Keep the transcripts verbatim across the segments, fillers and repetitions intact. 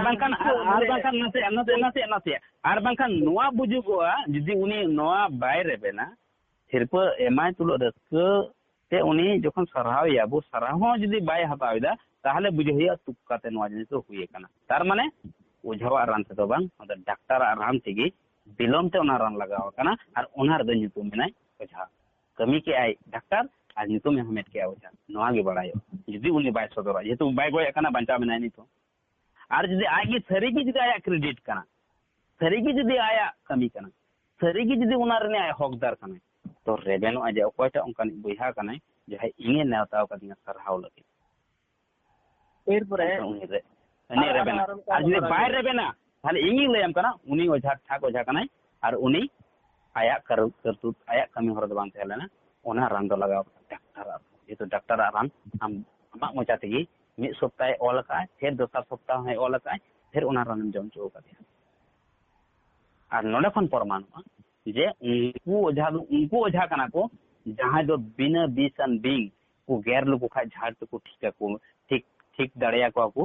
ᱵᱟᱝᱠᱷᱟᱱ ᱟᱨ, ᱟᱨ ᱵᱟᱝᱠᱷᱟᱱ ᱱᱟᱥᱮ, ᱱᱟᱥᱮ, ᱱᱟᱥᱮ, ᱱᱟᱥᱮ, ᱟᱨ ᱵᱟᱝᱠᱷᱟᱱ ᱱᱚᱣᱟ ᱵᱩᱡᱩᱜᱚᱜᱼᱟ, ᱡᱩᱫᱤ ᱩᱱᱤ ᱱᱚᱣᱟ ᱵᱟᱭ ᱨᱮᱵᱮᱱᱟ, ᱥᱤᱨᱯᱟᱹ ᱮᱢᱟᱭ ᱛᱩᱞᱩᱡ ᱨᱟᱹᱥᱠᱟᱹ ᱛᱮ ᱩᱱᱤ ᱡᱚᱠᱷᱚᱱ ᱥᱟᱨᱦᱟᱣ ᱮᱭᱟ ᱵᱚ, ᱥᱟᱨᱦᱟᱣ ᱦᱚᱸ ᱡᱩᱫᱤ ᱵᱟᱭ ᱦᱟᱛᱟᱣ ᱮᱫᱟ, ᱛᱟᱦᱚᱞᱮ ᱵᱩᱡᱷᱟᱹᱣ ᱦᱩᱭᱩᱜᱼᱟ ᱛᱩᱠ ᱠᱟᱛᱮ ᱱᱚᱣᱟ ᱡᱤᱱᱤᱥ ᱫᱚ ᱦᱩᱭ ᱟᱠᱟᱱᱟ᱾ ᱛᱟᱨ ᱢᱟᱱᱮ ᱚᱡᱷᱟᱣᱟᱜ ᱨᱟᱱ ᱛᱮᱫᱚ ᱵᱟᱝ, ᱱᱚᱣᱟ ᱫᱚ ᱰᱟᱠᱛᱟᱨᱟᱜ ᱨᱟᱱ ᱛᱮᱜᱮ ᱵᱤᱞᱚᱢ ᱛᱮ ᱚᱱᱟ ᱨᱟᱱ ᱞᱟᱜᱟᱣ ᱟᱠᱟᱱᱟ, ᱟᱨ ᱚᱱᱟ ᱨᱮᱫᱚ ᱧᱩᱛᱩᱢ ᱢᱮᱱᱟᱭ ᱚᱡᱷᱟ᱾ ᱠᱟᱹᱢᱤ ᱠᱮᱜᱼᱟᱭ ᱰᱟᱠᱛᱟᱨ ᱟᱨ ᱧᱩᱛᱩᱢ ᱮ ᱦᱟᱢᱮᱴ ᱠᱮᱜᱼᱟ ᱚᱡᱷᱟ, ᱱᱚᱣᱟ ᱜᱮ ᱵᱟᱲᱟᱭᱚᱜᱼᱟ᱾ ᱡᱩᱫᱤ ᱩᱱᱤ ᱵᱟᱭ ᱥᱚᱫᱚᱨᱟ, ᱡᱮᱦᱮᱛᱩ ᱵᱟᱭ ᱜᱚᱡ ᱟᱠᱟᱱᱟ, ᱵᱟᱧᱪᱟᱣ ᱢᱮᱱᱟᱭ ᱱᱤᱛ ᱦᱚᱸ᱾ ᱟᱨ ᱡᱩᱫᱤ ᱟᱡ ᱜᱮ ᱥᱟᱹᱨᱤ ᱜᱮ ᱡᱩᱫᱤ ᱟᱭᱟᱜ ᱠᱨᱮᱰᱤᱴ ᱠᱟᱱᱟ, ᱥᱟᱹᱨᱤ ᱜᱮ ᱡᱩᱫᱤ ᱟᱭᱟᱜ ᱠᱟᱹᱢᱤ ᱠᱟᱱᱟ, ᱥᱟᱹᱨᱤ ᱜᱮ ᱡᱩᱫᱤ ᱚᱱᱟ ᱨᱤᱱᱤᱡ ᱟᱡ ᱦᱚᱠᱫᱟᱨ ᱠᱟᱱᱟᱭ, ᱛᱚ ᱨᱮᱵᱮᱱᱚᱜᱼᱟᱭ ᱡᱮ ᱚᱠᱚᱭᱴᱟᱜ ᱚᱱᱠᱟᱱᱤᱡ ᱵᱚᱭᱦᱟ ᱠᱟᱱᱟᱭ, ᱡᱟᱦᱟᱸᱭ ᱤᱧᱮ ᱱᱮᱣᱛᱟ ᱟᱠᱟᱫᱤᱧᱟ ᱥᱟᱨᱦᱟᱣ ᱞᱟᱹᱜᱤᱫ᱾ ᱮᱨᱯᱚᱨᱮ ᱮᱱᱠᱷᱟᱱ ᱩᱱᱤ ᱨᱮ, ᱩᱱᱤ ᱟᱨ ᱨᱮᱵᱮᱱᱟ᱾ ᱟᱨ ᱚᱱᱠᱟ ᱟᱨ ᱡᱩᱫᱤ ᱚᱱᱠᱟ ᱵᱟᱭ ᱜᱮ᱾ ᱨᱮᱵᱮᱱᱟ, ᱛᱟᱦᱞᱮ ᱤᱧᱤᱧ ᱞᱟᱹᱭᱟᱢ ᱠᱟᱱᱟ, ᱩᱱᱤ ᱚᱡᱷᱟ ᱴᱷᱟᱠ ᱚᱡᱷᱟ ᱠᱟᱱᱟᱭ, ᱟᱨ ᱩᱱᱤ ᱟᱭᱟᱜ ᱠᱟᱨ-, ᱠᱟᱹᱨᱛᱩᱛ, ᱟᱭᱟᱜ ᱠᱟᱹᱢᱤ ᱦᱚᱨᱟ ᱫᱚ ᱵᱟᱝ ᱛᱟᱦᱮᱸ ᱞᱮᱱᱟ, ᱚᱱᱟ ᱨᱟᱱ ᱫᱚ ᱞᱟᱜᱟᱣ ᱠᱟᱱᱟ ᱰᱟᱠᱛᱟᱨᱟᱜ᱾ ᱡᱮᱦᱮᱛᱩ ᱰᱟᱠᱛᱟᱨᱟᱜ ᱨᱟᱱ ᱟᱢ ᱟᱢᱟᱜ ᱢᱚᱪᱟ ᱛᱮᱜᱮ ᱢᱤᱫ ᱥᱚᱯᱛᱟᱦᱮ ᱚᱞ ᱟᱠᱟᱫᱼᱟᱭ, ᱯᱷᱮᱨ ᱫᱚᱥᱟᱨ ᱥᱚᱯᱛᱟᱦᱚ ᱦᱚᱸᱭ ᱚᱞ ᱟᱠᱟᱫᱼᱟᱭ, ᱯᱷᱮᱨ ᱚᱱᱟ ᱨᱟᱱᱮᱢ ᱡᱚᱢ ᱦᱚᱪᱚ ᱟᱠᱟᱫᱮᱭᱟ᱾ ᱟᱨ ᱱᱚᱰᱮ ᱠᱷᱚᱱ ᱯᱨᱚᱢᱟᱱᱚᱜᱼᱟ ᱡᱮ ᱩᱱᱠᱩ ᱚᱡᱷᱟ ᱫᱚ ᱩᱱᱠᱩ ᱚᱡᱷᱟ ᱠᱟᱱᱟ ᱠᱚ, ᱡᱟᱦᱟᱸᱭ ᱫᱚ ᱵᱤᱱᱟᱹ ᱵᱤᱥ ᱟᱱ ᱵᱤᱧ ᱠᱚ ᱜᱮᱨ ᱞᱮᱠᱚ ᱠᱷᱟᱡ ᱡᱷᱟᱲ ᱛᱮᱠᱚ ᱴᱷᱤᱠ ᱟᱠᱚ, ᱴᱷᱤᱠ, ᱴᱷᱤᱠ ᱫᱟᱲᱮᱭᱟᱠᱚᱣᱟ ᱠᱚ,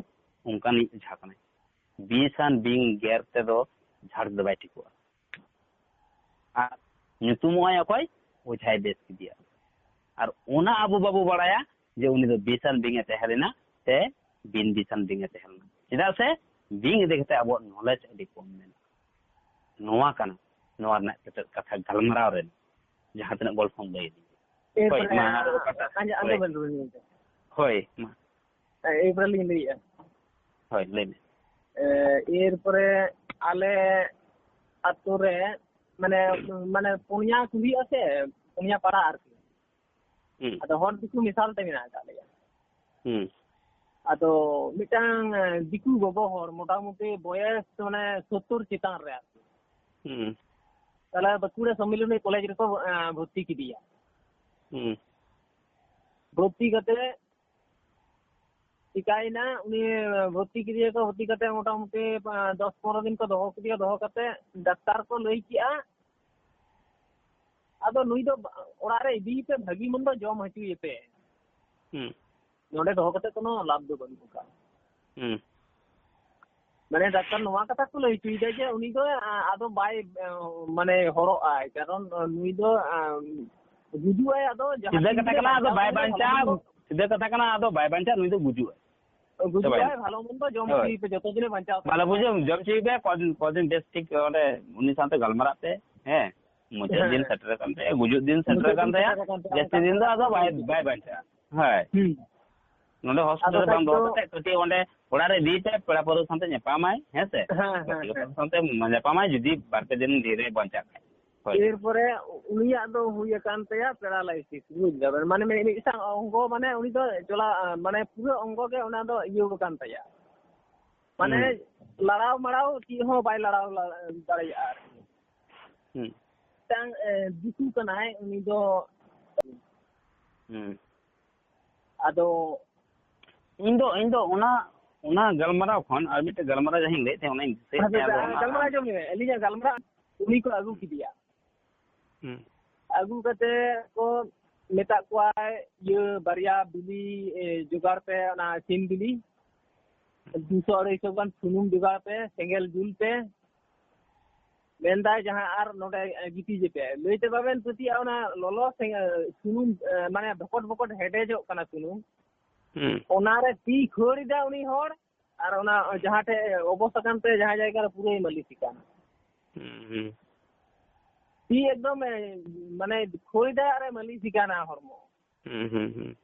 ᱚᱱᱠᱟᱱᱤᱡ ᱚᱡᱷᱟ ᱠᱟᱱᱟᱭ᱾ ᱵᱤᱥ ᱟᱱ ᱵᱤᱧ ᱜᱮᱨ ᱛᱮᱫᱚ ᱡᱷᱟᱲ ᱛᱮᱫᱚ ᱵᱟᱭ ᱴᱷᱤᱠᱚᱜᱼᱟ᱾ ᱟᱨ ᱧᱩᱛᱩᱢᱚᱜᱼᱟᱭ ᱚᱠᱚᱭ? ᱚᱡᱷᱟᱭ ᱵᱮᱥ ᱠᱮᱫᱮᱭᱟ᱾ ᱟᱨ ᱚᱱᱟ ᱟᱵᱚ ᱵᱟᱵᱚ ᱵᱟᱲᱟᱭᱟ ᱡᱮ ᱩᱱᱤ ᱫᱚ ᱵᱤᱥ ᱟᱱ ᱵᱤᱧ ᱮ ᱛᱟᱦᱮᱸ ᱞᱮᱱᱟ ᱥᱮ ᱵᱤᱱ ᱵᱤᱥ ᱟᱱ ᱵᱤᱧ ᱮ ᱛᱟᱦᱮᱸ ᱞᱮᱱᱟ᱾ ᱪᱮᱫᱟᱜ ᱥᱮ ᱵᱤᱧ ᱤᱫᱤ ᱠᱟᱛᱮ ᱟᱵᱚᱣᱟᱜ ᱱᱚᱞᱮᱡᱽ ᱟᱹᱰᱤ ᱠᱚᱢ ᱢᱮᱱᱟᱜᱼᱟ᱾ ᱱᱚᱣᱟ ᱠᱟᱱᱟ ᱱᱚᱣᱟ ᱨᱮᱱᱟᱜ ᱛᱮᱛᱮᱫ ᱠᱟᱛᱷᱟ ᱜᱟᱞᱢᱟᱨᱟᱣ ᱨᱮ ᱡᱟᱦᱟᱸ ᱛᱤᱱᱟᱹᱜ ᱜᱚᱞᱯᱷᱚᱢ ᱞᱟᱹᱭ ᱤᱫᱤ᱾ ᱦᱳᱭ, ᱮᱨᱯᱚᱨᱮ ᱢᱟ ᱟᱨ ᱚᱠᱟᱴᱟᱜ? ᱟᱸᱡᱚᱢ, ᱦᱳᱭ᱾ ᱟᱸᱡᱚᱢ ᱵᱮᱱ ᱞᱟᱹᱭ ᱵᱮᱱ᱾ ᱦᱳᱭ, ᱢᱟ᱾ ᱮᱨᱯᱚᱨᱮ ᱞᱤᱧ ᱞᱟᱹᱭᱮᱫᱼᱟ᱾ ᱦᱳᱭ, ᱞᱟᱹᱭ ᱢᱮ᱾ ᱮ, ᱮᱨᱯᱚᱨᱮ ᱟᱞᱮ ᱟᱛᱳ ᱨᱮ ᱢᱟᱱᱮ, ᱢᱟᱱᱮ ᱯᱩᱱᱭᱟ ᱠᱩᱞᱦᱤ ᱟᱥᱮ ᱯᱩᱱᱭᱟ ᱯᱟᱲᱟ ᱟᱨᱠᱤ᱾ ᱦᱩᱸ᱾ ᱟᱫᱚ ᱦᱚᱲ ᱫᱤᱠᱩ ᱢᱮᱥᱟᱞ ᱛᱮ ᱢᱮᱱᱟᱜ ᱟᱠᱟᱫ ᱞᱮᱭᱟ᱾ ᱦᱩᱸ᱾ ᱟᱫᱚ ᱢᱤᱫᱴᱟᱝ ᱮ, ᱫᱤᱠᱩ ᱜᱚᱜᱚ ᱦᱚᱲ, ᱢᱚᱴᱟᱢᱩᱴᱤ ᱵᱚᱭᱮᱥ ᱢᱟᱱᱮ ᱥᱳᱛᱛᱳᱨ ᱪᱮᱛᱟᱱ ᱨᱮ ᱟᱨᱠᱤ᱾ ᱦᱩᱸ᱾ ᱛᱟᱦᱞᱮ ᱵᱟᱸᱠᱩᱲᱟ ᱥᱚᱢᱢᱤᱞᱚᱱᱤ ᱠᱚᱞᱮᱡᱽ ᱨᱮᱠᱚ ᱮ, ᱵᱷᱚᱨᱛᱤ ᱠᱮᱫᱮᱭᱟ᱾ ᱦᱩᱸ᱾ ᱵᱷᱚᱨᱛᱤ ᱠᱟᱛᱮ ᱪᱤᱠᱟᱭᱮᱱᱟ, ᱩᱱᱤ ᱵᱷᱚᱨᱛᱤ ᱠᱮᱫᱮᱭᱟᱠᱚ, ᱵᱷᱚᱨᱛᱤ ᱠᱟᱛᱮ ᱢᱚᱴᱟᱢᱩᱴᱤ ᱮ, ᱫᱚᱥ ᱯᱚᱱᱨᱚ ᱫᱤᱱ ᱠᱚ ᱫᱚᱦᱚ ᱠᱮᱫᱮᱭᱟ᱾ ᱫᱚᱦᱚ ᱠᱟᱛᱮ ᱰᱟᱠᱛᱟᱨ ᱠᱚ ᱞᱟᱹᱭ ᱠᱮᱜᱼᱟ, ᱟᱫᱚ ᱱᱩᱭ ᱫᱚ ᱚᱲᱟᱜ ᱨᱮ ᱤᱫᱤᱭᱮᱯᱮ, ᱵᱷᱟᱹᱜᱤ ᱢᱚᱱᱫᱚ ᱡᱚᱢ ᱦᱚᱪᱚᱭᱮᱯᱮ, ᱦᱩᱸ᱾ ᱱᱚᱰᱮ ᱫᱚᱦᱚ ᱠᱟᱛᱮ ᱠᱳᱱᱳ ᱞᱟᱵᱷ ᱫᱚ ᱵᱟᱹᱱᱩᱜ ᱟᱠᱟᱫ᱾ ᱦᱩᱸ᱾ ᱢᱟᱱᱮ ᱰᱟᱠᱛᱟᱨ ᱱᱚᱣᱟ ᱠᱟᱛᱷᱟ ᱠᱚ ᱞᱟᱹᱭ ᱦᱚᱪᱚᱭᱮᱫᱟ ᱡᱮ ᱩᱱᱤ ᱫᱚ, ᱟ, ᱟᱫᱚ ᱵᱟᱭ, ᱟ, ᱢᱟᱱᱮ ᱦᱚᱨᱚᱜ ᱟᱭ, ᱠᱟᱨᱚᱱ, ᱟ, ᱱᱩᱭ ᱫᱚ, ᱟ, ᱜᱩᱡᱩᱜ ᱟᱭ, ᱟᱫᱚ ᱡᱟᱦᱟᱸ ᱥᱤᱫᱷᱟᱹ ᱛᱤᱱ ᱠᱟᱛᱷᱟ ᱨᱮ ᱠᱟᱱᱟ, ᱟᱫᱚ ᱵᱟᱧᱪᱟᱣ ᱵᱟᱭ ᱠᱷᱟᱱ ᱫᱚ ᱵᱟᱧᱪᱟᱜᱼᱟ᱾ ᱦᱚᱲᱢᱚ ᱫᱚ ᱥᱤᱫᱷᱟᱹ ᱠᱟᱛᱷᱟ ᱠᱟᱱᱟ, ᱟᱫᱚ ᱵᱟᱭ ᱵᱟᱧᱪᱟᱜᱼᱟ, ᱱᱩᱭ ᱫᱚ ᱜᱩᱡᱩᱜᱼᱟᱭ᱾ ᱜᱩᱡᱩᱜ ᱥᱮ ᱵᱟᱭ? ᱟᱭ, ᱵᱷᱟᱞᱚ ᱢᱚᱱᱫᱚ ᱡᱚᱢ ᱦᱳᱭ᱾ ᱦᱚᱪᱚᱭᱮ ᱯᱮ, ᱡᱚᱛᱚ ᱫᱤᱱᱮ ᱵᱟᱧᱪᱟᱣ ᱛᱟᱦᱮᱱᱟ᱾ ᱵᱷᱟᱞᱚ ᱵᱩᱡᱷᱟᱹᱣ, ᱡᱚᱢ ᱦᱚᱪᱚᱭᱮ ᱯᱮ, ᱠᱚᱫᱤᱱ, ᱠᱚᱫᱤᱱ ᱵᱮᱥ ᱴᱷᱤᱠ ᱚᱸᱰᱮ ᱩᱱᱤ ᱥᱟᱶᱛᱮ ᱜᱟᱞᱢᱟᱨᱟᱜ ᱯᱮ, ᱦᱮᱸ, ᱢᱩᱪᱟᱹᱫ ᱦᱮᱸ᱾ ᱫᱤᱱ ᱥᱮᱴᱮᱨ ᱟᱠᱟᱱ ᱛᱟᱭᱟ, ᱜᱩᱡᱩᱜ ᱫᱤᱱ ᱥᱮᱴᱮᱨ ᱢᱩᱪᱟᱹᱫ ᱟᱠᱟᱱ ᱫᱤᱱ ᱛᱟᱭᱟ, ᱥᱮᱴᱮᱨ ᱟᱠᱟᱱ ᱛᱟᱭᱟ, ᱡᱟᱹᱥᱛᱤ ᱚᱱᱠᱟ ᱫᱤᱱ ᱫᱚ ᱠᱟᱛᱷᱟ ᱟᱫᱚ ᱠᱚ ᱵᱟᱭ, ᱞᱟᱹᱭ ᱵᱟᱭ ᱠᱮᱫᱟ᱾ ᱵᱟᱧᱪᱟᱜᱼᱟ᱾ ᱦᱳᱭ᱾ ᱦᱩᱸ᱾ ᱱᱚᱰᱮ ᱟᱫᱚ ᱦᱚᱥᱯᱤᱴᱟᱞ ᱨᱮ ᱠᱷᱟᱡ ᱵᱟᱝ ᱫᱚᱦᱚ ᱫᱚ ᱠᱟᱛᱮ ᱠᱟᱹᱴᱤᱡ ᱚᱸᱰᱮ ᱚᱲᱟᱜ ᱨᱮ ᱤᱫᱤᱭᱮ ᱯᱮ, ᱯᱮᱲᱟ ᱯᱟᱹᱨᱣᱟᱹ ᱥᱟᱶᱛᱮ ᱧᱟᱯᱟᱢᱟᱭ, ᱦᱮᱸ ᱥᱮ? ᱦᱮᱸ, ᱦᱮᱸ, ᱜᱟᱛᱮ ᱠᱚ ᱦᱮᱸ᱾ ᱥᱟᱶᱛᱮ ᱧᱟᱯᱟᱢᱟᱭ, ᱡᱩᱫᱤ ᱵᱟᱨ ᱯᱮ ᱫᱤᱱ ᱫᱷᱤᱨᱮ ᱵᱟᱧᱪᱟᱜ ᱠᱷᱟᱡ᱾ ᱦᱳᱭ᱾ ᱮᱨᱯᱚᱨᱮ ᱩᱱᱤᱭᱟᱜ ᱫᱚ ᱦᱩᱭ ᱟᱠᱟᱱ ᱛᱟᱭᱟ paralysis, ᱵᱩᱡᱽ ᱫᱟᱵᱮᱱ? ᱢᱟᱱᱮ ᱢᱤ-, ᱢᱤᱫᱴᱟᱝ ᱚᱝᱜᱚ, ᱢᱟᱱᱮ ᱩᱱᱤ ᱫᱚ ᱪᱚᱞᱟ-, ᱢᱟᱱᱮ ᱯᱩᱨᱟᱹ ᱚᱝᱜᱚ ᱜᱮ ᱚᱱᱟ ᱫᱚ ᱤᱭᱟᱹ ᱟᱠᱟᱱ ᱛᱟᱭᱟ᱾ ᱢᱟᱱᱮ ᱦᱩᱸ᱾ ᱞᱟᱲᱟᱣ ᱢᱟᱲᱟᱣ ᱪᱮᱫ ᱦᱚᱸ ᱵᱟᱭ ᱞᱟᱲᱟᱣ ᱞᱟ-, ᱫᱟᱲᱮᱭᱟᱜᱼᱟ ᱟᱨᱠᱤ᱾ ᱦᱩᱸ᱾ ᱢᱤᱫᱴᱟᱝ, ᱮ, ᱫᱤᱠᱩ ᱠᱟᱱᱟᱭ ᱩᱱᱤ ᱫᱚ᱾ ᱦᱩᱸ᱾ ᱟᱫᱚ ᱤᱧ ᱫᱚ, ᱤᱧ ᱫᱚ ᱚᱱᱟ, ᱚᱱᱟ ᱜᱟᱞᱢᱟᱨᱟᱣ ᱠᱷᱚᱱ ᱟᱨ ᱢᱤᱫᱴᱮᱱ ᱜᱟᱞᱢᱟᱨᱟᱣ ᱡᱟᱦᱟᱸᱧ ᱞᱟᱹᱭᱮᱫ ᱛᱟᱦᱮᱸᱫ, ᱚᱱᱟᱧ ᱫᱤᱥᱟᱹᱭᱮᱫ ᱦᱮᱸ, ᱛᱟᱦᱮᱸᱫ, ᱟᱫᱚ ᱚᱱᱟ ᱜᱟᱞᱢᱟᱨᱟᱣ ᱟᱸᱡᱚᱢ ᱢᱮ, ᱟᱹᱞᱤᱧᱟᱜ ᱜᱟᱞᱢᱟᱨᱟᱣ ᱩᱱᱤ ᱠᱚ ᱟᱹᱜᱩ ᱠᱮᱫᱮᱭᱟ᱾ ᱦᱩᱸ᱾ ᱟᱹᱜᱩ ᱠᱟᱛᱮ ᱠᱚ ᱢᱮᱛᱟᱜ ᱠᱚᱣᱟ, ᱤᱭᱟᱹ, ᱵᱟᱨᱭᱟ ᱵᱤᱞᱤ, ᱮ, ᱡᱚᱜᱟᱲ ᱯᱮ, ᱚᱱᱟ ᱥᱤᱢ ᱵᱤᱞᱤ, ᱫᱩᱥᱚ ᱟᱹᱲᱟᱹᱭᱥᱚ ᱜᱟᱱ ᱥᱩᱱᱩᱢ ᱡᱚᱜᱟᱲ ᱯᱮ, ᱥᱮᱸᱜᱮᱞ ᱡᱩᱞ ᱯᱮ, ᱢᱮᱱᱫᱟᱭ ᱡᱟᱦᱟᱸ, ᱟᱨ ᱱᱚᱰᱮ, ᱮ, ᱜᱤᱛᱤᱡᱮ ᱯᱮ᱾ ᱞᱟᱹᱭᱛᱮ ᱵᱟᱵᱮᱱ ᱯᱟᱹᱛᱭᱟᱹᱜᱼᱟ, ᱚᱱᱟ ᱞᱚᱞᱚ ᱥᱮᱸᱜᱮᱞ, ᱥᱩᱱᱩᱢ, ᱮ, ᱢᱟᱱᱮ ᱵᱷᱚᱠᱚᱴ ᱵᱷᱚᱠᱚᱴ ᱦᱮᱰᱮᱡᱚᱜ ᱠᱟᱱᱟ ᱥᱩᱱᱩᱢ, ᱦᱩᱸ᱾ ᱚᱱᱟᱨᱮ ᱛᱤ ᱠᱷᱟᱹᱲ ᱮᱫᱟ ᱩᱱᱤ ᱦᱚᱲ, ᱟᱨ ᱚᱱᱟ ᱡᱟᱦᱟᱸ ᱴᱷᱮᱡ ᱚᱵᱚᱥ ᱟᱠᱟᱱ ᱛᱮ ᱡᱟᱦᱟᱸ ᱡᱟᱭᱜᱟ ᱨᱮ ᱯᱩᱨᱟᱹᱭ ᱢᱟᱹᱞᱤᱥ ᱠᱟᱱᱟ᱾ ᱦᱩᱸ, ᱦᱩᱸ᱾ ᱛᱤ ᱮᱠᱫᱚᱢ, ᱮ, ᱢᱟᱱᱮ ᱠᱷᱟᱹᱲ ᱮᱫᱟ ᱟᱨᱮ ᱢᱟᱹᱞᱤᱥ ᱠᱟᱱᱟ ᱦᱚᱲᱢᱚ᱾ ᱦᱩᱸ, ᱦᱩᱸ, ᱦᱩᱸ᱾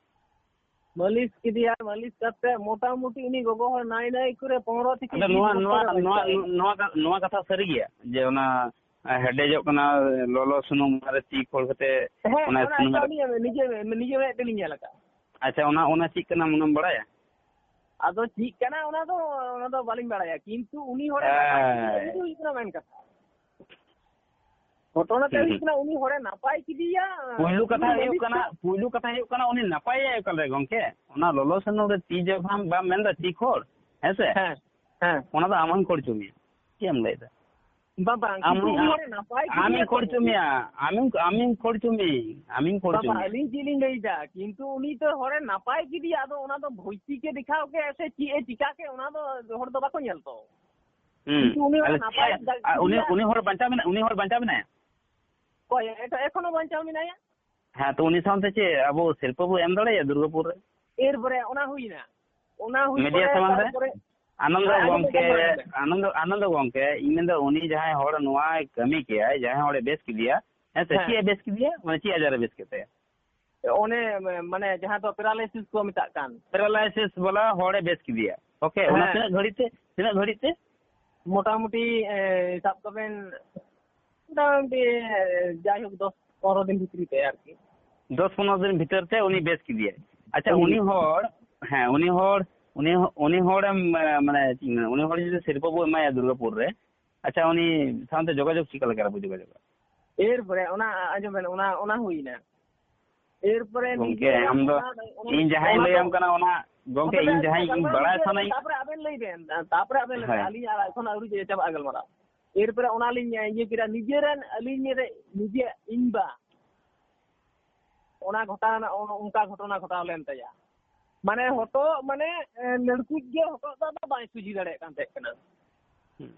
ᱢᱟᱹᱞᱤᱥ ᱠᱮᱫᱮᱭᱟ, ᱢᱟᱹᱞᱤᱥ ᱠᱟᱛᱮ ᱢᱚᱴᱟᱢᱩᱴᱤ ᱩᱱᱤ ᱜᱚᱜᱚ ᱦᱚᱲ ᱱᱟᱭ ᱱᱟᱭ ᱠᱚᱨᱮ ᱯᱚᱱᱨᱚ ᱛᱷᱮᱠᱮ ᱟᱫᱚ ᱵᱤᱥ ᱱᱚᱣᱟ, ᱵᱚᱪᱷᱚᱨ ᱱᱚᱣᱟ, ᱮ ᱱᱚᱣᱟ, ᱵᱟᱧᱪᱟᱣ ᱮᱱᱟ᱾ ᱱᱚᱣᱟ ᱠᱟ-, ᱱᱚᱣᱟ ᱠᱟᱛᱷᱟ ᱥᱟᱹᱨᱤ ᱜᱮᱭᱟ ᱡᱮ ᱚᱱᱟ ᱦᱮᱰᱮᱡᱚᱜ ᱠᱟᱱᱟ, ᱞᱚᱞᱚ ᱥᱩᱱᱩᱢ ᱨᱮ ᱛᱤ ᱠᱷᱳᱲ ᱠᱟᱛᱮ ᱦᱮᱸ, ᱚᱱᱟ ᱚᱱᱟ ᱥᱩᱱᱩᱢ ᱮᱠᱫᱚᱢ ᱨᱮ ᱟᱹᱞᱤᱧ ᱱᱤᱡᱮ, ᱱᱤᱡᱮ ᱢᱮᱫ ᱛᱮᱞᱤᱧ ᱧᱮᱞ ᱟᱠᱟᱫᱼᱟ᱾ ᱟᱪᱪᱷᱟ, ᱚᱱᱟ, ᱚᱱᱟ ᱪᱮᱫ ᱠᱟᱱᱟ ᱢᱚᱱᱮᱢ ᱵᱟᱲᱟᱭᱟ? ᱟᱫᱚ ᱪᱮᱫ ᱠᱟᱱᱟ ᱚᱱᱟ ᱫᱚ, ᱚᱱᱟ ᱫᱚ ᱵᱟᱹᱞᱤᱧ ᱵᱟᱲᱟᱭᱟ, ᱠᱤᱱᱛᱩ ᱩᱱᱤ ᱦᱚᱲᱮ ᱱᱟᱯᱟᱭ ᱠᱮᱫᱮᱭᱟ, ᱦᱮᱸ᱾ ᱤᱱᱟᱹ ᱜᱮ ᱦᱩᱭᱩᱜ ᱠᱟᱱᱟ ᱢᱮᱱ ᱠᱟᱛᱷᱟ᱾ ᱜᱷᱚᱴᱚᱱᱟ ᱛᱮ ᱦᱩᱸ, ᱦᱩᱭᱩᱜ ᱦᱩᱸ᱾ ᱠᱟᱱᱟ, ᱩᱱᱤ ᱦᱚᱲᱮ ᱱᱟᱯᱟᱭ ᱠᱮᱫᱮᱭᱟ, ᱯᱩᱭᱞᱩ ᱠᱟᱛᱷᱟ ᱩᱱᱤ ᱦᱩᱭᱩᱜ ᱢᱟᱹᱞᱤᱥ ᱠᱟᱱᱟ, ᱠᱚ ᱯᱩᱭᱞᱩ ᱠᱟᱛᱷᱟ ᱦᱩᱭᱩᱜ ᱠᱟᱱᱟ, ᱩᱱᱤ ᱱᱟᱯᱟᱭᱮ ᱚᱠᱟ ᱨᱮ ᱜᱚᱝᱠᱮ? ᱚᱱᱟ ᱞᱚᱞᱚ ᱥᱩᱱᱩᱢ ᱨᱮ ᱛᱤ ᱡᱚᱵᱷᱟᱢ ᱵᱟᱢ ᱢᱮᱱᱫᱟ ᱛᱤ ᱠᱷᱳᱲ, ᱦᱮᱸ ᱥᱮ? ᱦᱮᱸ, ᱦᱮᱸ᱾ ᱚᱱᱟ ᱫᱚ ᱟᱢ ᱦᱚᱸᱧ ᱠᱷᱳᱲ ᱦᱚᱪᱚ ᱢᱮᱭᱟ᱾ ᱪᱮᱫ ᱮᱢ ᱞᱟᱹᱭᱫᱟ? ᱵᱟᱝ, ᱵᱟᱝ, ᱟᱢ ᱠᱤᱱᱛᱩ ᱦᱚᱸᱧ, ᱩᱱᱤ ᱦᱚᱲᱮ ᱱᱟᱯᱟᱭ ᱟᱢᱤᱧ ᱠᱮᱫᱮᱭᱟ ᱠᱷᱳᱲ ᱛᱚ᱾ ᱦᱚᱪᱚ ᱢᱮᱭᱟ, ᱟᱢᱤᱧ, ᱟᱢᱤᱧ ᱠᱷᱳᱲ ᱦᱚᱪᱚ ᱢᱮᱭᱟ, ᱟᱢᱤᱧ ᱠᱷᱳᱲ ᱦᱚᱪᱚ ᱵᱟᱵᱟ, ᱢᱮᱭᱟ᱾ ᱟᱹᱞᱤᱧ ᱪᱮᱫ ᱞᱤᱧ ᱞᱟᱹᱭᱫᱟ, ᱠᱤᱱᱛᱩ ᱩᱱᱤ ᱛᱚ ᱦᱚᱲᱮ ᱱᱟᱯᱟᱭ ᱠᱮᱫᱮᱭᱟ, ᱟᱫᱚ ᱚᱱᱟ ᱫᱚ ᱵᱷᱚᱭᱛᱤ ᱠᱮ ᱫᱮᱠᱷᱟᱣ ᱠᱮ ᱥᱮ ᱪᱮᱫ ᱮ ᱪᱤᱠᱟ ᱠᱮ, ᱚᱱᱟ ᱫᱚ ᱦᱚᱲ ᱫᱚ ᱵᱟᱠᱚ ᱧᱮᱞ ᱛᱚ᱾ ᱦᱩᱸ᱾ ᱠᱤᱱᱛᱩ ᱩᱱᱤ ᱦᱚᱲ ᱟᱞᱮ ᱱᱟᱯᱟᱭ ᱪᱮᱫ, ᱟᱨ ᱩᱱᱤ, ᱩᱱᱤ ᱦᱚᱲ ᱵᱟᱧᱪᱟᱣ ᱢᱮᱱᱟᱭᱟ, ᱩᱱᱤ ᱦᱚᱲ ᱵᱟᱧᱪᱟᱣ ᱢᱮᱱᱟᱭᱟ? ᱚᱠᱚᱭ? ᱮᱴᱟᱜ ᱮᱠᱷᱚᱱᱳ ᱵᱟᱧᱪᱟᱣ ᱢᱮᱱᱟᱭᱟ᱾ ᱦᱮᱸ, ᱛᱚ ᱩᱱᱤ ᱥᱟᱶᱛᱮ ᱪᱮᱫ ᱟᱵᱚ ᱥᱤᱨᱯᱟᱹ ᱵᱚ ᱮᱢ ᱫᱟᱲᱮᱭᱟᱜᱼᱟ ᱫᱩᱨᱜᱟᱯᱩᱨ ᱨᱮ? ᱮᱨᱯᱚᱨᱮ ᱚᱱᱟ ᱦᱩᱭᱱᱟ, ᱚᱱᱟ ᱦᱩᱭ ᱢᱤᱰᱤᱭᱟ ᱯᱚᱨᱮ ᱥᱟᱢᱟᱝ ᱨᱮ? ᱛᱟᱨᱯᱚᱨᱮ ᱟᱱᱚᱱᱫᱚ ᱦᱮᱸ, ᱟᱸᱡᱚᱢ ᱜᱚᱢᱠᱮ, ᱢᱮ, ᱟᱸᱡᱚᱢ ᱢᱮ᱾ ᱟᱱᱚᱱᱫᱚ, ᱟᱱᱚᱱᱫᱚ ᱜᱚᱢᱠᱮ, ᱤᱧ ᱢᱮᱱᱫᱟ ᱩᱱᱤ ᱡᱟᱦᱟᱸᱭ ᱦᱚᱲ ᱱᱚᱣᱟᱭ ᱠᱟᱹᱢᱤ ᱠᱮᱭᱟᱭ, ᱡᱟᱦᱟᱸᱭ ᱦᱚᱲᱮ ᱵᱮᱥ ᱠᱮᱫᱮᱭᱟ, ᱦᱮᱸ ᱥᱮ, ᱦᱮᱸ᱾ ᱪᱮᱫ ᱮ ᱵᱮᱥ ᱠᱮᱫᱮᱭᱟ? ᱢᱟᱱᱮ ᱪᱮᱫ ᱟᱡᱟᱨ ᱮ ᱵᱮᱥ ᱠᱮᱫ ᱛᱟᱭᱟ? ᱚᱱᱮ, ᱢᱟᱱᱮ ᱡᱟᱦᱟᱸ ᱫᱚ paralysis ᱠᱚ ᱢᱮᱛᱟᱜ ᱠᱟᱱ᱾ Paralysis ᱵᱟᱞᱟ ᱦᱚᱲᱮ ᱵᱮᱥ ᱠᱮᱫᱮᱭᱟ᱾ ᱳᱠᱮ, ᱚᱱᱟ ᱦᱮᱸ᱾ ᱛᱤᱱᱟᱹᱜ ᱜᱷᱟᱹᱲᱤᱡ ᱛᱮ, ᱛᱤᱱᱟᱹᱜ ᱜᱷᱟᱹᱲᱤᱡ ᱛᱮ? ᱢᱚᱴᱟᱢᱩᱴᱤ, ᱮ, ᱥᱟᱵ ᱠᱟᱜ ᱵᱮᱱ, ᱢᱚᱴᱟᱢᱩᱴᱤ, ᱮ, ᱡᱟᱭᱦᱳᱠ, ᱫᱚᱥ ᱯᱚᱱᱨᱚ ᱫᱤᱱ ᱵᱷᱤᱛᱨᱤ ᱛᱮ ᱟᱨᱠᱤ᱾ ᱫᱚᱥ ᱯᱚᱱᱨᱚ ᱫᱤᱱ ᱵᱷᱤᱛᱟᱹᱨ ᱛᱮ ᱩᱱᱤ ᱵᱮᱥ ᱠᱮᱫᱮᱭᱟᱭ᱾ ᱟᱪᱪᱷᱟ, ᱦᱩᱸ᱾ ᱩᱱᱤ ᱦᱚᱲ, ᱦᱮᱸ, ᱩᱱᱤ ᱦᱚᱲ, ᱩᱱᱤ ᱦᱚ-, ᱩᱱᱤ ᱦᱚᱲᱮᱢ, ᱮ, ᱢᱟᱱᱮ, ᱪᱮᱫ ᱤᱧ ᱢᱮᱱᱟ, ᱩᱱᱤ ᱦᱚᱲ ᱡᱩᱫᱤ ᱥᱤᱨᱯᱟᱹ ᱵᱚ ᱮᱢᱟᱭᱟ ᱫᱩᱨᱜᱟᱯᱩᱨ ᱨᱮ, ᱟᱪᱪᱷᱟ, ᱩᱱᱤ ᱥᱟᱶᱛᱮ ᱡᱳᱜᱟᱡᱳᱜᱽ ᱪᱤᱠᱟ ᱞᱮᱠᱟ ᱨᱮᱵᱚ ᱡᱳᱜᱟᱡᱳᱜᱟ? ᱮᱨᱯᱚᱨᱮ ᱚᱱᱟ, ᱟᱸᱡᱚᱢ ᱵᱮᱱ, ᱚᱱᱟ, ᱚᱱᱟ ᱦᱩᱭᱱᱟ᱾ ᱮᱨᱯᱚᱨᱮ ᱜᱚᱝᱠᱮ, ᱱᱤᱡᱮ ᱟᱢ ᱫᱚ, ᱚᱱᱟ, ᱚᱱᱟ, ᱤᱧ ᱡᱟᱦᱟᱸᱧ ᱚᱱᱟ ᱞᱟᱹᱭᱟᱢ ᱫᱚ ᱠᱟᱱᱟ, ᱚᱱᱟ, ᱜᱚᱝᱠᱮ, ᱟᱫᱚ ᱤᱧ ᱵᱮᱱ ᱡᱟᱦᱟᱸᱧ, ᱤᱧ ᱜᱟᱞᱢᱟᱨᱟᱣ ᱵᱟᱲᱟᱭ ᱢᱩᱪᱟᱹᱫ ᱥᱟᱱᱟᱧ᱾ ᱛᱟᱯᱚᱨᱮ ᱟᱵᱮᱱ ᱞᱟᱹᱭ ᱵᱮᱱ, ᱛᱟᱯᱚᱨᱮ ᱟᱵᱮᱱ ᱞᱟᱹᱭ ᱵᱮᱱ, ᱦᱮᱸ᱾ ᱟᱹᱞᱤᱧ ᱟᱨ ᱮᱠᱷᱚᱱ ᱟᱹᱣᱨᱤ ᱪᱟᱵᱟᱜᱼᱟ ᱜᱟᱞᱢᱟᱨᱟᱣ᱾ ᱮᱨᱯᱚᱨᱮ ᱚᱱᱟᱞᱤᱧ ᱤᱭᱟᱹ ᱠᱮᱫᱟ, ᱱᱤᱡᱮᱨᱮᱱ, ᱟᱹᱞᱤᱧ ᱨᱮ, ᱱᱤᱡᱮ ᱤᱧ ᱵᱟ, ᱚᱱᱟ ᱜᱷᱚᱴᱟᱣᱱᱟ, ᱚᱱ-, ᱚᱱᱠᱟ ᱜᱷᱚᱴᱚᱱᱟ ᱜᱷᱚᱴᱟᱣ ᱞᱮᱱ ᱛᱟᱭᱟ᱾ ᱢᱟᱱᱮ ᱦᱚᱴᱚᱜ, ᱢᱟᱱᱮ, ᱮ, ᱞᱟᱹᱲᱠᱩᱡ ᱜᱮ ᱦᱚᱴᱚᱜ ᱫᱚ ᱟᱫᱚ ᱵᱟᱭ ᱥᱚᱡᱷᱮ ᱫᱟᱲᱮᱭᱟᱜ ᱠᱟᱱ ᱛᱟᱦᱮᱸ ᱠᱟᱱᱟ᱾ ᱦᱩᱸ᱾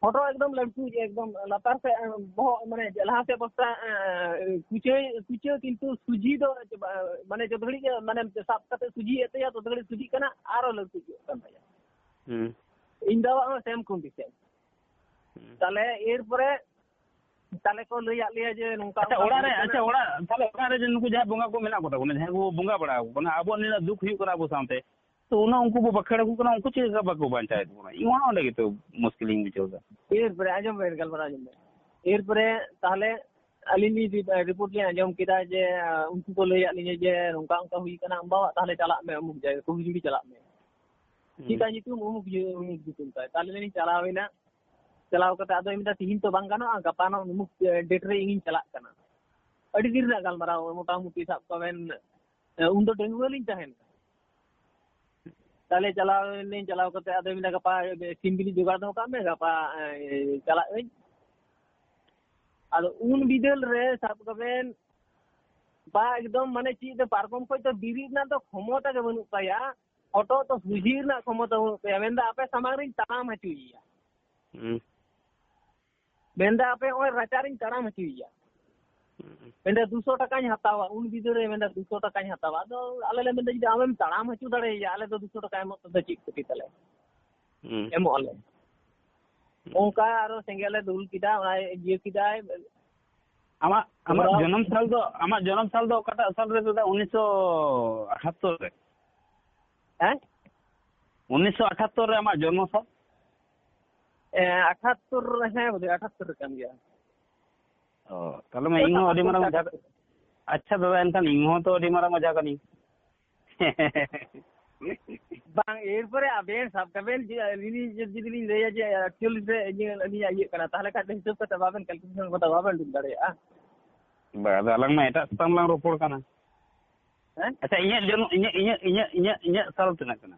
ᱦᱚᱴᱚᱜ ᱮᱠᱫᱚᱢ ᱞᱟᱹᱲᱠᱩᱡ, ᱮᱠᱫᱚᱢ ᱞᱟᱛᱟᱨ ᱥᱮᱫ, ᱮ, ᱵᱚᱦᱚᱜ, ᱢᱟᱱᱮ ᱞᱟᱦᱟ ᱥᱮᱫ ᱵᱚᱥᱛᱟ, ᱮ, ᱠᱩᱪᱟᱹ, ᱠᱩᱪᱟᱹ ᱠᱤᱱᱛᱩ ᱥᱚᱡᱷᱮ ᱫᱚ, ᱮ, ᱢᱟᱱᱮ ᱡᱚᱛᱚ ᱜᱷᱟᱹᱲᱤᱡ ᱜᱮ, ᱢᱟᱱᱮ ᱥᱟᱵ ᱠᱟᱛᱮ ᱥᱚᱡᱷᱮᱭᱮᱫ ᱛᱟᱭᱟ, ᱛᱚᱛᱚ ᱜᱷᱟᱹᱲᱤᱡ ᱥᱚᱡᱷᱮᱜ ᱠᱟᱱᱟ, ᱟᱨᱚ ᱞᱟᱹᱲᱠᱩᱡᱚᱜ ᱠᱟᱱ ᱛᱟᱭᱟ᱾ ᱦᱩᱸ᱾ ᱤᱧ ᱫᱚ ᱦᱚᱸ same condition᱾ ᱦᱩᱸ᱾ ᱛᱟᱦᱞᱮ ᱮᱨᱯᱚᱨᱮ ᱛᱟᱦᱞᱮ ᱠᱚ ᱞᱟᱹᱭᱟᱫ ᱞᱮᱭᱟ ᱡᱮ ᱱᱚᱝᱠᱟ ᱟᱪᱪᱷᱟ, ᱚᱱᱠᱟ ᱚᱲᱟᱜ ᱨᱮ, ᱦᱩᱭ ᱠᱟᱱᱟ᱾ ᱟᱪᱪᱷᱟ, ᱚᱲᱟᱜ, ᱛᱟᱦᱞᱮ ᱚᱲᱟᱜ ᱨᱮ ᱡᱮ ᱱᱩᱠᱩ ᱡᱟᱦᱟᱸᱭ ᱵᱚᱸᱜᱟ ᱠᱚ ᱢᱮᱱᱟᱜ ᱠᱚ ᱛᱟᱵᱚᱱᱟ, ᱡᱟᱦᱟᱸᱭ ᱠᱚ ᱵᱚᱸᱜᱟ ᱵᱟᱲᱟ ᱟᱠᱚ ᱠᱟᱱᱟ, ᱟᱵᱚᱣᱟᱜ ᱱᱤᱱᱟᱹᱜ ᱫᱩᱠ ᱦᱩᱭᱩᱜ ᱠᱟᱱᱟ ᱟᱵᱚ ᱥᱟᱶᱛᱮ, ᱛᱚ ᱚᱱᱟ ᱩᱱᱠᱩ ᱵᱚ ᱵᱟᱠᱷᱮᱲ ᱟᱠᱚ ᱠᱟᱱᱟ, ᱩᱱᱠᱩ ᱪᱮᱫ ᱞᱮᱠᱟ ᱵᱟᱠᱚ ᱵᱟᱧᱪᱟᱣᱮᱫ ᱵᱚᱱᱟ? ᱤᱧ ᱦᱚᱸ ᱚᱸᱰᱮ ᱜᱮᱛᱚ ᱢᱩᱥᱠᱤᱞᱤᱧ ᱵᱩᱡᱷᱟᱹᱣ ᱮᱫᱟ᱾ ᱮᱨᱯᱚᱨᱮ ᱟᱸᱡᱚᱢ ᱵᱮᱱ, ᱜᱟᱞᱢᱟᱨᱟᱣ ᱟᱸᱡᱚᱢ ᱵᱮᱱ᱾ ᱮᱨᱯᱚᱨᱮ ᱛᱟᱦᱞᱮ ᱟᱹᱞᱤᱧ ᱞᱤᱧ ᱨᱤ-, ᱨᱤᱯᱳᱨᱴ ᱞᱤᱧ ᱟᱸᱡᱚᱢ ᱠᱮᱫᱟ ᱡᱮ, ᱟᱸ, ᱩᱱᱠᱩ ᱠᱚ ᱞᱟᱹᱭᱟᱫ ᱞᱤᱧᱟ ᱡᱮ ᱱᱚᱝᱠᱟ ᱚᱱᱠᱟ ᱦᱩᱭ ᱠᱟᱱᱟ, ᱟᱢ ᱵᱟᱵᱟ ᱛᱟᱦᱞᱮ ᱪᱟᱞᱟᱜ ᱢᱮ ᱚᱢᱩᱠ ᱡᱟᱭᱜᱟ, ᱠᱚᱦᱩᱡᱩᱲᱤ ᱪᱟᱞᱟᱜ ᱢᱮ᱾ ᱦᱩᱸ᱾ ᱪᱮᱫ ᱛᱟᱭ ᱧᱩᱛᱩᱢ? ᱚᱢᱩᱠ ᱧᱩ-, ᱚᱢᱩᱠ ᱧᱩᱛᱩᱢ ᱛᱟᱭ᱾ ᱛᱟᱦᱞᱮ ᱞᱤᱧ ᱪᱟᱞᱟᱣ ᱮᱱᱟ᱾ ᱪᱟᱞᱟᱣ ᱠᱟᱛᱮ ᱟᱫᱚᱭ ᱢᱮᱱᱫᱟ, "ᱛᱤᱦᱤᱧ ᱛᱚ ᱵᱟᱝ ᱜᱟᱱᱚᱜᱼᱟ, ᱜᱟᱯᱟ ᱱᱚᱜ ᱚᱢᱩᱠ, ᱮ, ᱰᱮᱴ ᱨᱮ ᱤᱧᱤᱧ ᱪᱟᱞᱟᱜ ᱠᱟᱱᱟ᱾" ᱟᱹᱰᱤ ᱫᱤᱱ ᱨᱮᱱᱟᱜ ᱜᱟᱞᱢᱟᱨᱟᱣ, ᱢᱚᱴᱟᱢᱩᱴᱤ ᱥᱟᱵ ᱠᱟᱜ ᱵᱮᱱ, ᱮ, ᱩᱱᱫᱚ ᱰᱟᱺᱜᱩᱣᱟᱹ ᱞᱤᱧ ᱛᱟᱦᱮᱱ ᱠᱟᱱᱟ᱾ ᱛᱟᱦᱞᱮ ᱪᱟᱞᱟᱣ ᱮᱱᱟᱹᱧ, ᱪᱟᱞᱟᱣ ᱠᱟᱛᱮ ᱟᱫᱚᱭ ᱢᱮᱱᱫᱟ, "ᱜᱟᱯᱟ ᱥᱤᱢ ᱵᱤᱞᱤ ᱡᱚᱜᱟᱲ ᱫᱚᱦᱚ ᱠᱟᱜ ᱢᱮ, ᱜᱟᱯᱟ, ᱮ, ᱪᱟᱞᱟᱜ ᱟᱹᱧ᱾" ᱟᱫᱚ ᱩᱱ ᱵᱤᱫᱟᱹᱞ ᱨᱮ ᱥᱟᱵ ᱠᱟᱜ ᱵᱮᱱ, ᱵᱟ ᱮᱠᱫᱚᱢ ᱢᱟᱱᱮ ᱪᱮᱫ ᱫᱚ ᱯᱟᱨᱠᱚᱢ ᱠᱷᱚᱡ ᱫᱚ ᱵᱮᱨᱮᱫ ᱨᱮᱱᱟᱜ ᱫᱚ ᱠᱷᱚᱢᱚᱛᱟ ᱜᱮ ᱵᱟᱹᱱᱩᱜ ᱛᱟᱭᱟ᱾ ᱦᱚᱴᱚᱜ ᱫᱚ ᱥᱚᱡᱷᱮ ᱨᱮᱱᱟᱜ ᱠᱷᱚᱢᱚᱛᱟ ᱵᱟᱹᱱᱩᱜ ᱛᱟᱭᱟ᱾ ᱢᱮᱱᱫᱟ, ᱟᱯᱮ ᱥᱟᱢᱟᱝ ᱨᱤᱧ ᱛᱟᱲᱟᱢ ᱦᱚᱪᱚᱭᱮᱭᱟ᱾ ᱦᱩᱸ᱾ ᱢᱮᱱᱫᱟ, ᱟᱯᱮ ᱱᱚᱜᱼᱚᱭ ᱨᱟᱪᱟ ᱨᱤᱧ ᱛᱟᱲᱟᱢ ᱦᱚᱪᱚᱭᱮᱭᱟ᱾ ᱦᱩᱸ᱾ ᱢᱮᱱᱫᱟ, ᱫᱩᱥᱚ ᱴᱟᱠᱟᱧ ᱦᱟᱛᱟᱣᱟ᱾ ᱩᱱ ᱵᱤᱫᱟᱹᱞ ᱨᱮ ᱢᱮᱱᱫᱟ, ᱫᱩᱥᱚ ᱴᱟᱠᱟᱧ ᱦᱟᱛᱟᱣᱟ᱾ ᱟᱫᱚ ᱟᱞᱮ ᱞᱮ ᱢᱮᱱᱫᱟ, ᱡᱩᱫᱤ ᱟᱢᱮᱢ ᱛᱟᱲᱟᱢ ᱦᱚᱪᱚ ᱫᱟᱲᱮᱭᱟᱭᱟ, ᱟᱞᱮ ᱫᱚ ᱫᱩᱥᱚ ᱴᱟᱠᱟ ᱮᱢᱚᱜ ᱛᱮᱫᱚ ᱪᱮᱫ ᱠᱷᱚᱛᱤ ᱛᱟᱞᱮ? ᱦᱩᱸ᱾ ᱮᱢᱚᱜ ᱟᱞᱮ᱾ ᱦᱩᱸ᱾ ᱚᱱᱠᱟ ᱟᱨᱚ ᱥᱮᱸᱜᱮᱞ ᱮ ᱫᱩᱞ ᱠᱮᱫᱟ, ᱚᱱᱟ ᱤᱭᱟᱹ ᱠᱮᱫᱟᱭ᱾ ᱟᱢᱟᱜ, ᱟᱢᱟᱜ ᱚᱱᱟ ᱡᱚᱱᱚᱢ ᱥᱟᱞ ᱫᱚ, ᱟᱢᱟᱜ ᱡᱚᱱᱚᱢ ᱥᱟᱞ ᱫᱚ ᱚᱠᱟᱴᱟᱜ ᱥᱟᱞ ᱨᱮ ᱫᱟᱫᱟ? ᱩᱱᱤᱥᱥᱚ ᱟᱴᱷᱟᱛᱛᱚᱨ ᱨᱮ? ᱦᱮᱸ? ᱩᱱᱤᱥᱥᱚ ᱟᱴᱷᱟᱛᱛᱚᱨ ᱨᱮ ᱟᱢᱟᱜ ᱡᱚᱱᱢᱚ ᱥᱟᱞ? ᱮ, ᱟᱴᱷᱟᱛᱛᱚᱨ, ᱦᱮᱸ, ᱵᱳᱫᱷᱚᱭ ᱟᱴᱷᱟᱛᱛᱚᱨ ᱨᱮ ᱠᱟᱱ ᱜᱮᱭᱟ᱾ ᱚ, ᱛᱟᱦᱞᱮ ᱢᱟ ᱤᱧ ᱦᱚᱸ ᱟᱹᱰᱤ ᱢᱟᱨᱟᱝ ᱢᱚᱡᱟ᱾ ᱟᱪᱪᱷᱟ ᱫᱟᱫᱟ, ᱮᱱᱠᱷᱟᱱ ᱤᱧ ᱦᱚᱸ ᱛᱚ ᱟᱹᱰᱤ ᱢᱟᱨᱟᱝ ᱢᱚᱡᱟ ᱠᱟᱹᱱᱟᱹᱧ᱾ ᱵᱟᱝ, ᱮᱨᱯᱚᱨᱮ ᱟᱵᱮᱱ ᱥᱟᱵ ᱠᱟᱵᱮᱱ ᱡᱮ ᱟᱹᱞᱤᱧ ᱡᱩᱫᱤ ᱞᱤᱧ ᱞᱟᱹᱭᱟ ᱡᱮ ᱟᱴᱪᱚᱞᱞᱤᱥ ᱨᱮ ᱤᱧᱟᱹᱜ, ᱟᱹᱞᱤᱧᱟᱜ ᱤᱭᱟᱹᱜ ᱠᱟᱱᱟ, ᱛᱟᱦᱞᱮ ᱠᱷᱟᱱ ᱫᱚ ᱦᱤᱥᱟᱹᱵ ᱠᱟᱛᱮ ᱵᱟᱵᱮᱱ ᱠᱟᱞᱠᱩᱞᱮᱥᱚᱱ ᱠᱟᱛᱮ ᱵᱟᱵᱮᱱ ᱩᱰᱩᱠ ᱫᱟᱲᱮᱭᱟᱜᱼᱟ᱾ ᱵᱟ, ᱟᱫᱚ ᱟᱞᱟᱝ ᱢᱟ ᱮᱴᱟᱜ ᱥᱟᱛᱟᱢ ᱞᱟᱝ ᱨᱚᱯᱚᱲ ᱠᱟᱱᱟ᱾ ᱦᱮᱸ? ᱟᱪᱪᱷᱟ, ᱤᱧᱟᱹᱜ ᱡᱚᱱᱢ, ᱤᱧᱟᱹᱜ, ᱤᱧᱟᱹᱜ, ᱤᱧᱟᱹᱜ, ᱤᱧᱟᱹᱜ, ᱤᱧᱟᱹᱜ ᱥᱟᱞ ᱛᱤᱱᱟᱹᱜ ᱠᱟᱱᱟ?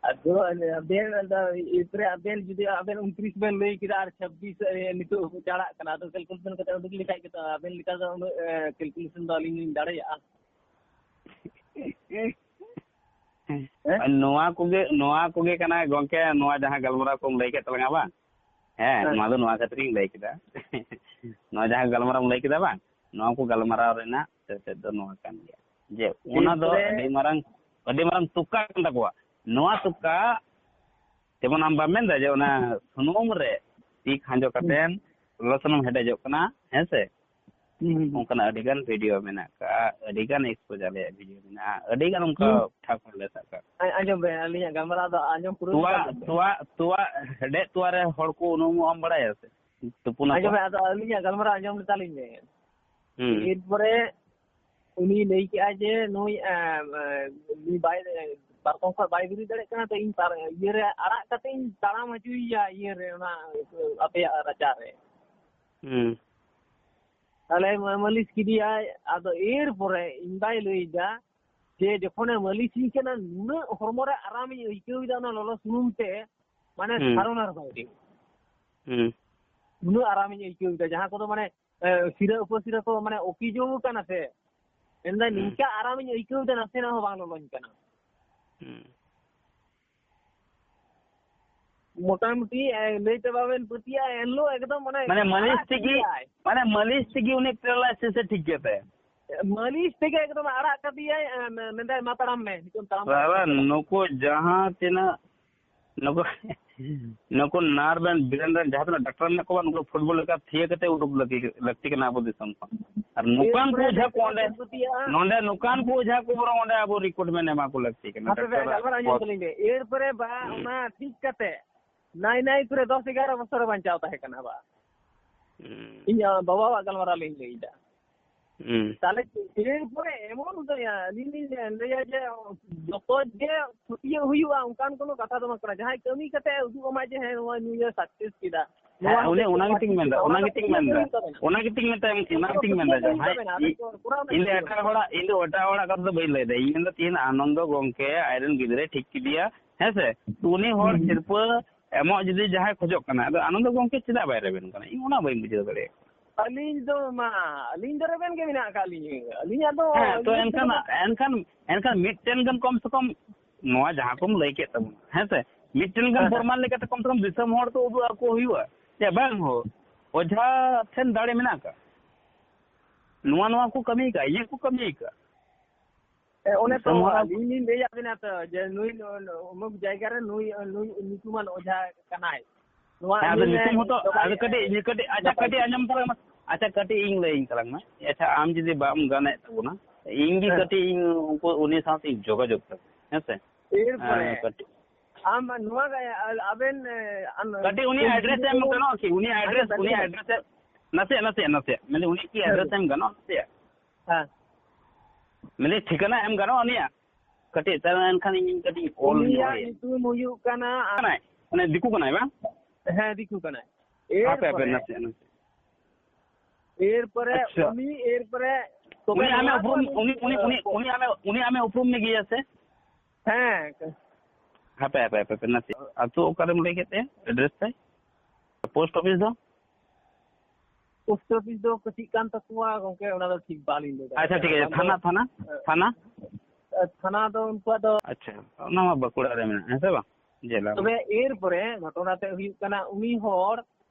ᱟᱫᱚ ᱟᱵᱮᱱ, ᱟᱫᱚ ᱮᱨᱯᱚᱨᱮ ᱟᱵᱮᱱ ᱡᱩᱫᱤ ᱟᱵᱮᱱ ᱩᱱᱛᱨᱤᱥ ᱵᱮᱱ ᱞᱟᱹᱭ ᱠᱮᱫᱟ ᱟᱨ ᱪᱷᱟᱵᱵᱤᱥ, ᱮ, ᱱᱤᱛᱚᱜ ᱪᱟᱞᱟᱜ ᱠᱟᱱᱟ, ᱟᱫᱚ ᱠᱟᱞᱠᱩᱞᱮᱥᱚᱱ ᱠᱟᱛᱮ ᱩᱰᱩᱠ ᱞᱮᱠᱷᱟᱡ ᱜᱮᱛᱚ ᱟᱵᱮᱱ ᱞᱮᱠᱟ ᱫᱚ ᱩᱱᱟᱹᱜ, ᱮ, ᱠᱟᱞᱠᱩᱞᱮᱥᱚᱱ ᱫᱚ ᱟᱹᱞᱤᱧ ᱞᱤᱧ ᱫᱟᱲᱮᱭᱟᱜᱼᱟ᱾ ᱦᱮᱸ? ᱱᱚᱣᱟ ᱠᱚᱜᱮ, ᱱᱚᱣᱟ ᱠᱚᱜᱮ ᱠᱟᱱᱟ ᱜᱚᱝᱠᱮ, ᱱᱚᱣᱟ ᱡᱟᱦᱟᱸ ᱜᱟᱞᱢᱟᱨᱟᱣ ᱠᱚᱢ ᱞᱟᱹᱭ ᱠᱮᱫ ᱛᱟᱞᱟᱝᱟ ᱵᱟᱝ? ᱦᱮᱸ, ᱦᱮᱸ᱾ ᱱᱚᱣᱟ ᱫᱚ ᱱᱚᱣᱟ ᱠᱷᱟᱹᱛᱤᱨᱤᱧ ᱞᱟᱹᱭ ᱠᱮᱫᱟ᱾ ᱱᱚᱣᱟ ᱡᱟᱦᱟᱸ ᱜᱟᱞᱢᱟᱨᱟᱣ ᱮᱢ ᱞᱟᱹᱭ ᱠᱮᱫᱟ ᱵᱟᱝ, ᱱᱚᱣᱟ ᱠᱚ ᱜᱟᱞᱢᱟᱨᱟᱣ ᱨᱮᱱᱟᱜ ᱥᱮᱪᱮᱫ ᱫᱚ ᱱᱚᱣᱟ ᱠᱟᱱ ᱜᱮᱭᱟ ᱡᱮ ᱚᱱᱟ ᱫᱚ ᱮᱨᱯᱚᱨᱮ ᱟᱹᱰᱤ ᱢᱟᱨᱟᱝ, ᱟᱹᱰᱤ ᱢᱟᱨᱟᱝ ᱛᱩᱠᱟ ᱠᱟᱱ ᱛᱟᱠᱚᱣᱟ᱾ ᱱᱚᱣᱟ ᱛᱩᱠᱟ ᱡᱮᱢᱚᱱ ᱟᱢ ᱵᱟᱢ ᱢᱮᱱᱫᱟ ᱡᱮ ᱚᱱᱟ ᱥᱩᱱᱩᱢ ᱨᱮ ᱛᱤ ᱠᱷᱟᱸᱡᱚ ᱠᱟᱛᱮᱱ ᱞᱚᱞᱚ ᱥᱩᱱᱩᱢ ᱦᱮᱰᱮᱡᱚᱜ ᱠᱟᱱᱟ, ᱦᱮᱸ ᱥᱮ? ᱦᱩᱸ, ᱦᱩᱸ, ᱦᱩᱸ᱾ ᱚᱱᱠᱟᱱᱟᱜ ᱟᱹᱰᱤ ᱜᱟᱱ ᱵᱷᱤᱰᱤᱭᱳ ᱢᱮᱱᱟᱜ ᱟᱠᱟᱫᱼᱟ, ᱟᱹᱰᱤ ᱜᱟᱱ ᱮᱠᱥᱯᱳᱡᱽ ᱟᱞᱮᱭᱟᱜ ᱵᱷᱤᱰᱤᱭᱳ ᱢᱮᱱᱟᱜᱼᱟ, ᱟᱹᱰᱤ ᱜᱟᱱ ᱚᱱᱠᱟ ᱦᱩᱸ᱾ ᱴᱷᱟᱠ ᱞᱮ ᱥᱟᱵ ᱠᱟᱜ᱾ ᱟᱸ-, ᱟᱸᱡᱚᱢ ᱵᱮᱱ, ᱟᱹᱞᱤᱧᱟᱜ ᱜᱟᱞᱢᱟᱨᱟᱣ ᱫᱚ ᱟᱸᱡᱚᱢ ᱯᱩᱨᱟᱹᱣ ᱛᱚᱣᱟ, ᱠᱟᱱ ᱛᱟᱵᱮᱱᱟ᱾ ᱛᱚᱣᱟ, ᱛᱚᱣᱟ ᱦᱮᱰᱮᱡ ᱛᱚᱣᱟ ᱨᱮ ᱦᱚᱲ ᱠᱚ ᱩᱱᱩᱢᱚᱜ ᱮᱢ ᱵᱟᱲᱟᱭᱟ ᱥᱮ? ᱛᱩᱯᱩᱱᱟᱠᱚ᱾ ᱟᱸᱡᱚᱢ ᱵᱮᱱ, ᱟᱫᱚ ᱟᱹᱞᱤᱧᱟᱜ ᱜᱟᱞᱢᱟᱨᱟᱣ ᱟᱸᱡᱚᱢ ᱞᱮᱛᱟᱞᱤᱧ ᱵᱮᱱ᱾ ᱦᱩᱸ᱾ ᱮᱨᱯᱚᱨᱮ ᱩᱱᱤ ᱞᱟᱹᱭ ᱠᱮᱜᱼᱟᱭ ᱡᱮ ᱱᱩᱭ, ᱮᱸ, ᱮᱸ, ᱱᱩᱭ ᱵᱟᱭ, ᱯᱟᱨᱠᱚᱢ ᱠᱷᱚᱱ ᱵᱟᱭ ᱵᱮᱨᱮᱫ ᱫᱟᱲᱮᱭᱟᱜ ᱠᱟᱱᱟ, ᱛᱚ ᱤᱧ ᱯᱟᱨ-, ᱤᱭᱟᱹ ᱨᱮ ᱟᱲᱟᱜ ᱠᱟᱛᱮ ᱤᱧ ᱛᱟᱲᱟᱢ ᱦᱚᱪᱚᱭᱮᱭᱟ ᱤᱭᱟᱹ ᱨᱮ, ᱚᱱᱟ ᱟᱯᱮᱭᱟᱜ ᱨᱟᱪᱟ ᱨᱮ᱾ ᱦᱩᱸ᱾ ᱛᱟᱦᱞᱮ ᱢᱟ-, ᱢᱟᱹᱞᱤᱥ ᱠᱮᱫᱮᱭᱟᱭ᱾ ᱟᱫᱚ ᱮᱨᱯᱚᱨᱮ ᱤᱧ ᱵᱟᱭ ᱞᱟᱹᱭ ᱮᱫᱟ ᱡᱮ ᱡᱚᱠᱷᱚᱱᱮ ᱢᱟᱹᱞᱤᱥᱤᱧ ᱠᱟᱱᱟ, ᱱᱩᱱᱟᱹᱜ ᱦᱚᱲᱢᱚ ᱨᱮ ᱟᱨᱟᱢᱤᱧ ᱟᱹᱭᱠᱟᱹᱣ ᱮᱫᱟ ᱚᱱᱟ ᱞᱚᱞᱚ ᱥᱩᱱᱩᱢ ᱛᱮ, ᱢᱟᱱᱮ ᱦᱩᱸ᱾ ᱫᱷᱟᱨᱚᱱᱟᱨ ᱵᱟᱭᱨᱮ᱾ ᱦᱩᱸ᱾ ᱱᱩᱱᱟᱹᱜ ᱟᱨᱟᱢᱤᱧ ᱟᱹᱭᱠᱟᱹᱣ ᱮᱫᱟ, ᱡᱟᱦᱟᱸ ᱠᱚᱫᱚ ᱢᱟᱱᱮ, ᱮ, ᱥᱤᱨᱟᱹ ᱩᱯᱟᱹᱥᱤᱨᱟᱹ ᱠᱚ ᱢᱟᱱᱮ ᱚᱠᱤᱡᱚ ᱠᱟᱱᱟ ᱥᱮ, ᱢᱮᱱᱫᱟᱹᱧ ᱦᱩᱸ᱾ ᱱᱤᱝᱠᱟ ᱟᱨᱟᱢᱤᱧ ᱟᱹᱭᱠᱟᱹᱣ ᱮᱫᱟ, ᱱᱟᱥᱮᱱᱟᱜ ᱦᱚᱸ ᱵᱟᱝ ᱞᱚᱞᱚᱧ ᱠᱟᱱᱟ᱾ ᱦᱩᱸ᱾ ᱢᱚᱴᱟᱢᱩᱴᱤ, ᱮ, ᱞᱟᱹᱭ ᱛᱮ ᱵᱟᱵᱮᱱ ᱯᱟᱹᱛᱭᱟᱹᱜᱼᱟ, ᱮᱱᱦᱤᱞᱳᱜ ᱮᱠᱫᱚᱢ ᱚᱱᱮ ᱢᱟᱱᱮ ᱢᱟᱹᱞᱤᱥ ᱟᱲᱟᱜ ᱛᱮᱜᱮ, ᱠᱮᱫᱮᱭᱟᱭ᱾ ᱢᱟᱱᱮ ᱢᱟᱹᱞᱤᱥ ᱛᱮᱜᱮ ᱩᱱᱤ paralysis ᱮ ᱴᱷᱤᱠ ᱠᱮᱫ ᱛᱟᱭᱟ᱾ ᱢᱟᱹᱞᱤᱥ ᱛᱮᱜᱮ ᱮᱠᱫᱚᱢ ᱟᱲᱟᱜ ᱠᱟᱫᱮᱭᱟᱭ, ᱮ, ᱢᱮ-, ᱢᱮᱱᱫᱟᱭ, "ᱢᱟ ᱛᱟᱲᱟᱢ ᱢᱮ, ᱱᱤᱛᱚᱜ ᱛᱟᱲᱟᱢ ᱵᱟᱵᱟ, ᱫᱟᱲᱮᱭᱟᱜᱼᱟ, ᱛᱟᱲᱟᱢ ᱢᱮ᱾" ᱱᱩᱠᱩ ᱡᱟᱦᱟᱸ ᱛᱤᱱᱟᱹᱜ, ᱱᱩᱠᱩ, ᱱᱩᱠᱩ ᱱᱟᱨ ᱵᱮᱱ ᱵᱤᱨᱮᱱ ᱨᱮᱱ ᱡᱟᱦᱟᱸ ᱛᱤᱱᱟᱹᱜ ᱰᱟᱠᱛᱟᱨ ᱢᱮᱱᱟᱜ ᱠᱚᱣᱟ, ᱱᱩᱠᱩ ᱯᱷᱩᱴᱵᱚᱞ ᱞᱮᱠᱟ ᱛᱷᱤᱭᱟᱹ ᱠᱟᱛᱮ ᱩᱰᱩᱠ ᱞᱟᱹᱠᱛᱤ, ᱞᱟᱹᱠᱛᱤ ᱠᱟᱱᱟ ᱟᱵᱚ ᱫᱤᱥᱚᱢ ᱠᱷᱚᱱ᱾ ᱟᱨ ᱱᱚᱝᱠᱟᱱ ᱠᱚ ᱮᱨᱯᱚᱨᱮ ᱚᱡᱷᱟ ᱠᱚ ᱰᱟᱠᱛᱟᱨ ᱚᱸᱰᱮ, ᱯᱟᱹᱛᱭᱟᱹᱜᱼᱟ᱾ ᱱᱚᱰᱮ ᱱᱚᱝᱠᱟᱱ ᱠᱚ ᱚᱡᱷᱟ ᱠᱚ ᱵᱚᱨᱚᱝ ᱚᱸᱰᱮ ᱟᱵᱚ recruitment ᱮᱢᱟ ᱠᱚ ᱞᱟᱹᱠᱛᱤ ᱠᱟᱱᱟ, ᱦᱟᱯᱮ ᱵᱮ, ᱰᱟᱠᱛᱟᱨᱟᱜ ᱜᱟᱞᱢᱟᱨᱟᱣ ᱟᱸᱡᱚᱢ ᱯᱚᱫᱽ᱾ ᱛᱟᱹᱞᱤᱧ ᱵᱮ᱾ ᱮᱨᱯᱚᱨᱮ ᱵᱟ, ᱦᱩᱸ᱾ ᱚᱱᱟ ᱴᱷᱤᱠ ᱠᱟᱛᱮ ᱱᱟᱭ ᱱᱟᱭ ᱠᱚᱨᱮ ᱫᱚᱥ ᱮᱜᱟᱨᱚ ᱵᱚᱪᱷᱚᱨᱮ ᱵᱟᱧᱪᱟᱣ ᱛᱟᱦᱮᱸ ᱠᱟᱱᱟ ᱵᱟ᱾ ᱦᱩᱸ᱾ ᱤᱧ ᱵᱟᱵᱟᱣᱟᱜ ᱜᱟᱞᱢᱟᱨᱟᱣ ᱞᱤᱧ ᱞᱟᱹᱭᱫᱟ᱾ ᱦᱩᱸ᱾ ᱛᱟᱦᱞᱮ ᱮᱨᱯᱚᱨᱮ ᱮᱢᱚᱱ ᱩᱛᱟᱹᱨ ᱟᱹᱞᱤᱧ ᱞᱤᱧ ᱞᱟᱹᱭᱟ ᱡᱮ ᱡᱚᱛᱚ ᱜᱮ ᱯᱟᱹᱛᱭᱟᱹᱣ ᱦᱩᱭᱩᱜᱼᱟ, ᱚᱱᱠᱟᱱ ᱠᱳᱱᱳ ᱠᱟᱛᱷᱟ ᱫᱚ ᱵᱟᱝ ᱠᱟᱱᱟ᱾ ᱡᱟᱦᱟᱸᱭ ᱠᱟᱹᱢᱤ ᱠᱟᱛᱮ ᱩᱫᱩᱜ ᱟᱢᱟᱭ ᱡᱮ ᱦᱮᱸ, ᱱᱚᱣᱟ ᱱᱩᱭᱮ success ᱠᱮᱫᱟ, ᱦᱮᱸ, ᱱᱚᱣᱟ ᱩᱱᱤ ᱦᱚᱛᱮᱡ ᱛᱮ ᱚᱱᱟ ᱱᱚᱣᱟ ᱜᱮᱛᱤᱧ ᱪᱤᱠᱟᱹ, ᱢᱮᱱᱫᱟ, ᱱᱚᱣᱟ ᱚᱱᱟ ᱫᱚ ᱜᱮᱛᱤᱧ ᱯᱟᱹᱛᱭᱟᱹᱣ ᱢᱮᱱᱫᱟ, ᱛᱟᱵᱮᱱᱟ᱾ ᱚᱱᱟ ᱜᱮᱛᱤᱧ ᱢᱮᱛᱟᱭ, ᱚᱱᱟ ᱜᱮᱛᱤᱧ ᱢᱮᱱᱫᱟ ᱡᱮ ᱦᱮᱸ, ᱟᱵᱮᱱ ᱠᱚᱨᱟᱣ ᱤᱧ ᱫᱚ ᱞᱟᱹᱜᱤᱫ ᱮᱴᱟᱜ ᱦᱚᱲᱟᱜ, ᱤᱧ ᱫᱚ ᱮᱴᱟᱜ ᱦᱚᱲᱟᱜ ᱠᱟᱛᱷᱟ ᱫᱚ ᱵᱟᱹᱧ ᱞᱟᱹᱭᱫᱟ, ᱤᱧ ᱢᱮᱱᱫᱟ ᱛᱮᱦᱮᱧ ᱟᱱᱚᱱᱫᱚ ᱜᱚᱝᱠᱮ ᱟᱡᱨᱮᱱ ᱜᱤᱫᱽᱨᱟᱹᱭ ᱴᱷᱤᱠ ᱠᱮᱫᱮᱭᱟ, ᱦᱮᱸ ᱥᱮ? ᱛᱚ ᱩᱱᱤ ᱦᱚᱲ ᱦᱩᱸ᱾ ᱥᱤᱨᱯᱟᱹ ᱮᱢᱚᱜ ᱡᱩᱫᱤ ᱡᱟᱦᱟᱸᱭ ᱠᱷᱚᱡᱚᱜ ᱠᱟᱱᱟ, ᱟᱫᱚ ᱟᱱᱚᱱᱫᱚ ᱜᱚᱝᱠᱮ ᱪᱮᱫᱟᱜ ᱵᱟᱭ ᱨᱮᱵᱮᱱ ᱠᱟᱱᱟ? ᱤᱧ ᱚᱱᱟ ᱵᱟᱹᱧ ᱵᱩᱡᱷᱟᱹᱣ ᱫᱟᱲᱮᱭᱟᱜ ᱠᱟᱱᱟ᱾ ᱟᱹᱞᱤᱧ ᱫᱚ ᱢᱟ, ᱟᱹᱞᱤᱧ ᱫᱚ ᱨᱮᱵᱮᱱ ᱜᱮ ᱢᱮᱱᱟᱜ ᱟᱠᱟᱫ ᱞᱤᱧᱟᱹ᱾ ᱟᱹᱞᱤᱧᱟᱜ ᱫᱚ ᱦᱮᱸ, ᱛᱚ ᱤᱭᱟᱹ ᱮᱱᱠᱷᱟᱱ, ᱠᱚᱫᱚ ᱮᱱᱠᱷᱟᱱ, ᱮᱱᱠᱷᱟᱱ ᱢᱤᱫᱴᱮᱱ ᱜᱟᱱ ᱠᱚᱢ ᱥᱮ ᱠᱚᱢ ᱱᱚᱣᱟ ᱡᱟᱦᱟᱸ ᱠᱚᱢ ᱞᱟᱹᱭ ᱠᱮᱫ ᱛᱟᱵᱚᱱᱟ, ᱦᱮᱸ ᱥᱮ, ᱢᱤᱫᱴᱮᱱ ᱜᱟᱱ ᱦᱮᱸ, ᱦᱮᱸ᱾ ᱯᱨᱚᱢᱟᱱ ᱞᱮᱠᱟᱛᱮ ᱠᱚᱢ ᱥᱮ ᱠᱚᱢ ᱫᱤᱥᱚᱢ ᱦᱚᱲ ᱛᱚ ᱩᱫᱩᱜ ᱟᱠᱚ ᱦᱩᱭᱩᱜᱼᱟ ᱡᱮ ᱵᱟᱝ ᱦᱳ, ᱚᱡᱷᱟ ᱴᱷᱮᱱ ᱫᱟᱲᱮ ᱢᱮᱱᱟᱜ ᱟᱠᱟᱫ, ᱱᱚᱣᱟ, ᱱᱚᱣᱟ ᱠᱚ ᱠᱟᱹᱢᱤ ᱟᱠᱟᱫ, ᱤᱭᱟᱹ ᱠᱚ ᱠᱟᱹᱢᱤ ᱟᱠᱟᱫ᱾ ᱦᱮᱸ, ᱚᱱᱮ ᱛᱚ ᱫᱤᱥᱚᱢ ᱦᱚᱲ ᱟᱹᱞᱤᱧ ᱞᱤᱧ ᱞᱟᱹᱭᱟᱫ ᱵᱮᱱᱟ ᱛᱚ ᱡᱮ ᱱᱩᱭ ᱱᱩ-, ᱱᱩ-, ᱚᱢᱩᱠ ᱡᱟᱭᱜᱟ ᱨᱮ ᱱᱩᱭ, ᱱᱩᱭ ᱧᱩᱛᱩᱢᱟᱱ ᱚᱡᱷᱟ ᱠᱟᱱᱟᱭ᱾ ᱱᱚᱣᱟ ᱦᱮᱸ, ᱟᱫᱚ ᱤᱢᱟᱹᱧ ᱢᱮ, ᱧᱩᱛᱩᱢ ᱦᱚᱸᱛᱚ, ᱡᱚᱢᱟᱭ ᱟᱫᱚ ᱠᱟᱹᱴᱤᱡ, ᱤᱢᱟᱹᱧ᱾ ᱤᱭᱟᱹ ᱠᱟᱹᱴᱤᱡ, ᱟᱪᱪᱷᱟ, ᱱᱟᱯᱟᱭ ᱠᱟᱹᱴᱤᱡ ᱜᱮ᱾ ᱟᱸᱡᱚᱢ ᱛᱟᱞᱟᱝ ᱢᱮ᱾ ᱟᱪᱪᱷᱟ, ᱠᱟᱹᱴᱤᱡ ᱤᱧ ᱞᱟᱹᱭᱟᱹᱧ ᱛᱟᱞᱟᱝ ᱢᱮ᱾ ᱟᱪᱪᱷᱟ, ᱟᱢ ᱡᱩᱫᱤ ᱵᱟᱢ ᱜᱟᱱᱮᱫ ᱛᱟᱵᱚᱱᱟ, ᱤᱧ ᱜᱮ ᱦᱮᱸ᱾ ᱠᱟᱹᱴᱤᱡ ᱤᱧ ᱩᱱᱠᱩ, ᱩᱱᱤ ᱥᱟᱶᱛᱮᱧ ᱡᱳᱜᱟᱡᱳᱜᱽ ᱛᱟᱵᱚᱱᱟ, ᱦᱮᱸ ᱥᱮ? ᱮᱨᱯᱚᱨᱮ ᱦᱮᱸ, ᱠᱟᱹᱴᱤᱡ᱾ ᱟᱢ ᱱᱚᱣᱟ ᱜᱮ, ᱟ-, ᱟᱵᱮᱱ, ᱮ, ᱟᱢ ᱠᱟᱹᱴᱤᱡ ᱩᱱᱤ ᱩᱱᱤ address ᱮᱢ ᱟᱵᱮᱱ ᱜᱟᱱᱚᱜᱼᱟ ᱠᱤ? ᱩᱱᱤ address, ᱟᱵᱮᱱ ᱩᱱᱤ ᱟᱵᱮᱱ address ᱮ, ᱱᱟᱥᱮᱭᱟᱜ, ᱱᱟᱥᱮᱭᱟᱜ, ᱱᱟᱥᱮᱭᱟᱜ᱾ ᱢᱮᱱᱫᱟᱹᱧ, ᱩᱱᱤ ᱠᱤ ᱦᱮᱸ᱾ Address ᱮᱢ ᱜᱟᱱᱚᱜᱼᱟ ᱱᱟᱥᱮᱭᱟᱜ? ᱦᱮᱸ᱾ ᱢᱮᱱᱫᱟᱹᱧ, ᱴᱷᱤᱠᱟᱹᱱᱟ ᱮᱢ ᱜᱟᱱᱚᱜᱼᱟ ᱩᱱᱤᱭᱟᱜ? ᱠᱟᱹᱴᱤᱡ, ᱛᱟᱦᱞᱮ ᱮᱱᱠᱷᱟᱱ ᱤᱧ ᱠᱟᱹᱴᱤᱡ ᱚᱞ ᱧᱚᱜ ᱩᱱᱤᱭᱟᱜ ᱟᱭᱟ᱾ ᱧᱩᱛᱩᱢ ᱦᱩᱭᱩᱜ ᱠᱟᱱᱟ ᱟᱢ-, ᱠᱟᱱᱟᱭ? ᱢᱟᱱᱮ ᱫᱤᱠᱩ ᱠᱟᱱᱟᱭ ᱵᱟᱝ? ᱦᱮᱸ, ᱫᱤᱠᱩ ᱠᱟᱱᱟᱭ᱾ ᱦᱟᱯᱮ, ᱦᱟᱯᱮ, ᱮᱨᱯᱚᱨᱮ, ᱱᱟᱥᱮᱭᱟᱜ, ᱱᱟᱥᱮᱭᱟᱜ᱾ ᱮᱨᱯᱚᱨᱮ ᱟᱪᱪᱷᱟ᱾ ᱩᱱᱤ, ᱮᱨᱯᱚᱨᱮ ᱛᱚᱵᱮ ᱩᱱᱤ ᱟᱢᱮ ᱱᱚᱣᱟ ᱫᱚ ᱩᱯᱨᱩᱢ, ᱟᱹᱞᱤᱧ, ᱩᱱᱤ, ᱩᱱᱤ, ᱮ, ᱩᱱᱤ ᱟᱢᱮ, ᱩᱱᱤ ᱟᱢᱮ ᱩᱯᱨᱩᱢ ᱢᱮᱜᱮᱭᱟ ᱥᱮ? ᱦᱮᱸ᱾ ᱦᱟᱯᱮ, ᱦᱟᱯᱮ, ᱦᱟᱯᱮ, ᱦᱟᱯᱮ, ᱱᱟᱥᱮ᱾ ᱟᱹᱛᱩ ᱚᱠᱟᱨᱮᱢ ᱞᱟᱹᱭ ᱠᱮᱫ ᱛᱟᱭᱟ? Address ᱛᱟᱭ? Post office ᱫᱚ? Post office ᱫᱚ ᱠᱟᱹᱴᱤᱡ ᱠᱟᱱ ᱛᱟᱠᱚᱣᱟ ᱜᱚᱝᱠᱮ, ᱚᱱᱟ ᱫᱚ ᱴᱷᱤᱠ ᱵᱟᱞᱤᱧ ᱞᱟᱹᱭ ᱫᱟᱲᱮᱭᱟᱜ ᱟᱪᱪᱷᱟ, ᱴᱷᱤᱠ ᱠᱟᱱᱟ᱾ ᱟᱪᱷᱮ, ᱚᱱᱟ ᱫᱚ, ᱛᱷᱟᱱᱟ, ᱛᱷᱟᱱᱟ? ᱮ, ᱛᱷᱟᱱᱟ? ᱛᱷᱟᱱᱟ ᱫᱚ ᱩᱱᱠᱩᱣᱟᱜ ᱫᱚ᱾ ᱟᱪᱪᱷᱟ, ᱚᱱᱟ ᱢᱟ ᱵᱟᱸᱠᱩᱲᱟ ᱨᱮ ᱢᱮᱱᱟᱜᱼᱟ, ᱦᱮᱸ ᱥᱮ ᱵᱟᱝ? ᱡᱮᱞᱟ ᱨᱮ᱾ ᱛᱚᱵᱮ ᱮᱨᱯᱚᱨᱮ ᱜᱷᱚᱴᱚᱱᱟ ᱛᱮ ᱦᱩᱭᱩᱜ ᱠᱟᱱᱟ, ᱩᱱᱤ ᱦᱚᱲ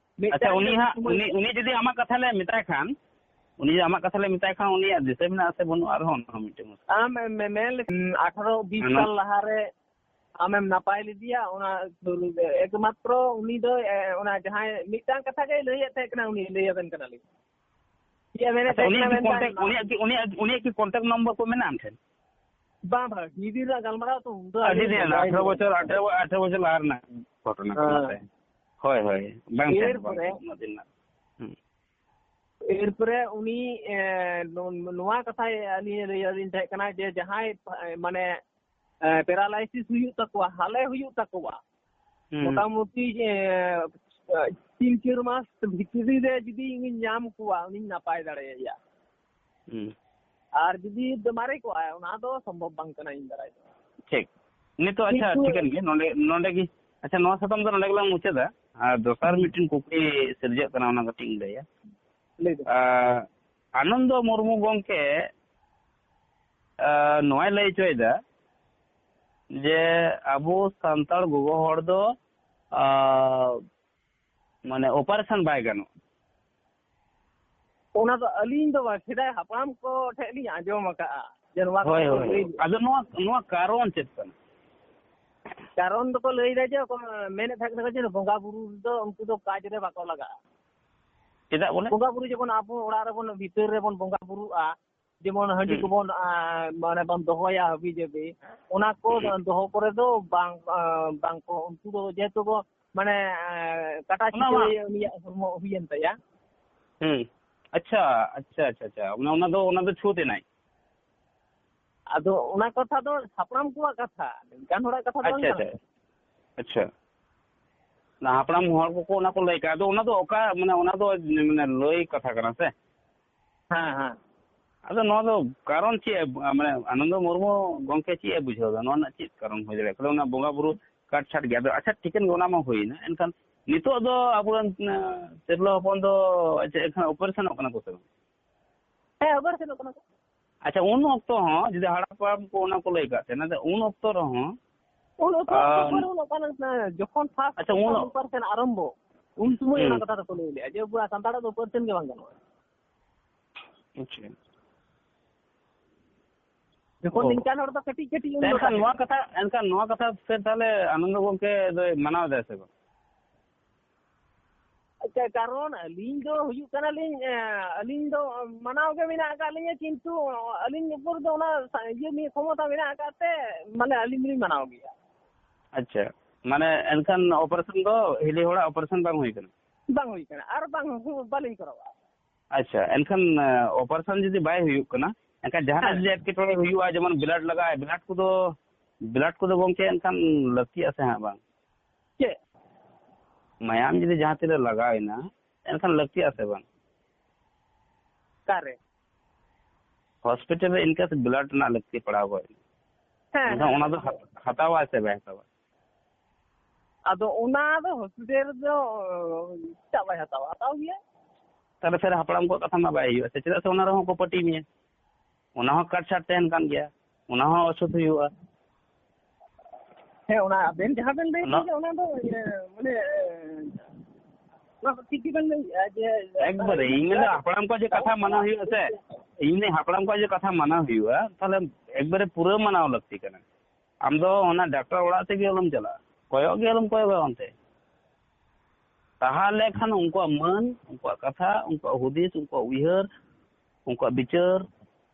ᱟᱪᱪᱷᱟ, ᱢᱤᱫᱴᱟᱝ ᱩᱱᱤ ᱜᱮ ᱦᱟᱸᱜ, ᱥᱚᱢᱚᱭ ᱩᱱᱤ, ᱩᱱᱤ ᱡᱩᱫᱤ ᱟᱢᱟᱜ ᱠᱟᱛᱷᱟ ᱞᱮ ᱢᱮᱛᱟᱭ ᱠᱷᱟᱱ, ᱩᱱᱤ ᱡᱩᱫᱤ ᱟᱢᱟᱜ ᱠᱟᱛᱷᱟ ᱞᱮ ᱢᱮᱛᱟᱭ ᱠᱷᱟᱱ, ᱩᱱᱤᱭᱟᱜ ᱫᱤᱥᱟᱹ ᱢᱮᱱᱟᱜᱼᱟ ᱥᱮ ᱵᱟᱹᱱᱩᱜᱼᱟ, ᱟᱨᱦᱚᱸ ᱚᱱᱟ ᱦᱚᱸ ᱢᱤᱫᱴᱮᱱ ᱢᱩᱥᱠᱤᱞ᱾ ᱟᱢ ᱮᱢ ᱢᱮ-, ᱢᱮᱱ ᱞᱮᱠᱷᱟᱱ ᱟᱴᱷᱟᱨᱚ ᱵᱤᱥ ᱦᱮᱸ᱾ ᱥᱟᱞ ᱞᱟᱦᱟᱨᱮ ᱟᱢᱮᱢ ᱱᱟᱯᱟᱭ ᱞᱮᱫᱮᱭᱟ, ᱚᱱᱟ ᱮᱠᱢᱟᱛᱨᱚ ᱩᱱᱤ ᱫᱚ, ᱮ, ᱚᱱᱟ ᱡᱟᱦᱟᱸᱭ ᱢᱤᱫᱴᱟᱝ ᱠᱟᱛᱷᱟ ᱜᱮᱭ ᱞᱟᱹᱭᱮᱫ ᱛᱟᱦᱮᱸ ᱠᱟᱱᱟ, ᱩᱱᱤ ᱞᱟᱹᱭ ᱟᱵᱮᱱ ᱠᱟᱱᱟᱞᱤᱧ᱾ ᱪᱮᱫ ᱮ ᱢᱮᱱᱮᱫ ᱟᱪᱪᱷᱟ, ᱛᱟᱦᱮᱸ ᱩᱱᱤᱭᱟᱜ ᱠᱟᱱᱟ ᱠᱤ ᱢᱮᱱᱫᱟ, ᱠᱚᱱᱴᱟᱠᱴ, ᱩᱱᱤᱭᱟᱜ ᱠᱤ, ᱩᱱᱤᱭᱟᱜ, ᱩᱱᱤᱭᱟᱜ ᱠᱤ ᱠᱚᱱᱴᱟᱠᱴ ᱱᱚᱢᱵᱚᱨ ᱠᱚ ᱢᱮᱱᱟᱜᱼᱟ ᱟᱢ ᱴᱷᱮᱱ? ᱵᱟᱝ, ᱵᱟᱝ, ᱦᱤᱫᱤ ᱨᱮᱱᱟᱜ ᱜᱟᱞᱢᱟᱨᱟᱣ ᱛᱚ ᱩᱱ ᱫᱚ ᱟᱹᱰᱤ ᱟᱹᱞᱤᱧ ᱫᱤᱱ, ᱵᱟᱭ ᱟᱴᱷᱨᱚ ᱧᱮᱞ ᱵᱚᱪᱷᱚᱨ, ᱠᱟᱫᱟ᱾ ᱟᱴᱷᱨᱚ, ᱟᱴᱷᱨᱚ ᱵᱚᱪᱷᱚᱨ ᱞᱟᱦᱟ ᱨᱮᱱᱟᱜ ᱜᱷᱚᱴᱚᱱᱟ ᱠᱟᱱᱟ ᱦᱮᱸ᱾ ᱥᱮ? ᱦᱳᱭ, ᱦᱳᱭ, ᱵᱟᱝ ᱴᱷᱤᱠ, ᱵᱟᱝ ᱮᱨᱯᱚᱨᱮ, ᱴᱷᱤᱠ, ᱩᱱᱟᱹᱜ ᱫᱤᱱ ᱨᱮᱱᱟᱜ᱾ ᱦᱩᱸ᱾ ᱮᱨᱯᱚᱨᱮ ᱩᱱᱤ, ᱮ, ᱱᱚ-, ᱱᱚᱣᱟ ᱠᱟᱛᱷᱟᱭ ᱟᱹᱞᱤᱧ ᱞᱟᱹᱭ ᱟᱹᱞᱤᱧ ᱛᱟᱦᱮᱸ ᱠᱟᱱᱟ ᱡᱮ ᱡᱟᱦᱟᱸᱭ, ᱮ, ᱢᱟᱱᱮ, ᱮ, ᱯᱮᱨᱟᱞᱟᱭᱥᱤᱥ ᱦᱩᱭᱩᱜ ᱛᱟᱠᱚᱣᱟ, ᱦᱟᱞᱮ ᱦᱩᱭᱩᱜ ᱛᱟᱠᱚᱣᱟ, ᱦᱩᱸ᱾ ᱢᱚᱴᱟᱢᱩᱴᱤ, ᱮ, ᱛᱤᱱ ᱪᱟᱨ ᱢᱟᱥ ᱵᱷᱤᱛᱨᱤ ᱨᱮ ᱡᱩᱫᱤ ᱤᱧᱤᱧ ᱧᱟᱢ ᱠᱚᱣᱟ, ᱩᱱᱤᱧ ᱱᱟᱯᱟᱭ ᱫᱟᱲᱮᱭᱟᱭᱟ᱾ ᱦᱩᱸ᱾ ᱟᱨ ᱡᱩᱫᱤ ᱢᱟᱨᱮ ᱠᱚᱜᱼᱟᱭ, ᱚᱱᱟ ᱫᱚ ᱥᱚᱢᱵᱷᱚᱵ ᱵᱟᱝ ᱠᱟᱱᱟ ᱤᱧ ᱵᱟᱲᱟᱭ ᱫᱚ᱾ ᱴᱷᱤᱠ᱾ ᱱᱤᱛᱚᱜ, ᱟᱪᱪᱷᱟ, ᱠᱤᱱᱛᱩ ᱴᱷᱤᱠᱟᱹᱱ ᱜᱮᱭᱟ, ᱱᱚᱰᱮ, ᱱᱚᱰᱮ ᱜᱮ, ᱟᱪᱪᱷᱟ, ᱱᱚᱣᱟ ᱥᱟᱛᱟᱢ ᱫᱚ ᱱᱚᱰᱮ ᱜᱮᱞᱟᱝ ᱢᱩᱪᱟᱹᱫᱟ᱾ ᱟᱨ ᱫᱚᱥᱟᱨ ᱦᱩᱸ᱾ ᱢᱤᱫᱴᱮᱱ ᱠᱩᱠᱞᱤ ᱥᱤᱨᱡᱟᱹᱜ ᱠᱟᱱᱟ, ᱚᱱᱟ ᱠᱟᱹᱴᱤᱡ ᱤᱧ ᱞᱟᱹᱭᱟ᱾ ᱞᱟᱹᱭ ᱵᱮᱱ᱾ ᱟᱨ ᱟᱱᱚᱱᱫᱚ ᱢᱩᱨᱢᱩ ᱜᱚᱢᱠᱮ, ᱟᱨ ᱱᱚᱣᱟᱭ ᱞᱟᱹᱭ ᱦᱚᱪᱚᱭᱮᱫᱟ ᱡᱮ ᱟᱵᱚ ᱥᱟᱱᱛᱟᱲ ᱜᱚᱜᱚ ᱦᱚᱲ ᱫᱚ, ᱟᱨ, ᱢᱟᱱᱮ, ᱚᱯᱟᱨᱮᱥᱚᱱ ᱵᱟᱭ ᱜᱟᱱᱚᱜᱼᱟ᱾ ᱚᱱᱟ ᱫᱚ ᱟᱹᱞᱤᱧ ᱫᱚ ᱵᱟᱝ, ᱥᱮᱫᱟᱭ ᱦᱟᱯᱲᱟᱢ ᱠᱚ ᱴᱷᱮᱱ ᱞᱤᱧ ᱟᱸᱡᱚᱢ ᱟᱠᱟᱫᱼᱟ ᱡᱮ ᱱᱚᱣᱟ ᱦᱳᱭ, ᱠᱟᱛᱷᱟ ᱠᱚ ᱦᱳᱭ, ᱞᱟᱹᱭ ᱦᱳᱭ᱾ ᱜᱮᱭᱟ᱾ ᱟᱫᱚ ᱱᱚᱣᱟ, ᱱᱚᱣᱟ ᱠᱟᱨᱚᱱ ᱪᱮᱫ ᱠᱟᱱᱟ? ᱠᱟᱨᱚᱱ ᱫᱚᱠᱚ ᱞᱟᱹᱭ ᱮᱫᱟ ᱡᱮ ᱚᱠᱚᱭ ᱢᱮᱱᱮᱫ ᱛᱟᱦᱮᱸ ᱠᱟᱱᱟ ᱠᱚ ᱡᱮ ᱵᱚᱸᱜᱟ ᱵᱩᱨᱩ ᱨᱮᱫᱚ ᱩᱱᱠᱩ ᱫᱚ ᱠᱟᱡᱽ ᱨᱮ ᱵᱟᱠᱚ ᱞᱟᱜᱟᱜᱼᱟ᱾ ᱪᱮᱫᱟᱜ ᱵᱚᱞᱮ? ᱵᱚᱸᱜᱟ ᱵᱩᱨᱩ ᱡᱮᱢᱚᱱ ᱟᱵᱚ ᱚᱲᱟᱜ ᱨᱮᱵᱚᱱ, ᱵᱷᱤᱛᱟᱹᱨ ᱨᱮᱵᱚᱱ ᱵᱚᱸᱜᱟ ᱵᱩᱨᱩᱜᱼᱟ, ᱡᱮᱢᱚᱱ ᱦᱟᱺᱰᱤ ᱦᱩᱸ᱾ ᱠᱚᱵᱚᱱ, ᱟ, ᱢᱟᱱᱮ ᱵᱚᱱ ᱫᱚᱦᱚᱭᱟ ᱦᱟᱹᱵᱤ ᱡᱟᱹᱵᱤ, ᱚᱱᱟ ᱠᱚ ᱦᱩᱸ᱾ ᱫᱚᱦᱚ ᱠᱚᱨᱮ ᱫᱚ ᱵᱟᱝ, ᱟ, ᱵᱟᱝ ᱠᱚ, ᱩᱱᱠᱩ ᱫᱚ ᱡᱮᱦᱮᱛᱩ ᱠᱚ, ᱢᱟᱱᱮ, ᱟ, ᱠᱟᱴᱟ ᱚᱱᱟ ᱢᱟ ᱪᱤᱠᱟᱹᱭ ᱩᱱᱤᱭᱟᱜ ᱦᱚᱲᱢᱚ ᱦᱩᱭᱮᱱ ᱛᱟᱭᱟ᱾ ᱦᱩᱸ᱾ ᱟᱪᱪᱷᱟ, ᱟᱪᱪᱷᱟ, ᱟᱪᱪᱷᱟ, ᱟᱪᱪᱷᱟ᱾ ᱚᱱᱟ, ᱚᱱᱟ ᱫᱚ, ᱚᱱᱟ ᱫᱚ ᱪᱷᱩᱛ ᱮᱱᱟᱭ᱾ ᱟᱫᱚ ᱚᱱᱟ ᱠᱟᱛᱷᱟ ᱫᱚ ᱦᱟᱯᱲᱟᱢ ᱠᱚᱣᱟᱜ ᱠᱟᱛᱷᱟ, ᱱᱤᱝᱠᱟᱱ ᱦᱚᱲᱟᱜ ᱠᱟᱛᱷᱟ ᱫᱚ ᱵᱟᱝ ᱟᱪᱪᱷᱟ, ᱠᱟᱱᱟ᱾ ᱟᱪᱪᱷᱟ, ᱟᱪᱪᱷᱟ᱾ ᱚᱱᱟ ᱦᱟᱯᱲᱟᱢ ᱦᱚᱲ ᱠᱚᱠᱚ ᱚᱱᱟ ᱠᱚ ᱞᱟᱹᱭ ᱠᱟᱜ, ᱟᱫᱚ ᱚᱱᱟ ᱫᱚ ᱚᱠᱟ, ᱢᱟᱱᱮ, ᱚᱱᱟ ᱫᱚ, ᱢᱟᱱᱮ, ᱞᱟᱹᱭ ᱠᱟᱛᱷᱟ ᱠᱟᱱᱟ ᱥᱮ? ᱦᱮᱸ, ᱦᱮᱸ᱾ ᱟᱫᱚ ᱱᱚᱣᱟ ᱫᱚ ᱠᱟᱨᱚᱱ ᱪᱮᱫ ᱮ, ᱢᱟᱱᱮ, ᱟᱱᱚᱱᱫᱚ ᱢᱩᱨᱢᱩ ᱜᱚᱢᱠᱮ ᱪᱮᱫ ᱮ ᱵᱩᱡᱷᱟᱹᱣ ᱮᱫᱟ? ᱱᱚᱣᱟ ᱨᱮᱱᱟᱜ ᱪᱮᱫ ᱠᱟᱨᱚᱱ ᱦᱩᱭ ᱫᱟᱲᱮᱭᱟᱜᱼᱟ? ᱠᱷᱟᱹᱞᱤ ᱚᱱᱟ ᱵᱚᱸᱜᱟ ᱵᱩᱨᱩ ᱠᱟᱴ ᱪᱷᱟᱴ ᱜᱮ᱾ ᱟᱫᱚ ᱟᱪᱪᱷᱟ, ᱴᱷᱤᱠᱟᱹᱱ ᱜᱮ, ᱚᱱᱟ ᱢᱟ ᱦᱩᱭᱱᱟ᱾ ᱮᱱᱠᱷᱟᱱ ᱱᱤᱛᱚᱜ ᱫᱚ ᱟᱵᱚᱨᱮᱱ, ᱮᱸ, ᱛᱤᱨᱞᱟᱹ ᱦᱚᱯᱚᱱ ᱫᱚ ᱪᱮᱫ ᱮᱱᱠᱷᱟᱱ ᱚᱯᱟᱨᱮᱥᱚᱱᱚᱜ ᱠᱟᱱᱟ ᱠᱚ ᱥᱮ ᱵᱟᱝ? ᱦᱮᱸ, ᱚᱯᱟᱨᱮᱥᱚᱱᱚᱜ ᱠᱟᱱᱟ ᱠᱚ᱾ ᱟᱪᱪᱷᱟ, ᱩᱱ ᱚᱠᱛᱚ ᱦᱚᱸ ᱡᱩᱫᱤ ᱦᱟᱲᱟᱢ ᱦᱟᱯᱲᱟᱢ ᱠᱚ ᱚᱱᱟ ᱠᱚ ᱞᱟᱹᱭ ᱠᱟᱜ ᱛᱟᱦᱮᱱᱟ, ᱩᱱ ᱚᱠᱛᱚ ᱨᱮᱦᱚᱸ ᱩᱱ ᱚᱠᱛᱚ ᱟᱢ ᱫᱚ ᱯᱟᱹᱨᱩᱞᱚᱜ ᱠᱟᱱᱟ ᱥᱮ, ᱡᱚᱠᱷᱚᱱ first ᱟᱪᱪᱷᱟ, ᱩᱱ ᱚᱠᱟᱴᱟᱜ ᱚᱠ- ᱚᱯᱟᱨᱮᱥᱚᱱ ᱟᱨᱟᱢᱵᱷᱚ, ᱩᱱ ᱥᱚᱢᱚᱭ ᱦᱩᱸ᱾ ᱚᱱᱟ ᱠᱟᱛᱷᱟ ᱫᱚᱠᱚ ᱞᱟᱹᱭ ᱞᱮᱜᱼᱟ ᱡᱮ ᱟᱵᱚᱣᱟᱜ ᱥᱟᱱᱛᱟᱲᱟᱜ ᱫᱚ ᱚᱯᱟᱨᱮᱥᱚᱱ ᱜᱮ ᱵᱟᱝ ᱜᱟᱱᱚᱜᱼᱟ᱾ ᱟᱪᱪᱷᱟ᱾ ᱡᱚᱠᱷᱚᱱ ᱚ᱾ ᱱᱤᱝᱠᱟᱱ ᱦᱚᱲ ᱫᱚ ᱠᱟᱹᱴᱤᱡ ᱠᱟᱹᱴᱤᱡ ᱩᱱ ᱫᱚ ᱮᱱᱠᱷᱟᱱ ᱛᱟᱦᱮᱸ ᱱᱚᱣᱟ ᱠᱟᱱᱟ᱾ ᱠᱟᱛᱷᱟ, ᱮᱱᱠᱷᱟᱱ ᱱᱚᱣᱟ ᱠᱟᱛᱷᱟ ᱯᱮ ᱛᱟᱦᱞᱮ ᱟᱱᱚᱱᱫᱚ ᱜᱚᱢᱠᱮ ᱫᱚᱭ ᱢᱟᱱᱟᱣ ᱮᱫᱟᱭ ᱥᱮ ᱵᱟᱝ? ᱟᱪᱪᱷᱟ, ᱠᱟᱨᱚᱱ ᱟᱹᱞᱤᱧ ᱫᱚ ᱦᱩᱭᱩᱜ ᱠᱟᱱᱟᱞᱤᱧ, ᱮ, ᱟᱹᱞᱤᱧ ᱫᱚ ᱢᱟᱱᱟᱣ ᱜᱮ ᱢᱮᱱᱟᱜ ᱟᱠᱟᱫ ᱞᱤᱧᱟ, ᱠᱤᱱᱛᱩ ᱟᱹᱞᱤᱧ ᱩᱯᱚᱨ ᱫᱚ ᱚᱱᱟ ᱥᱟ-, ᱤᱭᱟᱹ ᱱᱤᱭᱟᱹ ᱠᱷᱚᱢᱚᱛᱟ ᱢᱮᱱᱟᱜ ᱟᱠᱟᱫ ᱛᱮ, ᱢᱟᱱᱮ, ᱟᱹᱞᱤᱧ ᱫᱚᱞᱤᱧ ᱢᱟᱱᱟᱣ ᱜᱮᱭᱟ᱾ ᱟᱪᱪᱷᱟ, ᱢᱟᱱᱮ ᱮᱱᱠᱷᱟᱱ ᱚᱯᱟᱨᱮᱥᱚᱱ ᱫᱚ ᱦᱤᱞᱤ ᱦᱚᱲᱟᱜ ᱚᱯᱟᱨᱮᱥᱚᱱ ᱵᱟᱝ ᱦᱩᱭ ᱠᱟᱱᱟ? ᱵᱟᱝ ᱦᱩᱭ ᱠᱟᱱᱟ, ᱟᱨ ᱵᱟᱝ, ᱵᱟᱹᱞᱤᱧ ᱠᱚᱨᱟᱣᱟ᱾ ᱟᱪᱪᱷᱟ, ᱮᱱᱠᱷᱟᱱ, ᱮ, ᱚᱯᱟᱨᱮᱥᱚᱱ ᱡᱩᱫᱤ ᱵᱟᱭ ᱦᱩᱭᱩᱜ ᱠᱟᱱᱟ, ᱮᱱᱠᱷᱟᱱ ᱡᱟᱦᱟᱱᱟᱜ ᱦᱮᱸ᱾ ᱡᱩᱫᱤ ᱮᱴᱠᱮᱴᱚᱬᱮ ᱦᱩᱭᱩᱜᱼᱟ, ᱡᱮᱢᱚᱱ blood ᱞᱟᱜᱟᱜᱼᱟ, blood ᱠᱚᱫᱚ, blood ᱠᱚᱫᱚ ᱜᱚᱢᱠᱮ ᱮᱱᱠᱷᱟᱱ ᱞᱟᱹᱠᱛᱤᱜᱼᱟ ᱥᱮ ᱦᱟᱸᱜ ᱵᱟᱝ? ᱪᱮᱫ? ᱢᱟᱭᱟᱢ ᱡᱩᱫᱤ ᱡᱟᱦᱟᱸ ᱛᱤᱱᱟᱹᱜ ᱞᱟᱜᱟᱣ ᱮᱱᱟ, ᱮᱱᱠᱷᱟᱱ ᱞᱟᱹᱠᱛᱤᱜᱼᱟ ᱥᱮ ᱵᱟᱝ? ᱚᱠᱟᱨᱮ? ᱦᱚᱥᱯᱤᱴᱟᱞ ᱨᱮ in case blood ᱨᱮᱱᱟᱜ ᱞᱟᱹᱠᱛᱤ ᱯᱟᱲᱟᱣ ᱜᱚᱫ ᱮᱱᱟ, ᱦᱮᱸ, ᱮᱱᱠᱷᱟᱱ ᱦᱮᱸ᱾ ᱚᱱᱟ ᱫᱚ ᱦᱟᱛ-, ᱦᱟᱛᱟᱣᱟᱭ ᱥᱮ ᱵᱟᱭ ᱦᱟᱛᱟᱣᱟ? ᱟᱫᱚ ᱚᱱᱟ ᱫᱚ ᱦᱚᱥᱯᱤᱴᱟᱞ ᱨᱮᱫᱚ, ᱚ, ᱪᱮᱫᱟᱜ ᱵᱟᱭ ᱦᱟᱛᱟᱣᱟ? ᱦᱟᱛᱟᱣ ᱜᱮᱭᱟ᱾ ᱛᱟᱦᱞᱮ ᱥᱮᱨ ᱦᱟᱯᱲᱟᱢ ᱠᱚᱣᱟᱜ ᱠᱟᱛᱷᱟ ᱢᱟ ᱵᱟᱭ ᱦᱩᱭᱩᱜᱼᱟ ᱥᱮ, ᱪᱮᱫᱟᱜ ᱥᱮ ᱚᱱᱟ ᱨᱮᱦᱚᱸ ᱠᱚ ᱯᱟᱹᱴᱤ ᱢᱮᱭᱟ, ᱚᱱᱟ ᱦᱚᱸ ᱠᱟᱴ ᱪᱷᱟᱴ ᱛᱟᱦᱮᱱ ᱠᱟᱱ ᱜᱮᱭᱟ, ᱚᱱᱟ ᱦᱚᱸ ᱚᱥᱩᱫ ᱦᱩᱭᱩᱜᱼᱟ᱾ ᱦᱮᱸ, ᱚᱱᱟ ᱟᱵᱮᱱ ᱡᱟᱦᱟᱸ ᱵᱮᱱ ᱞᱟᱹᱭ ᱚᱱᱟ ᱦᱚᱪᱚᱭᱮᱫᱟ, ᱚᱱᱟ ᱫᱚ, ᱤᱭᱟᱹ, ᱢᱟᱱᱮ, ᱚᱱᱟ ᱫᱚ ᱴᱷᱤᱠ ᱜᱮᱵᱮᱱ ᱞᱟᱹᱭᱮᱫᱼᱟ ᱡᱮ ᱮᱠᱵᱟᱨᱮ, ᱤᱧ ᱢᱮᱱᱫᱟ ᱦᱟᱯᱲᱟᱢ ᱠᱚᱣᱟᱜ ᱡᱮ ᱠᱟᱛᱷᱟ ᱢᱟᱱᱟᱣ ᱦᱩᱭᱩᱜᱼᱟ ᱥᱮ, ᱤᱧ ᱞᱟᱹᱭ ᱦᱟᱯᱲᱟᱢ ᱠᱚᱣᱟᱜ ᱡᱮ ᱠᱟᱛᱷᱟ ᱢᱟᱱᱟᱣ ᱦᱩᱭᱩᱜᱼᱟ, ᱛᱟᱦᱞᱮ ᱮᱠᱵᱟᱨᱮ ᱯᱩᱨᱟᱹ ᱢᱟᱱᱟᱣ ᱞᱟᱹᱠᱛᱤ ᱠᱟᱱᱟ᱾ ᱟᱢ ᱫᱚ ᱚᱱᱟ ᱰᱟᱠᱛᱟᱨ ᱚᱲᱟᱜ ᱥᱮᱫ ᱜᱮ ᱟᱞᱚᱢ ᱪᱟᱞᱟᱜᱼᱟ, ᱠᱚᱭᱚᱜ ᱜᱮ ᱟᱞᱚᱢ ᱠᱚᱭᱚᱜᱟ ᱚᱱᱛᱮ᱾ ᱛᱟᱦᱞᱮ ᱠᱷᱟᱱ ᱩᱱᱠᱩᱣᱟᱜ ᱢᱟᱹᱱ, ᱩᱱᱠᱩᱣᱟᱜ ᱠᱟᱛᱷᱟ, ᱩᱱᱠᱩᱣᱟᱜ ᱦᱩᱫᱤᱥ, ᱩᱱᱠᱩᱣᱟᱜ ᱩᱭᱦᱟᱹᱨ, ᱩᱱᱠᱩᱣᱟᱜ ᱵᱤᱪᱟᱹᱨ,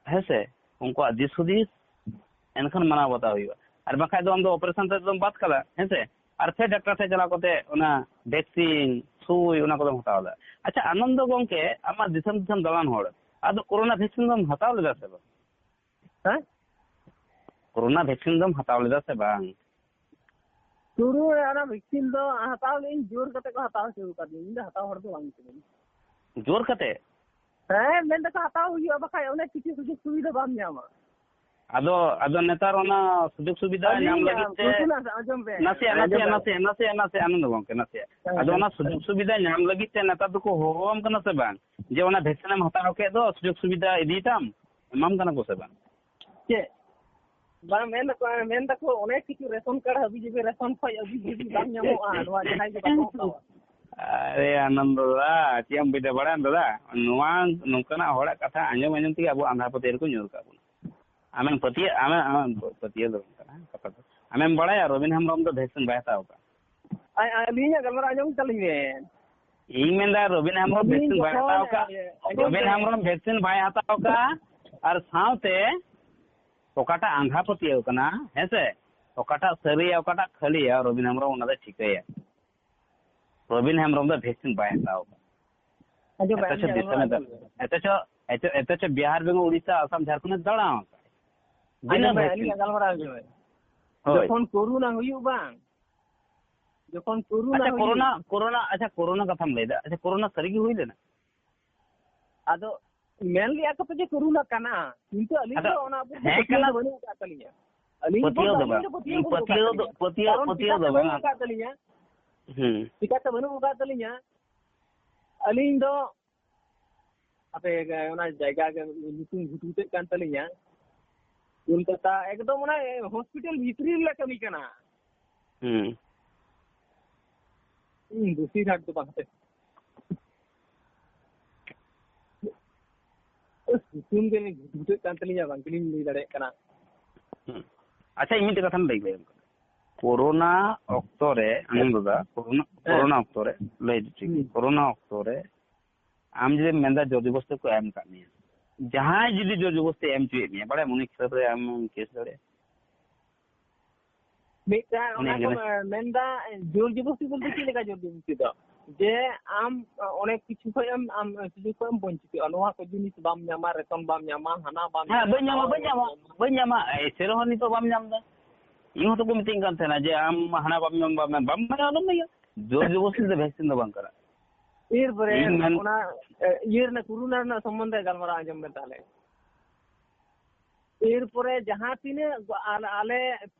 ᱦᱮᱸ ᱥᱮ, ᱩᱱᱠᱩᱣᱟᱜ ᱫᱤᱥ ᱦᱩᱫᱤᱥ, ᱮᱱᱠᱷᱟᱱ ᱢᱟᱱᱟᱣ ᱵᱟᱛᱟᱣ ᱦᱩᱭᱩᱜᱼᱟ᱾ ᱟᱨ ᱵᱟᱠᱷᱟᱡ ᱫᱚ ᱟᱢ ᱫᱚ ᱚᱯᱟᱨᱮᱥᱚᱱ ᱛᱮᱫ ᱫᱚᱢ ᱵᱟᱫ ᱠᱟᱫᱟ, ᱦᱮᱸ ᱥᱮ, ᱟᱨ ᱯᱷᱮᱨ ᱰᱟᱠᱛᱟᱨ ᱴᱷᱮᱱ ᱪᱟᱞᱟᱣ ᱠᱟᱛᱮ ᱚᱱᱟ ᱵᱷᱮᱠᱥᱤᱱ, ᱥᱩᱭ, ᱚᱱᱟ ᱠᱚᱫᱚᱢ ᱦᱟᱛᱟᱣ ᱮᱫᱟ᱾ ᱟᱪᱪᱷᱟ, ᱟᱱᱚᱱᱫᱚ ᱜᱚᱢᱠᱮ, ᱟᱢᱟᱜ ᱫᱤᱥᱚᱢ ᱫᱤᱥᱚᱢ ᱫᱟᱬᱟᱱ ᱦᱚᱲ, ᱟᱫᱚ ᱠᱳᱨᱳᱱᱟ ᱵᱷᱮᱠᱥᱤᱱ ᱫᱚᱢ ᱦᱟᱛᱟᱣ ᱞᱮᱫᱟ ᱥᱮ ᱵᱟᱝ? ᱦᱮᱸ? ᱠᱳᱨᱳᱱᱟ ᱵᱷᱮᱠᱥᱤᱱ ᱫᱚᱢ ᱦᱟᱛᱟᱣ ᱞᱮᱫᱟ ᱥᱮ ᱵᱟᱝ? ᱥᱩᱨᱩ ᱨᱮ ᱚᱱᱟ ᱵᱷᱮᱠᱥᱤᱱ ᱫᱚ ᱦᱟᱛᱟᱣ ᱞᱮᱫᱟᱹᱧ, ᱡᱳᱨ ᱠᱟᱛᱮ ᱠᱚ ᱦᱟᱛᱟᱣ ᱦᱚᱪᱚ ᱟᱠᱟᱫᱤᱧᱟ, ᱤᱧ ᱫᱚ ᱦᱟᱛᱟᱣ ᱦᱚᱲ ᱫᱚ ᱵᱟᱝ ᱠᱟᱹᱱᱟᱹᱧ᱾ ᱡᱳᱨ ᱠᱟᱛᱮ? ᱦᱮᱸ, ᱢᱮᱱ ᱫᱟᱠᱚ ᱦᱟᱛᱟᱣ ᱦᱩᱭᱩᱜᱼᱟ, ᱵᱟᱠᱷᱟᱡ ᱚᱱᱮ ᱠᱤᱪᱷᱩ ᱥᱩᱡᱳᱜᱽ ᱥᱩᱵᱤᱫᱷᱟ ᱵᱟᱢ ᱧᱟᱢᱟ᱾ ᱟᱫᱚ, ᱟᱫᱚ ᱱᱮᱛᱟᱨ ᱚᱱᱟ ᱥᱩᱡᱳᱜᱽ ᱥᱩᱵᱤᱫᱷᱟ ᱧᱟᱢ ᱟᱹᱞᱤᱧ, ᱞᱟᱹᱜᱤᱫ ᱛᱮ, ᱜᱷᱩᱴᱩ ᱱᱟᱥᱮ ᱟᱸᱡᱚᱢ ᱵᱮᱱ, ᱱᱟᱥᱮᱭᱟᱜ, ᱟᱸᱡᱚᱢ ᱱᱟᱥᱮᱭᱟᱜ, ᱵᱮᱱ᱾ ᱱᱟᱥᱮᱭᱟᱜ, ᱱᱟᱥᱮᱭᱟᱜ, ᱱᱟᱥᱮᱭᱟᱜ, ᱟᱱᱚᱱᱫᱚ ᱜᱚᱢᱠᱮ, ᱱᱟᱥᱮᱭᱟᱜ᱾ ᱦᱮᱸ, ᱟᱫᱚ ᱦᱮᱸ᱾ ᱚᱱᱟ ᱥᱩᱡᱳᱜᱽ ᱥᱩᱵᱤᱫᱷᱟ ᱧᱟᱢ ᱞᱟᱹᱜᱤᱫ ᱛᱮ ᱱᱮᱛᱟᱨ ᱫᱚᱠᱚ ᱦᱚᱦᱚᱣᱟᱢ ᱠᱟᱱᱟ ᱥᱮ ᱵᱟᱝ? ᱡᱮ ᱚᱱᱟ ᱵᱷᱮᱠᱥᱤᱱᱮᱢ ᱦᱟᱛᱟᱣ ᱠᱮᱫ ᱫᱚ, ᱥᱩᱡᱳᱜᱽ ᱥᱩᱵᱤᱫᱷᱟ ᱤᱫᱤᱭ ᱛᱟᱢ, ᱮᱢᱟᱢ ᱠᱟᱱᱟ ᱠᱚ ᱥᱮ ᱵᱟᱝ? ᱪᱮᱫ? ᱵᱟᱝ, ᱢᱮᱱ ᱫᱟᱠᱚ, ᱢᱮᱱ ᱫᱟᱠᱚ ᱚᱱᱮᱠ ᱠᱤᱪᱷᱩ ᱨᱮᱥᱚᱱ ᱠᱟᱨᱰ ᱦᱟᱹᱵᱤ ᱡᱟᱹᱵᱤ, ᱨᱮᱥᱚᱱ ᱠᱷᱚᱡ ᱦᱟᱹᱵᱤ ᱡᱟᱹᱵᱤ ᱵᱟᱝ ᱧᱟᱢᱚᱜᱼᱟ, ᱱᱚᱣᱟ ᱡᱟᱦᱟᱸᱭ ᱜᱮ ᱵᱟᱠᱚ ᱦᱟᱛᱟᱣᱟ᱾ ᱟᱨᱮ ᱟᱱᱚᱱᱫᱚ ᱫᱟᱫᱟ, ᱪᱮᱫ ᱮᱢ ᱵᱩᱡᱷᱟᱹᱣ ᱵᱟᱲᱟᱭᱟ ᱫᱟᱫᱟ? ᱱᱚᱣᱟ ᱱᱚᱝᱠᱟᱱᱟᱜ ᱦᱚᱲᱟᱜ ᱠᱟᱛᱷᱟ ᱟᱸᱡᱚᱢ ᱟᱸᱡᱚᱢ ᱛᱮᱜᱮ ᱟᱵᱚ ᱟᱸᱫᱷᱟ ᱯᱟᱹᱛᱭᱟᱹᱣ ᱨᱮᱠᱚ ᱧᱩᱨ ᱠᱟᱜ ᱵᱚᱱᱟ᱾ ᱟᱢᱮᱢ ᱯᱟᱹᱛᱭᱟᱹᱜ, ᱟᱢᱮ, ᱟᱢᱮᱢ ᱯᱟᱹᱛᱭᱟᱹᱣ ᱫᱚ ᱵᱟᱝ ᱠᱟᱱᱟ ᱠᱟᱛᱷᱟ ᱫᱚ᱾ ᱟᱢᱮᱢ ᱵᱟᱲᱟᱭᱟ ᱨᱚᱵᱤᱱ ᱦᱮᱢᱵᱨᱚᱢ ᱫᱚ ᱵᱷᱮᱠᱥᱤᱱ ᱵᱟᱭ ᱦᱟᱛᱟᱣ ᱠᱟᱜ? ᱟᱭ-, ᱟᱹᱞᱤᱧᱟᱜ ᱜᱟᱞᱢᱟᱨᱟᱣ ᱟᱸᱡᱚᱢ ᱛᱟᱹᱞᱤᱧ ᱵᱮᱱ᱾ ᱤᱧ ᱢᱮᱱᱫᱟ ᱨᱚᱵᱤᱱ ᱦᱮᱢᱵᱨᱚᱢ ᱟᱹᱞᱤᱧ ᱵᱷᱮᱠᱥᱤᱱ ᱵᱟᱭ ᱡᱚᱠᱷᱚᱱ, ᱦᱟᱛᱟᱣ ᱠᱟᱜ? ᱮ, ᱟᱸᱡᱚᱢ ᱨᱚᱵᱤᱱ ᱵᱮᱱ᱾ ᱦᱮᱢᱵᱨᱚᱢ ᱵᱷᱮᱠᱥᱤᱱ ᱵᱟᱭ ᱦᱟᱛᱟᱣ ᱠᱟᱜ ᱟᱨ ᱥᱟᱶᱛᱮ ᱚᱠᱟᱴᱟᱜ ᱟᱸᱫᱷᱟ ᱯᱟᱹᱛᱭᱟᱹᱣ ᱠᱟᱱᱟ, ᱦᱮᱸᱥᱮ, ᱚᱠᱟᱴᱟᱜ ᱥᱟᱹᱨᱤᱭᱟ, ᱚᱠᱟᱴᱟᱜ ᱠᱷᱟᱹᱞᱤᱭᱟ, ᱨᱚᱵᱤᱱ ᱦᱮᱢᱵᱨᱚᱢ ᱚᱱᱟ ᱫᱚ ᱴᱷᱤᱠᱟᱹᱭᱟ᱾ ᱨᱚᱵᱤᱱ ᱦᱮᱢᱵᱨᱚᱢ ᱫᱚ ᱵᱷᱮᱠᱥᱤᱱ ᱵᱟᱭ ᱦᱟᱛᱟᱣ ᱠᱟᱜ᱾ ᱟᱸᱡᱚᱢ ᱵᱮᱱ, ᱮᱛᱚᱪᱚ ᱟᱹᱞᱤᱧᱟᱜ ᱫᱤᱥᱚᱢᱮ ᱜᱟᱞᱢᱟᱨᱟᱣ ᱫᱟ-, ᱟᱸᱡᱚᱢ ᱵᱮᱱ᱾ ᱮᱛᱚᱪᱚ, ᱮᱛᱚ-, ᱮᱛᱚᱪᱚ ᱵᱤᱦᱟᱨ, ᱵᱮᱝᱜᱚᱞ, ᱩᱲᱤᱥᱥᱟ, ᱟᱥᱟᱢ, ᱡᱷᱟᱲᱠᱷᱚᱸᱰᱮ ᱫᱟᱬᱟ ᱟᱠᱟᱫ᱾ ᱵᱤᱱᱟᱹ ᱟᱸᱡᱚᱢ ᱵᱮᱱ, ᱵᱷᱮᱠᱥᱤᱱ᱾ ᱟᱹᱞᱤᱧᱟᱜ ᱜᱟᱞᱢᱟᱨᱟᱣ ᱟᱸᱡᱚᱢ ᱵᱮᱱ᱾ ᱦᱳᱭ᱾ ᱡᱚᱠᱷᱚᱱ ᱠᱳᱨᱳᱱᱟ ᱦᱩᱭᱩᱜ ᱵᱟᱝ, ᱡᱚᱠᱷᱚᱱ ᱠᱳᱨᱳᱱᱟ ᱟᱪᱪᱷᱟ, ᱦᱩᱭᱩᱜ, ᱠᱳᱨᱳᱱᱟ, ᱠᱳᱨᱳᱱᱟ, ᱟᱪᱪᱷᱟ, ᱠᱳᱨᱳᱱᱟ ᱠᱟᱛᱷᱟᱢ ᱞᱟᱹᱭᱫᱟ᱾ ᱟᱪᱪᱷᱟ, ᱠᱳᱨᱳᱱᱟ ᱥᱟᱹᱨᱤ ᱜᱮ ᱦᱩᱭ ᱞᱮᱱᱟ? ᱟᱫᱚ ᱢᱮᱱ ᱞᱮᱜᱼᱟ ᱠᱚ ᱛᱚ ᱡᱮ ᱠᱳᱨᱳᱱᱟ ᱠᱟᱱᱟ, ᱠᱤᱱᱛᱩ ᱟᱹᱞᱤᱧ ᱟᱫᱚ ᱫᱚ ᱚᱱᱟ ᱩᱯᱚᱨ ᱦᱮᱸ ᱯᱟᱹᱛᱭᱟᱹᱣ ᱠᱟᱱᱟ᱾ ᱫᱚ ᱵᱟᱹᱱᱩᱜ ᱟᱠᱟᱫ ᱛᱟᱹᱞᱤᱧᱟ᱾ ᱟᱹᱞᱤᱧ ᱯᱟᱹᱛᱭᱟᱹᱣ ᱫᱚ ᱫᱚ ᱟᱹᱞᱤᱧ ᱵᱟᱝ᱾ ᱫᱚ ᱯᱟᱹᱛᱭᱟᱹᱣ ᱤᱧ ᱵᱟᱹᱱᱩᱜ ᱯᱟᱹᱛᱭᱟᱹᱣ ᱟᱠᱟᱫ ᱫᱚ, ᱛᱟᱹᱞᱤᱧᱟ᱾ ᱯᱟᱹᱛᱭᱟᱹᱣ, ᱠᱟᱨᱚᱱ ᱯᱟᱹᱛᱭᱟᱹᱣ ᱪᱤᱠᱟᱹᱛᱮ ᱫᱚ ᱵᱟᱹᱱᱩᱜ ᱵᱟᱝ᱾ ᱟᱠᱟᱫ ᱛᱟᱹᱞᱤᱧᱟ? ᱦᱩᱸ᱾ ᱪᱤᱠᱟᱹᱛᱮ ᱵᱟᱹᱱᱩᱜ ᱟᱠᱟᱫ ᱛᱟᱹᱞᱤᱧᱟ? ᱟᱹᱞᱤᱧ ᱫᱚ ᱟᱯᱮ ᱚᱱᱟ ᱡᱟᱭᱜᱟ ᱜᱮ ᱧᱩᱛᱩᱢ ᱜᱷᱩᱴᱩ ᱩᱛᱟᱹᱨ ᱠᱟᱱ ᱛᱟᱹᱞᱤᱧᱟ᱾ ᱠᱳᱞᱠᱟᱛᱟ ᱮᱠᱫᱚᱢ ᱚᱱᱟ ᱦᱚᱥᱯᱤᱴᱟᱞ ᱵᱷᱤᱛᱨᱤ ᱨᱮᱞᱮ ᱠᱟᱹᱢᱤ ᱠᱟᱱᱟ᱾ ᱦᱩᱸ᱾ ᱦᱩᱸ, ᱵᱚᱥᱤᱨᱦᱟᱴ ᱫᱚ ᱵᱟᱝ ᱦᱟᱯᱮ᱾ ᱧᱩᱛᱩᱢ ᱜᱮ ᱜᱷᱩᱴᱩ ᱩᱛᱟᱹᱨ ᱠᱟᱱ ᱛᱟᱹᱞᱤᱧᱟ, ᱵᱟᱝ ᱜᱮᱞᱤᱧ ᱞᱟᱹᱭ ᱫᱟᱲᱮᱭᱟᱜ ᱠᱟᱱᱟ᱾ ᱦᱩᱸ᱾ ᱟᱪᱪᱷᱟ, ᱤᱧ ᱢᱤᱫᱴᱮᱡ ᱠᱟᱛᱷᱟᱧ ᱞᱟᱹᱭ ᱞᱮᱜᱮ᱾ ᱠᱳᱨᱳᱱᱟ ᱚᱠᱛᱚ ᱨᱮ, ᱟᱸᱡᱚᱢ ᱫᱟᱫᱟ, ᱠᱳᱨᱳᱱᱟ, ᱦᱮᱸ᱾ ᱠᱳᱨᱳᱱᱟ ᱚᱠᱛᱚ ᱨᱮ ᱞᱟᱹᱭ ᱴᱷᱤᱠ, ᱦᱩᱸ᱾ ᱠᱳᱨᱳᱱᱟ ᱚᱠᱛᱚ ᱨᱮ ᱟᱢ ᱡᱩᱫᱤᱢ ᱢᱮᱱᱫᱟ ᱡᱳᱨ ᱡᱚᱵᱚᱥᱛᱤ ᱠᱚ ᱮᱢ ᱠᱟᱜ ᱢᱮᱭᱟ, ᱡᱟᱦᱟᱸᱭ ᱡᱩᱫᱤ ᱡᱳᱨ ᱡᱚᱵᱚᱥᱛᱤ ᱮᱢ ᱦᱚᱪᱚᱭᱮᱫ ᱢᱮᱭᱟ, ᱵᱟᱲᱟᱭᱟᱢ ᱩᱱᱤ ᱠᱷᱤᱞᱟᱯ ᱨᱮ ᱟᱢ ᱠᱮᱥ ᱫᱟᱲᱮᱭᱟᱜᱼᱟ᱾ ᱢᱤᱫᱴᱟᱝ ᱩᱱᱤ ᱚᱱᱟ ᱠᱚ ᱜᱮᱞᱮ- ᱢᱮᱱᱫᱟ ᱡᱳᱨ ᱡᱚᱵᱚᱥᱛᱤ ᱵᱚᱞᱛᱮ ᱪᱮᱫ ᱞᱮᱠᱟ ᱡᱳᱨ ᱡᱚᱵᱚᱥᱛᱤ ᱫᱚ? ᱡᱮ ᱟᱢ ᱚᱱᱮᱠ ᱠᱤᱪᱷᱩ ᱠᱷᱚᱡ ᱮᱢ, ᱟᱢ ᱥᱩᱡᱳᱜᱽ ᱠᱷᱚᱡ ᱮᱢ ᱵᱚᱧᱪᱤᱛᱚᱜᱼᱟ, ᱱᱚᱣᱟ ᱠᱚ ᱡᱤᱱᱤᱥ ᱵᱟᱢ ᱧᱟᱢᱟ, ᱨᱮᱥᱚᱱ ᱵᱟᱢ ᱧᱟᱢᱟ, ᱦᱟᱱᱟ ᱵᱟᱢ ᱦᱮᱸ, ᱧᱟᱢᱟ, ᱵᱟᱹᱧ ᱧᱟᱢᱟ, ᱱᱟᱣᱟ ᱵᱟᱹᱧ ᱵᱟᱢ ᱧᱟᱢᱟ, ᱧᱟᱢᱟ᱾ ᱵᱟᱹᱧ ᱧᱟᱢᱟ᱾ ᱮᱭᱥᱮ ᱨᱮᱦᱚᱸ ᱱᱤᱛᱚᱜ ᱵᱟᱢ ᱧᱟᱢ ᱮᱫᱟ᱾ ᱤᱧ ᱦᱚᱸᱛᱚ ᱠᱚ ᱢᱤᱛᱟᱹᱧ ᱠᱟᱱ ᱛᱟᱦᱮᱱᱟ ᱡᱮ ᱟᱢ ᱦᱟᱱᱟ ᱵᱟᱢ ᱧᱟᱢ, ᱵᱟᱢ ᱧᱟᱢ, ᱵᱟᱢ ᱧᱟᱢ, ᱟᱞᱚᱢ ᱞᱟᱹᱭᱟ᱾ ᱡᱳᱨ ᱡᱚᱵᱚᱥᱛᱤ ᱫᱚ ᱵᱷᱮᱠᱥᱤᱱ ᱫᱚ ᱵᱟᱝ ᱠᱟᱱᱟ᱾ ᱮᱨᱯᱚᱨᱮ ᱤᱧ ᱢᱮᱱ- ᱚᱱᱟ, ᱮ, ᱤᱭᱟᱹ ᱨᱮᱱᱟᱜ, ᱠᱳᱨᱳᱱᱟ ᱨᱮᱱᱟᱜ ᱥᱚᱢᱵᱚᱱᱫᱷᱮ ᱜᱟᱞᱢᱟᱨᱟᱣ ᱟᱸᱡᱚᱢ ᱵᱮᱱ ᱛᱟᱦᱞᱮ᱾ ᱮᱨᱯᱚᱨᱮ ᱡᱟᱦᱟᱸ ᱛᱤᱱᱟᱹᱜ ᱜᱚ-, ᱟᱞ-, ᱟᱞᱮ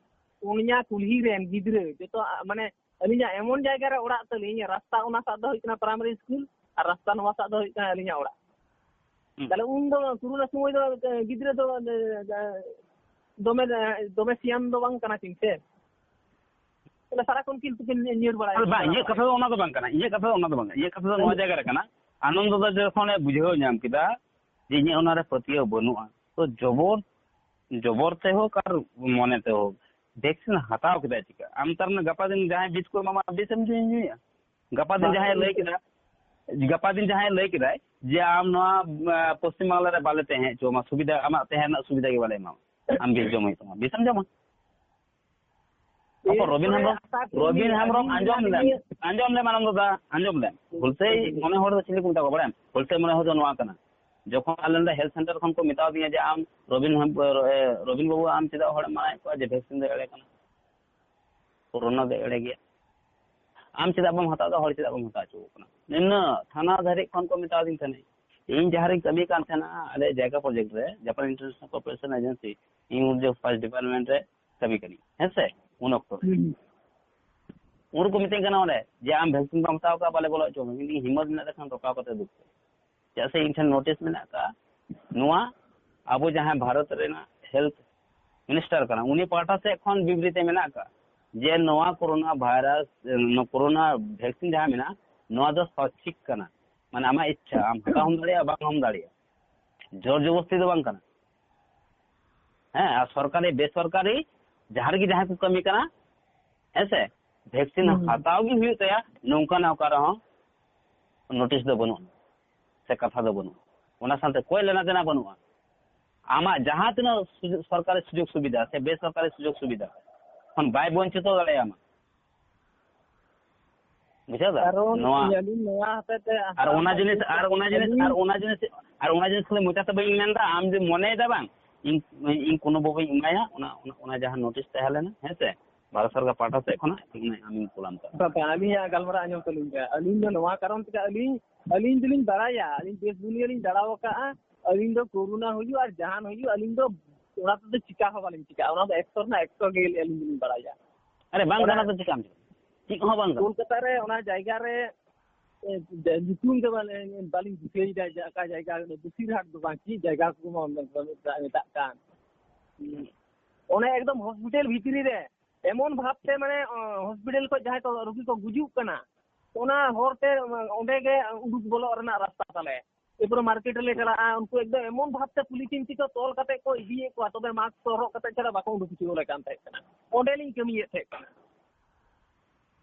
ᱯᱩᱱᱭᱟ ᱠᱩᱞᱦᱤ ᱨᱮᱱ ᱜᱤᱫᱽᱨᱟᱹ ᱡᱚᱛᱚ, ᱟ, ᱢᱟᱱᱮ ᱟᱹᱞᱤᱧᱟᱜ ᱮᱢᱚᱱ ᱡᱟᱭᱜᱟ ᱨᱮ ᱚᱲᱟᱜ ᱛᱟᱹᱞᱤᱧ, ᱨᱟᱥᱛᱟ ᱚᱱᱟ ᱥᱟᱜ ᱫᱚ ᱦᱩᱭᱩᱜ ᱠᱟᱱᱟ ᱯᱨᱟᱭᱢᱟᱨᱤ ᱥᱠᱩᱞ ᱟᱨ ᱨᱟᱥᱛᱟ ᱱᱚᱣᱟ ᱥᱟᱜ ᱫᱚ ᱦᱩᱭᱩᱜ ᱠᱟᱱᱟ ᱟᱹᱞᱤᱧᱟᱜ ᱚᱲᱟᱜ᱾ ᱦᱩᱸ᱾ ᱛᱟᱦᱞᱮ ᱩᱱ ᱫᱚ ᱠᱳᱨᱳᱱᱟ ᱥᱚᱢᱚᱭ ᱫᱚ, ᱮ, ᱜᱤᱫᱽᱨᱟᱹ ᱫᱚ, ᱮ, ᱫᱚᱢᱮ, ᱮ, ᱫᱚᱢᱮ ᱥᱤᱭᱟᱱ ᱫᱚ ᱵᱟᱝ ᱠᱟᱱᱟ ᱠᱤᱱ ᱥᱮ? ᱛᱟᱦᱞᱮ ᱥᱟᱨᱟᱠᱷᱚᱱ ᱠᱤᱱ ᱛᱚᱠᱤᱱ ᱧᱤᱨ ᱵᱟᱲᱟᱭᱟ᱾ ᱟᱨ ᱵᱟᱝ, ᱤᱧᱟᱹᱜ ᱠᱟᱛᱷᱟ ᱫᱚ ᱚᱱᱟ ᱫᱚ ᱵᱟᱝ ᱠᱟᱱᱟ, ᱤᱧᱟᱹᱜ ᱠᱟᱛᱷᱟ ᱫᱚ ᱚᱱᱟ ᱫᱚ ᱵᱟᱝ ᱠᱟᱱᱟ, ᱤᱧᱟᱹᱜ ᱠᱟᱛᱷᱟ ᱫᱚ ᱱᱚᱣᱟ ᱦᱮᱸ᱾ ᱡᱟᱭᱜᱟ ᱨᱮ ᱠᱟᱱᱟ, ᱟᱱᱚᱱᱫᱚ ᱫᱟ ᱡᱚᱠᱷᱚᱱᱮ ᱵᱩᱡᱷᱟᱹᱣ ᱧᱟᱢ ᱠᱮᱫᱟ ᱡᱮ ᱤᱧᱟᱹᱜ ᱚᱱᱟᱨᱮ ᱯᱟᱹᱛᱭᱟᱹᱣ ᱵᱟᱹᱱᱩᱜᱼᱟ, ᱛᱚ ᱡᱚᱵᱚᱨ, ᱡᱚᱵᱚᱨ ᱛᱮ ᱦᱳᱠ ᱟᱨ ᱢᱚᱱᱮ ᱛᱮ ᱦᱳᱠ, ᱵᱷᱮᱠᱥᱤᱱ ᱦᱟᱛᱟᱣ ᱠᱮᱫᱟᱭ ᱪᱤᱠᱟ? ᱟᱢ ᱛᱟᱨ ᱢᱟᱱᱮ ᱜᱟᱯᱟ ᱫᱤᱱ ᱡᱟᱦᱟᱸᱭ ᱵᱤᱥ ᱠᱚ ᱮᱢᱟᱢᱟ, ᱵᱤᱥ ᱮᱢ ᱧᱩᱭᱟ? ᱜᱟᱯᱟ ᱫᱤᱱ ᱵᱟᱝ᱾ ᱡᱟᱦᱟᱸᱭ ᱞᱟᱹᱭ ᱠᱮᱫᱟ, ᱜᱟᱯᱟ ᱫᱤᱱ ᱡᱟᱦᱟᱸᱭ ᱞᱟᱹᱭ ᱠᱮᱫᱟᱭ ᱡᱮ ᱟᱢ ᱱᱚᱣᱟ, ᱟ, ᱯᱚᱥᱪᱤᱢ ᱵᱟᱝᱞᱟ ᱨᱮ ᱵᱟᱞᱮ ᱛᱟᱦᱮᱸ ᱦᱚᱪᱚᱣᱟᱢᱟ, ᱥᱩᱵᱤᱫᱷᱟ, ᱟᱢᱟᱜ ᱛᱟᱦᱮᱸ ᱨᱮᱱᱟᱜ ᱥᱩᱵᱤᱫᱷᱟ ᱜᱮ ᱵᱟᱞᱮ ᱮᱢᱟᱢᱟ, ᱟᱢ ᱵᱤᱥ ᱡᱚᱢ ᱦᱩᱭᱩᱜ ᱛᱟᱢᱟ, ᱵᱤᱥ ᱮᱢ ᱡᱚᱢᱟ᱾ ᱟᱠᱚ ᱨᱚᱵᱤᱱ ᱦᱮᱢᱵᱨᱚᱢ, ᱨᱚᱵᱤᱱ ᱦᱮᱢᱵᱨᱚᱢ ᱟᱸᱡᱚᱢ ᱞᱮᱢ, ᱟᱸᱡᱚᱢ ᱞᱮᱢ ᱟᱱᱚᱱᱫᱚ ᱫᱟ, ᱟᱸᱡᱚᱢ ᱞᱮᱢ᱾ ᱦᱩᱞᱥᱟᱹᱭ ᱢᱚᱱᱮ ᱦᱚᱲ ᱫᱚ ᱪᱤᱞᱤ ᱠᱚ ᱢᱮᱛᱟ ᱠᱚᱣᱟ ᱵᱟᱲᱟᱭᱟᱢ? ᱦᱩᱞᱥᱟᱹᱭ ᱢᱚᱱᱮ ᱦᱚᱲ ᱫᱚ ᱱᱚᱣᱟ ᱠᱟᱱᱟ᱾ ᱡᱚᱠᱷᱚᱱ ᱟᱞᱮ ᱱᱚᱰᱮ ᱦᱮᱞᱛᱷ ᱥᱮᱱᱴᱟᱨ ᱠᱷᱚᱱ ᱠᱚ ᱢᱮᱛᱟᱣ ᱫᱤᱧᱟ ᱡᱮ ᱟᱢ ᱨᱚᱵᱤᱱ ᱦᱮᱢ-, ᱮ, ᱨᱚᱵᱤᱱ ᱵᱟᱹᱵᱩ ᱟᱢ ᱪᱮᱫᱟᱜ ᱦᱚᱲᱮᱢ ᱢᱟᱱᱟᱭᱮᱫ ᱠᱚᱣᱟ ᱡᱮ ᱵᱷᱮᱠᱥᱤᱱ ᱫᱚ ᱮᱲᱮ ᱠᱟᱱᱟ, ᱠᱳᱨᱳᱱᱟ ᱫᱚ ᱮᱲᱮ ᱜᱮᱭᱟ, ᱟᱢ ᱪᱮᱫᱟᱜ ᱵᱟᱢ ᱦᱟᱛᱟᱣ ᱮᱫᱟ, ᱦᱚᱲ ᱪᱮᱫᱟᱜ ᱵᱟᱢ ᱦᱟᱛᱟᱣ ᱦᱚᱪᱚ ᱠᱟᱱᱟ? ᱱᱤᱱᱟᱹᱜ ᱛᱷᱟᱱᱟ ᱫᱷᱟᱹᱨᱤᱡ ᱠᱷᱚᱱ ᱠᱚ ᱢᱮᱛᱟᱣ ᱫᱤᱧ ᱛᱟᱦᱮᱸᱱᱟ᱾ ᱤᱧ ᱡᱟᱦᱟᱸ ᱨᱤᱧ ᱠᱟᱹᱢᱤ ᱠᱟᱱ ᱛᱟᱦᱮᱸᱱᱟ ᱟᱞᱮ ᱡᱟᱭᱜᱟ ᱯᱨᱚᱡᱮᱠᱴ ᱨᱮ, ᱡᱟᱯᱟᱱ ᱤᱱᱴᱟᱨᱱᱮᱥᱚᱱᱟᱞ ᱠᱚᱨᱯᱳᱨᱮᱥᱚᱱ ᱮᱡᱮᱱᱥᱤ, ᱤᱧ ᱩᱱ ᱡᱚᱠᱷᱚᱱ ᱯᱷᱟᱥᱴ ᱰᱤᱯᱟᱨᱴᱢᱮᱱᱴ ᱨᱮ ᱠᱟᱹᱢᱤ ᱠᱟᱹᱱᱟᱹᱧ, ᱦᱮᱸ ᱥᱮ? ᱩᱱ ᱚᱠᱛᱚ ᱨᱮ᱾ ᱦᱩᱸ᱾ ᱩᱱ ᱨᱮᱠᱚ ᱢᱤᱛᱟᱹᱧ ᱠᱟᱱᱟ ᱚᱸᱰᱮ ᱡᱮ, "ᱟᱢ ᱵᱷᱮᱠᱥᱤᱱ ᱵᱟᱢ ᱦᱟᱛᱟᱣ ᱠᱟᱜᱼᱟ, ᱵᱟᱞᱮ ᱵᱚᱞᱚ ᱦᱚᱪᱚ ᱟᱢᱟ, ᱠᱤᱱᱛᱩ ᱦᱤᱢᱢᱚᱛ ᱢᱮᱱᱟᱜ ᱛᱟᱠᱷᱟᱱ ᱨᱚᱠᱟᱣ ᱠᱟᱛᱮ ᱩᱫᱩᱜ ᱯᱮ᱾" ᱪᱮᱫᱟᱜ ᱥᱮ ᱤᱧ ᱴᱷᱮᱱ ᱱᱳᱴᱤᱥ ᱢᱮᱱᱟᱜ ᱟᱠᱟᱫᱼᱟ, ᱱᱚᱣᱟ ᱟᱵᱚ ᱡᱟᱦᱟᱸᱭ ᱵᱷᱟᱨᱚᱛ ᱨᱮᱱᱟᱜ ᱦᱮᱞᱛᱷ ᱢᱤᱱᱤᱥᱴᱟᱨ ᱠᱟᱱᱟ, ᱩᱱᱤ ᱯᱟᱦᱴᱟ ᱥᱮᱫ ᱠᱷᱚᱱ ᱵᱤᱵᱨᱤᱛᱤ ᱢᱮᱱᱟᱜ ᱟᱠᱟᱫᱼᱟ ᱡᱮ ᱱᱚᱣᱟ ᱠᱳᱨᱳᱱᱟ ᱵᱷᱟᱭᱨᱟᱥ, ᱱᱚᱣᱟ ᱠᱳᱨᱳᱱᱟ ᱵᱷᱮᱠᱥᱤᱱ ᱡᱟᱦᱟᱸ ᱢᱮᱱᱟᱜᱼᱟ, ᱱᱚᱣᱟ ᱫᱚ ᱥᱚᱪᱪᱷᱤᱠ ᱠᱟᱱᱟ, ᱢᱟᱱᱮ ᱟᱢᱟᱜ ᱤᱪᱪᱷᱟ, ᱟᱢ ᱦᱟᱛᱟᱣ ᱦᱚᱸᱢ ᱫᱟᱲᱮᱭᱟᱜᱼᱟ, ᱵᱟᱝ ᱦᱚᱸᱢ ᱫᱟᱲᱮᱭᱟᱜᱼᱟ, ᱡᱳᱨ ᱡᱚᱵᱚᱥᱛᱤ ᱫᱚ ᱵᱟᱝ ᱠᱟᱱᱟ᱾ ᱦᱮᱸ, ᱟᱨ ᱥᱚᱨᱠᱟᱨᱤ ᱵᱮᱥᱚᱨᱠᱟᱨᱤ ᱡᱟᱦᱟᱸ ᱨᱮᱜᱮ ᱡᱟᱦᱟᱸᱭ ᱠᱚ ᱠᱟᱹᱢᱤ ᱠᱟᱱᱟ, ᱦᱮᱸ ᱥᱮ, ᱵᱷᱮᱠᱥᱤᱱ ᱦᱩᱸ᱾ ᱦᱟᱛᱟᱣ ᱜᱮ ᱦᱩᱭᱩᱜ ᱛᱟᱭᱟ, ᱱᱚᱝᱠᱟᱱᱟᱜ ᱚᱠᱟ ᱨᱮᱦᱚᱸ ᱱᱳᱴᱤᱥ ᱫᱚ ᱵᱟᱹᱱᱩᱜᱼᱟ ᱥᱮ ᱠᱟᱛᱷᱟ ᱫᱚ ᱵᱟᱹᱱᱩᱜᱼᱟ᱾ ᱚᱱᱟ ᱥᱟᱶᱛᱮ ᱠᱚᱭ ᱞᱮᱱᱟ ᱫᱮᱱᱟ ᱵᱟᱹᱱᱩᱜᱼᱟ᱾ ᱟᱢᱟᱜ ᱡᱟᱦᱟᱸ ᱛᱤᱱᱟᱹᱜ ᱥᱩᱡᱳᱜᱽ, ᱥᱚᱨᱠᱟᱨᱤ ᱥᱩᱡᱳᱜᱽ ᱥᱩᱵᱤᱫᱷᱟ ᱥᱮ ᱵᱮᱥᱚᱨᱠᱟᱨᱤ ᱥᱩᱡᱳᱜᱽ ᱥᱩᱵᱤᱫᱷᱟ ᱠᱷᱚᱱ ᱵᱟᱭ ᱵᱚᱧᱪᱤᱛ ᱫᱟᱲᱮᱭᱟᱢᱟ᱾ ᱵᱩᱡᱷᱟᱹᱣ ᱫᱟ? ᱠᱟᱨᱚᱱ ᱱᱚᱣᱟ ᱟᱹᱞᱤᱧ ᱱᱚᱣᱟ ᱦᱚᱛᱮᱡ ᱛᱮ ᱟᱨ ᱚᱱᱟ ᱡᱤᱱᱤᱥ, ᱟᱨ ᱚᱱᱟ ᱡᱤᱱᱤᱥ, ᱟᱹᱞᱤᱧ ᱟᱨ ᱚᱱᱟ ᱡᱤᱱᱤᱥ, ᱟᱨ ᱚᱱᱟ ᱡᱤᱱᱤᱥ ᱠᱷᱟᱹᱞᱤ ᱢᱚᱪᱟ ᱛᱮ ᱵᱟᱹᱧ ᱢᱮᱱ ᱮᱫᱟ, ᱟᱢ ᱡᱩᱫᱤ ᱢᱚᱱᱮᱭᱮᱫᱟ ᱵᱟᱝ, ᱤᱧ, ᱤᱧ ᱠᱳᱱᱳ ᱵᱟᱹᱵᱩᱧ ᱮᱢᱟᱭᱟ, ᱚᱱᱟ, ᱚᱱᱟ, ᱚᱱᱟ ᱡᱟᱦᱟᱸ ᱱᱳᱴᱤᱥ ᱛᱟᱦᱮᱸ ᱞᱮᱱᱟ, ᱦᱮᱸ ᱥᱮ, ᱵᱷᱟᱨᱚᱛ ᱥᱚᱨᱠᱟᱨ ᱯᱟᱦᱴᱟ ᱥᱮᱫ ᱠᱷᱚᱱᱟᱜ, ᱤᱧ ᱟᱢᱤᱧ ᱠᱩᱞᱟᱢ ᱠᱟᱱᱟ᱾ ᱵᱟᱵᱟ, ᱟᱹᱞᱤᱧᱟᱜ ᱜᱟᱞᱢᱟᱨᱟᱣ ᱟᱸᱡᱚᱢ ᱛᱟᱹᱞᱤᱧ ᱯᱮ᱾ ᱟᱹᱞᱤᱧ ᱫᱚ ᱱᱚᱣᱟ ᱠᱟᱨᱚᱱ ᱛᱮᱜᱮ, ᱟᱹᱞᱤᱧ, ᱟᱹᱞᱤᱧ ᱫᱚᱞᱤᱧ ᱵᱟᱲᱟᱭᱟ, ᱟᱹᱞᱤᱧ ᱫᱮᱥ ᱫᱩᱱᱤᱭᱟᱹ ᱞᱤᱧ ᱫᱟᱬᱟ ᱟᱠᱟᱫᱼᱟ, ᱟᱹᱞᱤᱧ ᱫᱚ ᱠᱳᱨᱳᱱᱟ ᱦᱩᱭᱩᱜ ᱟᱨ ᱡᱟᱦᱟᱱ ᱦᱩᱭᱩᱜ, ᱟᱹᱞᱤᱧ ᱫᱚ ᱚᱱᱟ ᱛᱮᱫᱚ ᱪᱤᱠᱟ ᱦᱚᱸ ᱵᱟᱹᱞᱤᱧ ᱪᱤᱠᱟᱜᱼᱟ, ᱚᱱᱟ ᱫᱚ ᱮᱠᱥᱚ ᱨᱮᱱᱟᱜ ᱮᱠᱥᱚ ᱜᱮ ᱟᱹᱞᱤᱧ ᱫᱚᱞᱤᱧ ᱵᱟᱲᱟᱭᱟ᱾ ᱟᱨᱮ ᱵᱟᱝ ᱚᱱᱟ ᱠᱟᱱᱟ ᱛᱚ ᱪᱤᱠᱟᱢ ᱪᱤᱠᱟᱹ? ᱪᱮᱫ ᱦᱚᱸ ᱵᱟᱝ ᱠᱟᱱᱟ᱾ ᱠᱳᱞᱠᱟᱛᱟ ᱨᱮ ᱚᱱᱟ ᱡᱟᱭᱜᱟ ᱨᱮ ᱧᱩᱛᱩᱢ ᱫᱚ ᱵᱟᱞᱮ-, ᱵᱟᱹᱞᱤᱧ ᱫᱤᱥᱟᱹᱭᱮᱫᱟ, ᱡᱮ ᱚᱠᱟ ᱡᱟᱭᱜᱟ, ᱵᱩᱥᱤᱨᱦᱟᱴ ᱫᱚ ᱵᱟᱝ, ᱪᱮᱫ ᱡᱟᱭᱜᱟ ᱠᱚ ᱢᱮᱛᱟᱜ ᱠᱟᱱ, ᱚᱱᱮ ᱮᱠᱫᱚᱢ ᱦᱚᱥᱯᱤᱴᱟᱞ ᱵᱷᱤᱛᱨᱤ ᱨᱮ ᱮᱢᱚᱱ ᱵᱷᱟᱵᱽᱛᱮ, ᱢᱟᱱᱮ, ᱦᱚᱥᱯᱤᱴᱟᱞ ᱠᱷᱚᱱ ᱡᱟᱦᱟᱸᱭ ᱠᱚ ᱨᱩᱜᱤ ᱠᱚ ᱜᱩᱡᱩᱜ ᱠᱟᱱᱟ, ᱚᱱᱟ ᱦᱚᱨᱛᱮ ᱚᱸᱰᱮ ᱜᱮ ᱩᱰᱩᱠ ᱵᱚᱞᱚᱜ ᱨᱮᱱᱟᱜ ᱨᱟᱥᱛᱟ ᱛᱟᱞᱮ᱾ ᱮᱨᱯᱚᱨᱮ ᱢᱟᱨᱠᱮᱴ ᱨᱮᱞᱮ ᱪᱟᱞᱟᱜᱼᱟ, ᱩᱱᱠᱩ ᱮᱠᱫᱚᱢ ᱮᱢᱚᱱ ᱵᱷᱟᱵᱽᱛᱮ ᱯᱚᱞᱤᱛᱷᱤᱱ ᱛᱮᱠᱚ ᱛᱚᱞ ᱠᱟᱛᱮ ᱠᱚ ᱤᱫᱤᱭᱮᱫ ᱠᱚᱣᱟ, ᱛᱚᱵᱮ ᱢᱟᱥᱠ ᱦᱚᱨᱚᱜ ᱠᱟᱛᱮ ᱪᱷᱟᱲᱟ ᱵᱟᱠᱚ ᱩᱰᱩᱠ ᱦᱚᱪᱚ ᱞᱮ ᱠᱟᱱ ᱛᱟᱦᱮᱸ ᱠᱟᱱᱟ᱾ ᱚᱸᱰᱮᱞᱤᱧ ᱠᱟᱹᱢᱤᱭᱮᱫ ᱛᱟᱦᱮᱸ ᱠᱟᱱᱟ᱾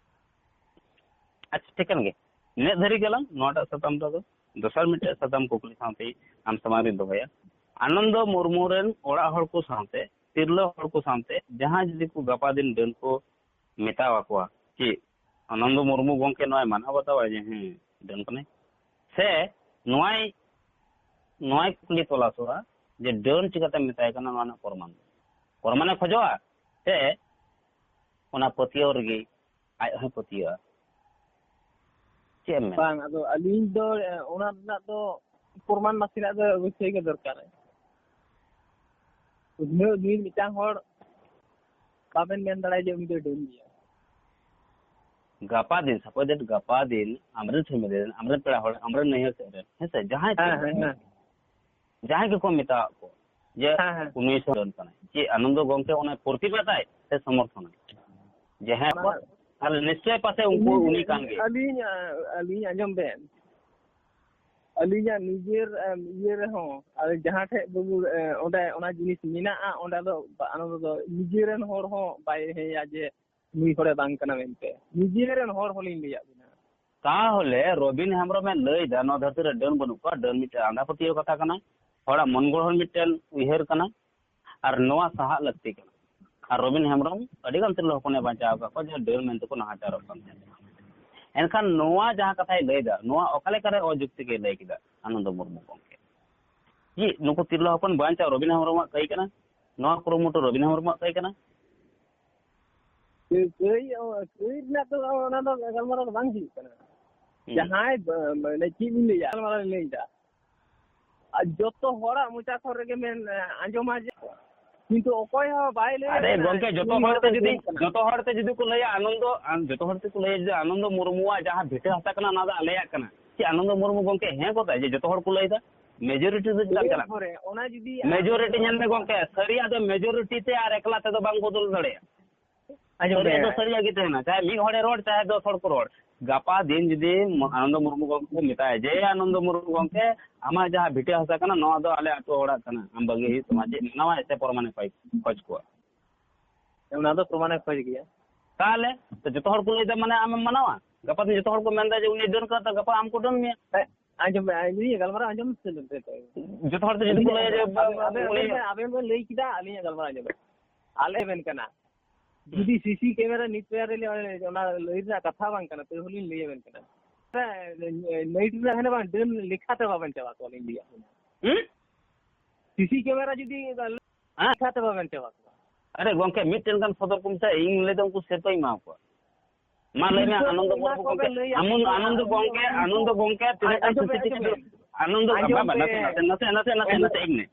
ᱟᱪᱪᱷᱟ, ᱴᱷᱤᱠᱟᱹᱱ ᱜᱮ᱾ ᱱᱤᱱᱟᱹᱜ ᱫᱷᱟᱹᱨᱤᱡ ᱜᱮᱞᱟᱝ ᱱᱚᱣᱟᱴᱟᱜ ᱥᱟᱛᱟᱢ ᱨᱮᱫᱚ᱾ ᱫᱚᱥᱟᱨ ᱢᱤᱫᱴᱮᱱ ᱥᱟᱛᱟᱢ ᱠᱩᱠᱞᱤ ᱥᱟᱶᱛᱮ ᱟᱢ ᱥᱟᱢᱟᱝ ᱨᱤᱧ ᱫᱚᱦᱚᱭᱟ᱾ ᱟᱱᱚᱱᱫᱚ ᱢᱩᱨᱢᱩ ᱨᱮᱱ ᱚᱲᱟᱜ ᱦᱚᱲ ᱠᱚ ᱥᱟᱶᱛᱮ, ᱛᱤᱨᱞᱟᱹ ᱦᱚᱲ ᱠᱚ ᱥᱟᱶᱛᱮ ᱡᱟᱦᱟᱸᱭ ᱡᱩᱫᱤ ᱠᱚ ᱜᱟᱯᱟ ᱫᱤᱱ ᱰᱟᱹᱱ ᱠᱚ ᱢᱮᱛᱟᱣᱟᱠᱚᱣᱟ, ᱪᱮᱫ ᱟᱱᱚᱱᱫᱚ ᱢᱩᱨᱢᱩ ᱜᱚᱢᱠᱮ ᱱᱚᱣᱟᱭ ᱢᱟᱱᱟᱣ ᱵᱟᱛᱟᱣᱟ ᱡᱮ ᱦᱮᱸ, ᱰᱟᱹᱱ ᱠᱟᱱᱟᱭ? ᱥᱮ ᱱᱚᱣᱟᱭ, ᱱᱚᱣᱟᱭ ᱠᱩᱠᱞᱤ ᱛᱚᱞᱟᱥᱚᱜᱼᱟ ᱡᱮ ᱰᱟᱹᱱ ᱪᱤᱠᱟᱹᱛᱮᱢ ᱢᱮᱛᱟᱭ ᱠᱟᱱᱟ, ᱱᱚᱣᱟ ᱨᱮᱱᱟᱜ ᱯᱨᱚᱢᱟᱱ? ᱯᱨᱚᱢᱟᱱᱮ ᱠᱷᱚᱡᱚᱜᱼᱟ ᱥᱮ ᱚᱱᱟ ᱯᱟᱹᱛᱭᱟᱹᱣ ᱨᱮᱜᱮ ᱟᱡ ᱦᱚᱸᱭ ᱯᱟᱹᱛᱭᱟᱹᱜᱼᱟ? ᱪᱮᱫ ᱮᱢ ᱢᱮᱱᱟ? ᱵᱟᱝ, ᱟᱫᱚ ᱟᱹᱞᱤᱧ ᱫᱚ, ᱮ, ᱚᱱᱟ ᱨᱮᱱᱟᱜ ᱫᱚ ᱯᱨᱚᱢᱟᱱ ᱱᱟᱥᱮᱱᱟᱜ ᱫᱚ ᱚᱵᱚᱥᱥᱳᱭ ᱜᱮ ᱫᱚᱨᱠᱟᱨ᱾ ᱩᱫᱷᱱᱟᱹᱣ ᱱᱩᱭ ᱢᱤᱫᱴᱟᱝ ᱦᱚᱲ ᱵᱟᱵᱮᱱ ᱢᱮᱱ ᱫᱟᱲᱮᱭᱟᱜᱼᱟ ᱡᱮ ᱩᱱᱤ ᱫᱚᱭ ᱰᱟᱹᱱ ᱜᱮᱭᱟ᱾ ᱜᱟᱯᱟ ᱫᱤᱱ, suppose that ᱜᱟᱯᱟ ᱫᱤᱱ ᱟᱢᱨᱮᱱ family ᱨᱮᱱ, ᱟᱢᱨᱮᱱ ᱯᱮᱲᱟ ᱦᱚᱲ, ᱟᱢᱨᱮᱱ ᱱᱟᱹᱭᱦᱟᱹᱨ ᱥᱮᱫ ᱨᱮᱱ, ᱦᱮᱸ ᱥᱮ, ᱡᱟᱦᱟᱸᱭ ᱦᱮᱸ, ᱠᱚ, ᱦᱮᱸ, ᱦᱮᱸ᱾ ᱡᱟᱦᱟᱸᱭ ᱜᱮᱠᱚ ᱢᱮᱛᱟᱣᱟᱜ ᱠᱚ ᱡᱮ ᱦᱮᱸ, ᱦᱮᱸ᱾ ᱩᱱᱤ ᱥᱚᱨᱮᱱ ᱠᱟᱱᱟᱭ, ᱪᱮᱫ ᱟᱱᱚᱱᱫᱚ ᱜᱚᱢᱠᱮ ᱚᱱᱟ ᱯᱨᱚᱛᱤᱵᱟᱫᱟᱭ ᱥᱮ ᱥᱚᱢᱚᱨᱛᱷᱚᱱᱟᱭ? ᱡᱮ ᱦᱮᱸ, ᱚᱱᱟ ᱛᱟᱦᱞᱮ ᱱᱤᱥᱪᱚᱭ ᱯᱟᱥᱮ ᱩᱱᱠᱩ ᱤᱧ, ᱩᱱᱤ ᱠᱟᱱ ᱜᱮ᱾ ᱟᱹᱞᱤᱧ, ᱟᱹᱞᱤᱧ ᱟᱸᱡᱚᱢ ᱵᱮᱱ, ᱟᱹᱞᱤᱧᱟᱜ ᱱᱤᱡᱮᱨ, ᱮᱢ, ᱤᱭᱟᱹ ᱨᱮᱦᱚᱸ, ᱟᱨ ᱡᱟᱦᱟᱸ ᱴᱷᱮᱡ ᱵᱟᱹᱵᱩ, ᱮ, ᱚᱸᱰᱮ ᱚᱱᱟ ᱡᱤᱱᱤᱥ ᱢᱮᱱᱟᱜᱼᱟ, ᱚᱸᱰᱮ ᱫᱚ ᱵᱟ-, ᱚᱱᱟ ᱫᱚ ᱱᱤᱡᱮᱨᱮᱱ ᱦᱚᱲ ᱦᱚᱸ ᱵᱟᱭ ᱦᱮᱸᱭᱟ ᱡᱮ ᱱᱩᱭ ᱦᱚᱲᱮ ᱵᱟᱝ ᱠᱟᱱᱟ ᱢᱮᱱᱛᱮ᱾ ᱱᱤᱡᱮᱨᱮᱱ ᱦᱚᱲ ᱦᱚᱸᱞᱤᱧ ᱞᱟᱹᱭᱟᱫ ᱵᱤᱱᱟ᱾ ᱛᱟᱦᱚᱞᱮ ᱨᱚᱵᱤᱱ ᱦᱮᱢᱵᱨᱚᱢᱮ ᱞᱟᱹᱭᱫᱟ, ᱱᱚᱣᱟ ᱫᱷᱟᱹᱨᱛᱤ ᱨᱮ ᱰᱟᱹᱱ ᱵᱟᱹᱱᱩᱜ ᱠᱚᱣᱟ, ᱰᱟᱹᱱ ᱢᱤᱫᱴᱮᱱ ᱟᱸᱫᱷᱟ ᱯᱟᱹᱛᱭᱟᱹᱣ ᱠᱟᱛᱷᱟ ᱠᱟᱱᱟ, ᱦᱚᱲᱟᱜ ᱢᱚᱱ ᱜᱚᱲᱦᱚᱱ ᱢᱤᱫᱴᱮᱱ ᱩᱭᱦᱟᱹᱨ ᱠᱟᱱᱟ, ᱟᱨ ᱱᱚᱣᱟ ᱥᱟᱦᱟᱜ ᱞᱟᱹᱠᱛᱤ ᱠᱟᱱᱟ᱾ ᱟᱨ ᱨᱚᱵᱤᱱ ᱦᱮᱢᱵᱨᱚᱢ ᱟᱹᱰᱤᱜᱟᱱ ᱛᱤᱨᱞᱟᱹ ᱦᱚᱯᱚᱱᱮ ᱵᱟᱧᱪᱟᱣ ᱟᱠᱟᱫ ᱠᱚᱣᱟ, ᱡᱟᱦᱟᱸ ᱰᱟᱹᱱ ᱢᱮᱱᱛᱮᱠᱚ ᱱᱟᱦᱟᱪᱟᱨᱚᱜ ᱠᱟᱱ ᱛᱟᱦᱮᱸᱫ᱾ ᱮᱱᱠᱷᱟᱱ ᱱᱚᱣᱟ ᱡᱟᱦᱟᱸ ᱠᱟᱛᱷᱟᱭ ᱞᱟᱹᱭᱫᱟ, ᱱᱚᱣᱟ ᱚᱠᱟ ᱞᱮᱠᱟᱨᱮ ᱚᱡᱩᱠᱛᱤ ᱜᱮ ᱞᱟᱹᱭ ᱠᱮᱫᱟ ᱟᱱᱚᱱᱫᱚ ᱢᱩᱨᱢᱩ ᱜᱚᱢᱠᱮ? ᱪᱮᱫ ᱱᱩᱠᱩ ᱛᱤᱨᱞᱟᱹ ᱦᱚᱯᱚᱱ ᱵᱟᱧᱪᱟᱣ ᱨᱚᱵᱤᱱ ᱦᱮᱢᱵᱨᱚᱢᱟᱜ ᱠᱟᱹᱭ ᱠᱟᱱᱟ? ᱱᱚᱣᱟ ᱠᱩᱨᱩᱢᱩᱴᱩ ᱨᱚᱵᱤᱱ ᱦᱮᱢᱵᱨᱚᱢᱟᱜ ᱠᱟᱹᱭ ᱠᱟᱱᱟ? ᱠᱟᱹᱭ, ᱠᱟᱹᱭ, ᱠᱟᱹᱭ ᱨᱮᱱᱟᱜ ᱫᱚ ᱚᱱᱟ ᱫᱚ ᱜᱟᱞᱢᱟᱨᱟᱣ ᱫᱚ ᱵᱟᱝ ᱦᱩᱭᱩᱜ ᱠᱟᱱᱟ᱾ ᱦᱩᱸ᱾ ᱡᱟᱦᱟᱸᱭ ᱵ-, ᱢᱟᱱᱮ ᱪᱮᱫ ᱤᱧ ᱞᱟᱹᱭᱟ, ᱜᱟᱞᱢᱟᱨᱟᱣ ᱤᱧ ᱞᱟᱹᱭᱫᱟ᱾ ᱟᱨ ᱡᱚᱛᱚ ᱦᱚᱲᱟᱜ ᱢᱚᱪᱟ ᱠᱷᱚᱱ ᱨᱮᱜᱮ ᱢᱮᱱ, ᱟᱸᱡᱚᱢᱟ ᱡᱮ ᱠᱤᱱᱛᱩ ᱚᱠᱚᱭ ᱦᱚᱸ ᱵᱟᱭ ᱞᱟᱹᱭ ᱟᱨᱮ ᱠᱟᱱᱟ ᱜᱚᱝᱠᱮ, ᱡᱚᱛᱚ ᱦᱚᱲ ᱛᱮ ᱡᱩᱫᱤ, ᱡᱚᱛᱚ ᱦᱚᱲ ᱛᱮ ᱡᱩᱫᱤ ᱠᱚ ᱞᱟᱹᱭᱟ ᱟᱱᱚᱱᱫᱚ, ᱟᱱ-, ᱡᱚᱛᱚ ᱦᱚᱲ ᱛᱮᱠᱚ ᱞᱟᱹᱭᱟ ᱡᱮ ᱟᱱᱚᱱᱫᱚ ᱢᱩᱨᱢᱩᱣᱟᱜ ᱡᱟᱦᱟᱸ ᱵᱷᱤᱴᱟᱹ ᱦᱟᱥᱟ ᱠᱟᱱᱟ, ᱚᱱᱟ ᱫᱚ ᱟᱞᱮᱭᱟᱜ ᱠᱟᱱᱟ, ᱪᱮᱫ ᱟᱱᱚᱱᱫᱚ ᱢᱩᱨᱢᱩ ᱜᱚᱝᱠᱮ ᱦᱮᱸ ᱠᱚ ᱛᱟᱭ ᱡᱮ ᱡᱚᱛᱚ ᱦᱚᱲ ᱠᱚ ᱞᱟᱹᱭ ᱫᱟ? ᱢᱮᱡᱚᱨᱤᱴᱤ ᱫᱚ ᱪᱮᱫᱟᱜ ᱪᱟᱞᱟᱜ ᱠᱟᱱᱟ? ᱚᱱᱟ ᱡᱩᱫᱤ ᱢᱮᱡᱚᱨᱤᱴᱤ ᱧᱮᱞ ᱢᱮ ᱜᱚᱝᱠᱮ, ᱥᱟᱹᱨᱤᱭᱟᱜ ᱫᱚ ᱢᱮᱡᱚᱨᱤᱴᱤ ᱛᱮ ᱟᱨ ᱮᱠᱞᱟ ᱛᱮᱫᱚ ᱵᱟᱝ ᱵᱚᱫᱚᱞ ᱫᱟᱲᱮᱭᱟᱜᱼᱟ᱾ ᱟᱸᱡᱚᱢ ᱥᱟᱹᱨᱤᱭᱟᱜ ᱫᱚ ᱢᱮ᱾ ᱥᱟᱹᱨᱤᱭᱟᱜ ᱜᱮ ᱛᱟᱦᱮᱱᱟ, ᱪᱟᱦᱮ ᱢᱤᱫ ᱦᱚᱲᱮ ᱨᱚᱲ, ᱪᱟᱦᱮ ᱫᱚᱥ ᱦᱚᱲ ᱠᱚ ᱨᱚᱲ᱾ ᱜᱟᱯᱟ ᱫᱤᱱ ᱡᱩᱫᱤ ᱟᱱᱚᱱᱫᱚ ᱢᱩᱨᱢᱩ ᱜᱚᱝᱠᱮ ᱠᱚ ᱢᱮᱛᱟᱭᱟ ᱡᱮ, "ᱟᱱᱚᱱᱫᱚ ᱢᱩᱨᱢᱩ ᱜᱚᱝᱠᱮ, ᱟᱢᱟᱜ ᱡᱟᱦᱟᱸ ᱵᱷᱤᱴᱟᱹ ᱦᱟᱥᱟ ᱠᱟᱱᱟ, ᱱᱚᱣᱟ ᱫᱚ ᱟᱞᱮ ᱟᱹᱛᱩ ᱦᱚᱲᱟᱜ ᱠᱟᱱᱟ, ᱟᱢ ᱵᱟᱹᱜᱤ ᱦᱩᱭᱩᱜ ᱛᱟᱢᱟ", ᱪᱮᱫ ᱢᱟᱱᱟᱣᱟ ᱥᱮ ᱯᱨᱚᱢᱟᱱᱮ ᱠᱷᱚᱡ, ᱠᱷᱚᱡ ᱠᱚᱣᱟ? ᱚᱱᱟ ᱫᱚ ᱯᱨᱚᱢᱟᱱᱮ ᱠᱷᱚᱡ ᱜᱮᱭᱟ᱾ ᱛᱟᱦᱚᱞᱮ ᱛᱚ ᱡᱚᱛᱚ ᱦᱚᱲ ᱠᱚ ᱞᱟᱹᱭ ᱫᱟ, ᱢᱟᱱᱮ ᱟᱢᱮᱢ ᱢᱟᱱᱟᱣᱟ? ᱜᱟᱯᱟ ᱫᱤᱱ ᱡᱚᱛᱚ ᱦᱚᱲ ᱠᱚ ᱢᱮᱱᱫᱟ ᱡᱮ ᱩᱱᱤ ᱰᱟᱹᱱ ᱠᱟᱱᱟ, ᱛᱚ ᱜᱟᱯᱟ ᱟᱢ ᱠᱚ ᱰᱟᱹᱱ ᱢᱮᱭᱟ᱾ ᱦᱮᱸ, ᱟᱸᱡᱚᱢ ᱢᱮ, ᱟᱹᱞᱤᱧᱟᱜ ᱜᱟᱞᱢᱟᱨᱟᱣ ᱟᱸᱡᱚᱢ ᱥᱮ᱾ ᱡᱚᱛᱚ ᱦᱚᱲ ᱛᱮ ᱡᱩᱫᱤ ᱠᱚ ᱞᱟᱹᱭᱟ ᱡᱮ ᱵᱟ-, ᱟᱵᱮᱱ, ᱵᱟ-, ᱟᱵᱮᱱ, ᱩᱱᱤ ᱟᱵᱮᱱ, ᱟᱵᱮᱱ ᱵᱮᱱ ᱞᱟᱹᱭ ᱠᱮᱫᱟ, ᱟᱹᱞᱤᱧᱟᱜ ᱜᱟᱞᱢᱟᱨᱟᱣ ᱟᱸᱡᱚᱢ ᱵᱮᱱ᱾ ᱟᱞᱮ ᱢᱮᱱ ᱠᱟᱱᱟ, ᱡᱩᱫᱤ ᱥᱤᱥᱤ ᱠᱮᱢᱮᱨᱟ ᱱᱤᱛ ᱯᱮᱭᱟᱨ ᱨᱮ ᱚᱱᱟ ᱞᱟᱹᱭ ᱨᱮᱱᱟᱜ ᱠᱟᱛᱷᱟ ᱵᱟᱝ ᱠᱟᱱᱟ, ᱛᱟᱹᱣ ᱦᱚᱸᱞᱤᱧ ᱞᱟᱹᱭ ᱟᱵᱮᱱ ᱠᱟᱱᱟ᱾ ᱱᱟᱭᱤᱴ ᱨᱮ ᱦᱟᱱᱮ ᱵᱟᱝ, ᱰᱟᱹᱱ ᱞᱮᱠᱷᱟ ᱛᱮ ᱵᱟᱵᱮᱱ ᱪᱟᱵᱟ ᱠᱚᱣᱟ, ᱞᱤᱧ ᱞᱟᱹᱭᱟᱜ ᱵᱮᱱᱟ᱾ ᱦᱩᱸ? ᱥᱤᱥᱤ ᱠᱮᱢᱮᱨᱟ ᱡᱩᱫᱤ ᱦᱮᱸ? ᱞᱮᱠᱷᱟ ᱛᱮ ᱵᱟᱵᱮᱱ ᱪᱟᱵᱟ ᱠᱚᱣᱟ᱾ ᱟᱨᱮ ᱜᱚᱝᱠᱮ, ᱢᱤᱫᱴᱮᱱ ᱜᱟᱱ ᱥᱚᱫᱚᱨ ᱠᱚ ᱢᱮᱛᱟᱭᱟ, ᱤᱧ ᱞᱟᱹᱭ ᱫᱟ ᱩᱱᱠᱩ ᱥᱤᱨᱯᱟᱹᱧ ᱮᱢᱟ ᱠᱚᱣᱟ᱾ ᱢᱟ ᱞᱟᱹᱭ ᱢᱮ, ᱥᱤᱨᱯᱟᱹ ᱟᱱᱚᱱᱫᱚ ᱮᱢᱟ ᱢᱩᱨᱢᱩ ᱠᱚᱵᱮᱱ ᱜᱚᱝᱠᱮ, ᱞᱟᱹᱭᱟ, ᱟᱢᱚᱱ-, ᱟᱱᱚᱱᱫᱚ ᱜᱚᱝᱠᱮ, ᱟᱱᱚᱱᱫᱚ ᱜᱚᱝᱠᱮ ᱛᱤᱱᱟᱹᱜ ᱜᱟᱱ ᱟᱸᱡᱚᱢ ᱵᱮᱱ, ᱥᱤᱥᱤ ᱴᱤᱵᱷᱤ, ᱟᱸᱡᱚᱢ ᱵᱮᱱ᱾ ᱟᱱᱚᱱᱫᱚ, ᱟᱸᱡᱚᱢ ᱵᱟᱵᱟ, ᱱᱟᱥᱮ, ᱵᱮᱱ᱾ ᱱᱟᱥᱮ, ᱱᱟᱥᱮ, ᱱᱟᱥᱮ, ᱟᱸᱡᱚᱢ ᱱᱟᱥᱮ, ᱵᱮᱱ᱾ ᱤᱧ ᱢᱮ᱾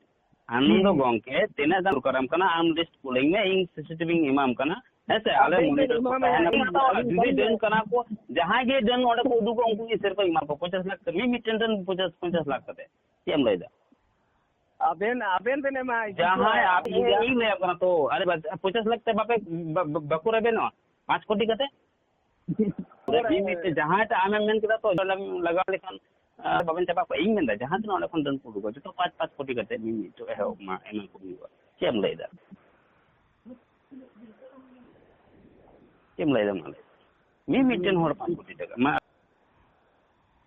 ᱟᱱᱚᱱᱫᱚ ᱦᱩᱸ᱾ ᱜᱚᱝᱠᱮ, ᱛᱤᱱᱟᱹᱜ ᱜᱟᱱ ᱫᱚᱨᱠᱟᱨᱟᱢ ᱠᱟᱱᱟ, ᱟᱢ ᱞᱤᱥᱴ ᱠᱩᱞᱟᱹᱧ ᱢᱮ, ᱤᱧ ᱥᱤᱥᱤ ᱴᱤᱵᱷᱤᱧ ᱮᱢᱟᱢ ᱠᱟᱱᱟ᱾ ᱦᱮᱸ ᱥᱮ, ᱟᱞᱮ ᱟᱵᱮᱱ ᱵᱮᱱ ᱢᱚᱱᱤᱴᱚᱨ ᱠᱚ ᱮᱢᱟᱢᱟ, ᱛᱟᱦᱮᱱᱟ᱾ ᱟᱹᱞᱤᱧ ᱦᱟᱛᱟᱣᱟ, ᱟᱹᱞᱤᱧ ᱡᱩᱫᱤ ᱵᱮᱱ᱾ ᱰᱟᱹᱱ ᱠᱟᱱᱟ ᱠᱚ, ᱡᱟᱦᱟᱸᱭ ᱜᱮ ᱰᱟᱹᱱ ᱚᱸᱰᱮ ᱠᱚ ᱩᱰᱩᱠᱚᱜ, ᱩᱱᱠᱩ ᱜᱮ ᱥᱤᱨᱯᱟᱹᱧ ᱮᱢᱟ ᱠᱚᱣᱟ, ᱯᱚᱧᱪᱟᱥ ᱞᱟᱠᱷ ᱠᱟᱛᱮ, ᱢᱤᱫ, ᱢᱤᱫᱴᱮᱱ ᱰᱟᱹᱱ ᱯᱚᱧᱪᱟᱥ, ᱯᱚᱧᱪᱟᱥ ᱞᱟᱠᱷ ᱠᱟᱛᱮ᱾ ᱪᱮᱫ ᱮᱢ ᱞᱟᱹᱭᱫᱟ? ᱟᱵᱮᱱ, ᱟᱵᱮᱱ ᱵᱮᱱ ᱮᱢᱟ, ᱤᱧ ᱡᱟᱦᱟᱸᱭ ᱫᱚ ᱟᱯᱮ, ᱤᱧ, ᱤᱧ ᱞᱟᱹᱭᱟᱢ ᱠᱟᱱᱟ ᱛᱚ, ᱟᱨᱮ ᱵᱟ-, ᱯᱚᱧᱪᱟᱥ ᱞᱟᱠᱷ ᱛᱮ ᱵᱟᱯᱮ, ᱵᱟ-, ᱵᱟ-, ᱵᱟᱠᱚ ᱨᱮᱵᱮᱱᱚᱜᱼᱟ, ᱯᱟᱸᱪ ᱠᱳᱴᱤ ᱠᱟᱛᱮ? ᱢᱤᱫ, ᱢᱤᱫ ᱛᱮ ᱡᱟᱦᱟᱸᱭ ᱴᱟᱜ ᱟᱢᱮᱢ ᱢᱮᱱ ᱠᱮᱫᱟ ᱛᱚ, ᱞᱟᱜᱟᱣ ᱞᱮᱠᱷᱟᱱ, ᱟᱨ ᱵᱟᱵᱮᱱ ᱪᱟᱵᱟ ᱠᱚᱣᱟ᱾ ᱤᱧ ᱢᱮᱱᱫᱟ, ᱡᱟᱦᱟᱸ ᱛᱤᱱᱟᱹᱜ ᱚᱸᱰᱮ ᱠᱷᱚᱱ ᱰᱟᱹᱱ ᱠᱚ ᱩᱰᱩᱠᱚᱜᱼᱟ, ᱡᱚᱛᱚ ᱯᱟᱸᱪ, ᱯᱟᱸᱪ ᱠᱳᱴᱤ ᱠᱟᱛᱮ ᱢᱤᱫ, ᱢᱤᱫ ᱴᱷᱮᱱ ᱮᱦᱚᱵ ᱢᱟ, ᱮᱢᱟ ᱠᱚ ᱦᱩᱭᱩᱜᱼᱟ᱾ ᱪᱮᱫ ᱮᱢ ᱞᱟᱹᱭᱫᱟ? ᱪᱮᱫ ᱮᱢ ᱞᱟᱹᱭᱫᱟ ᱢᱟ ᱞᱟᱹᱭ? ᱢᱤᱫ, ᱢᱤᱫᱴᱮᱱ ᱦᱚᱲ ᱯᱟᱸᱪ ᱠᱳᱴᱤ ᱴᱟᱠᱟ᱾ ᱢᱟ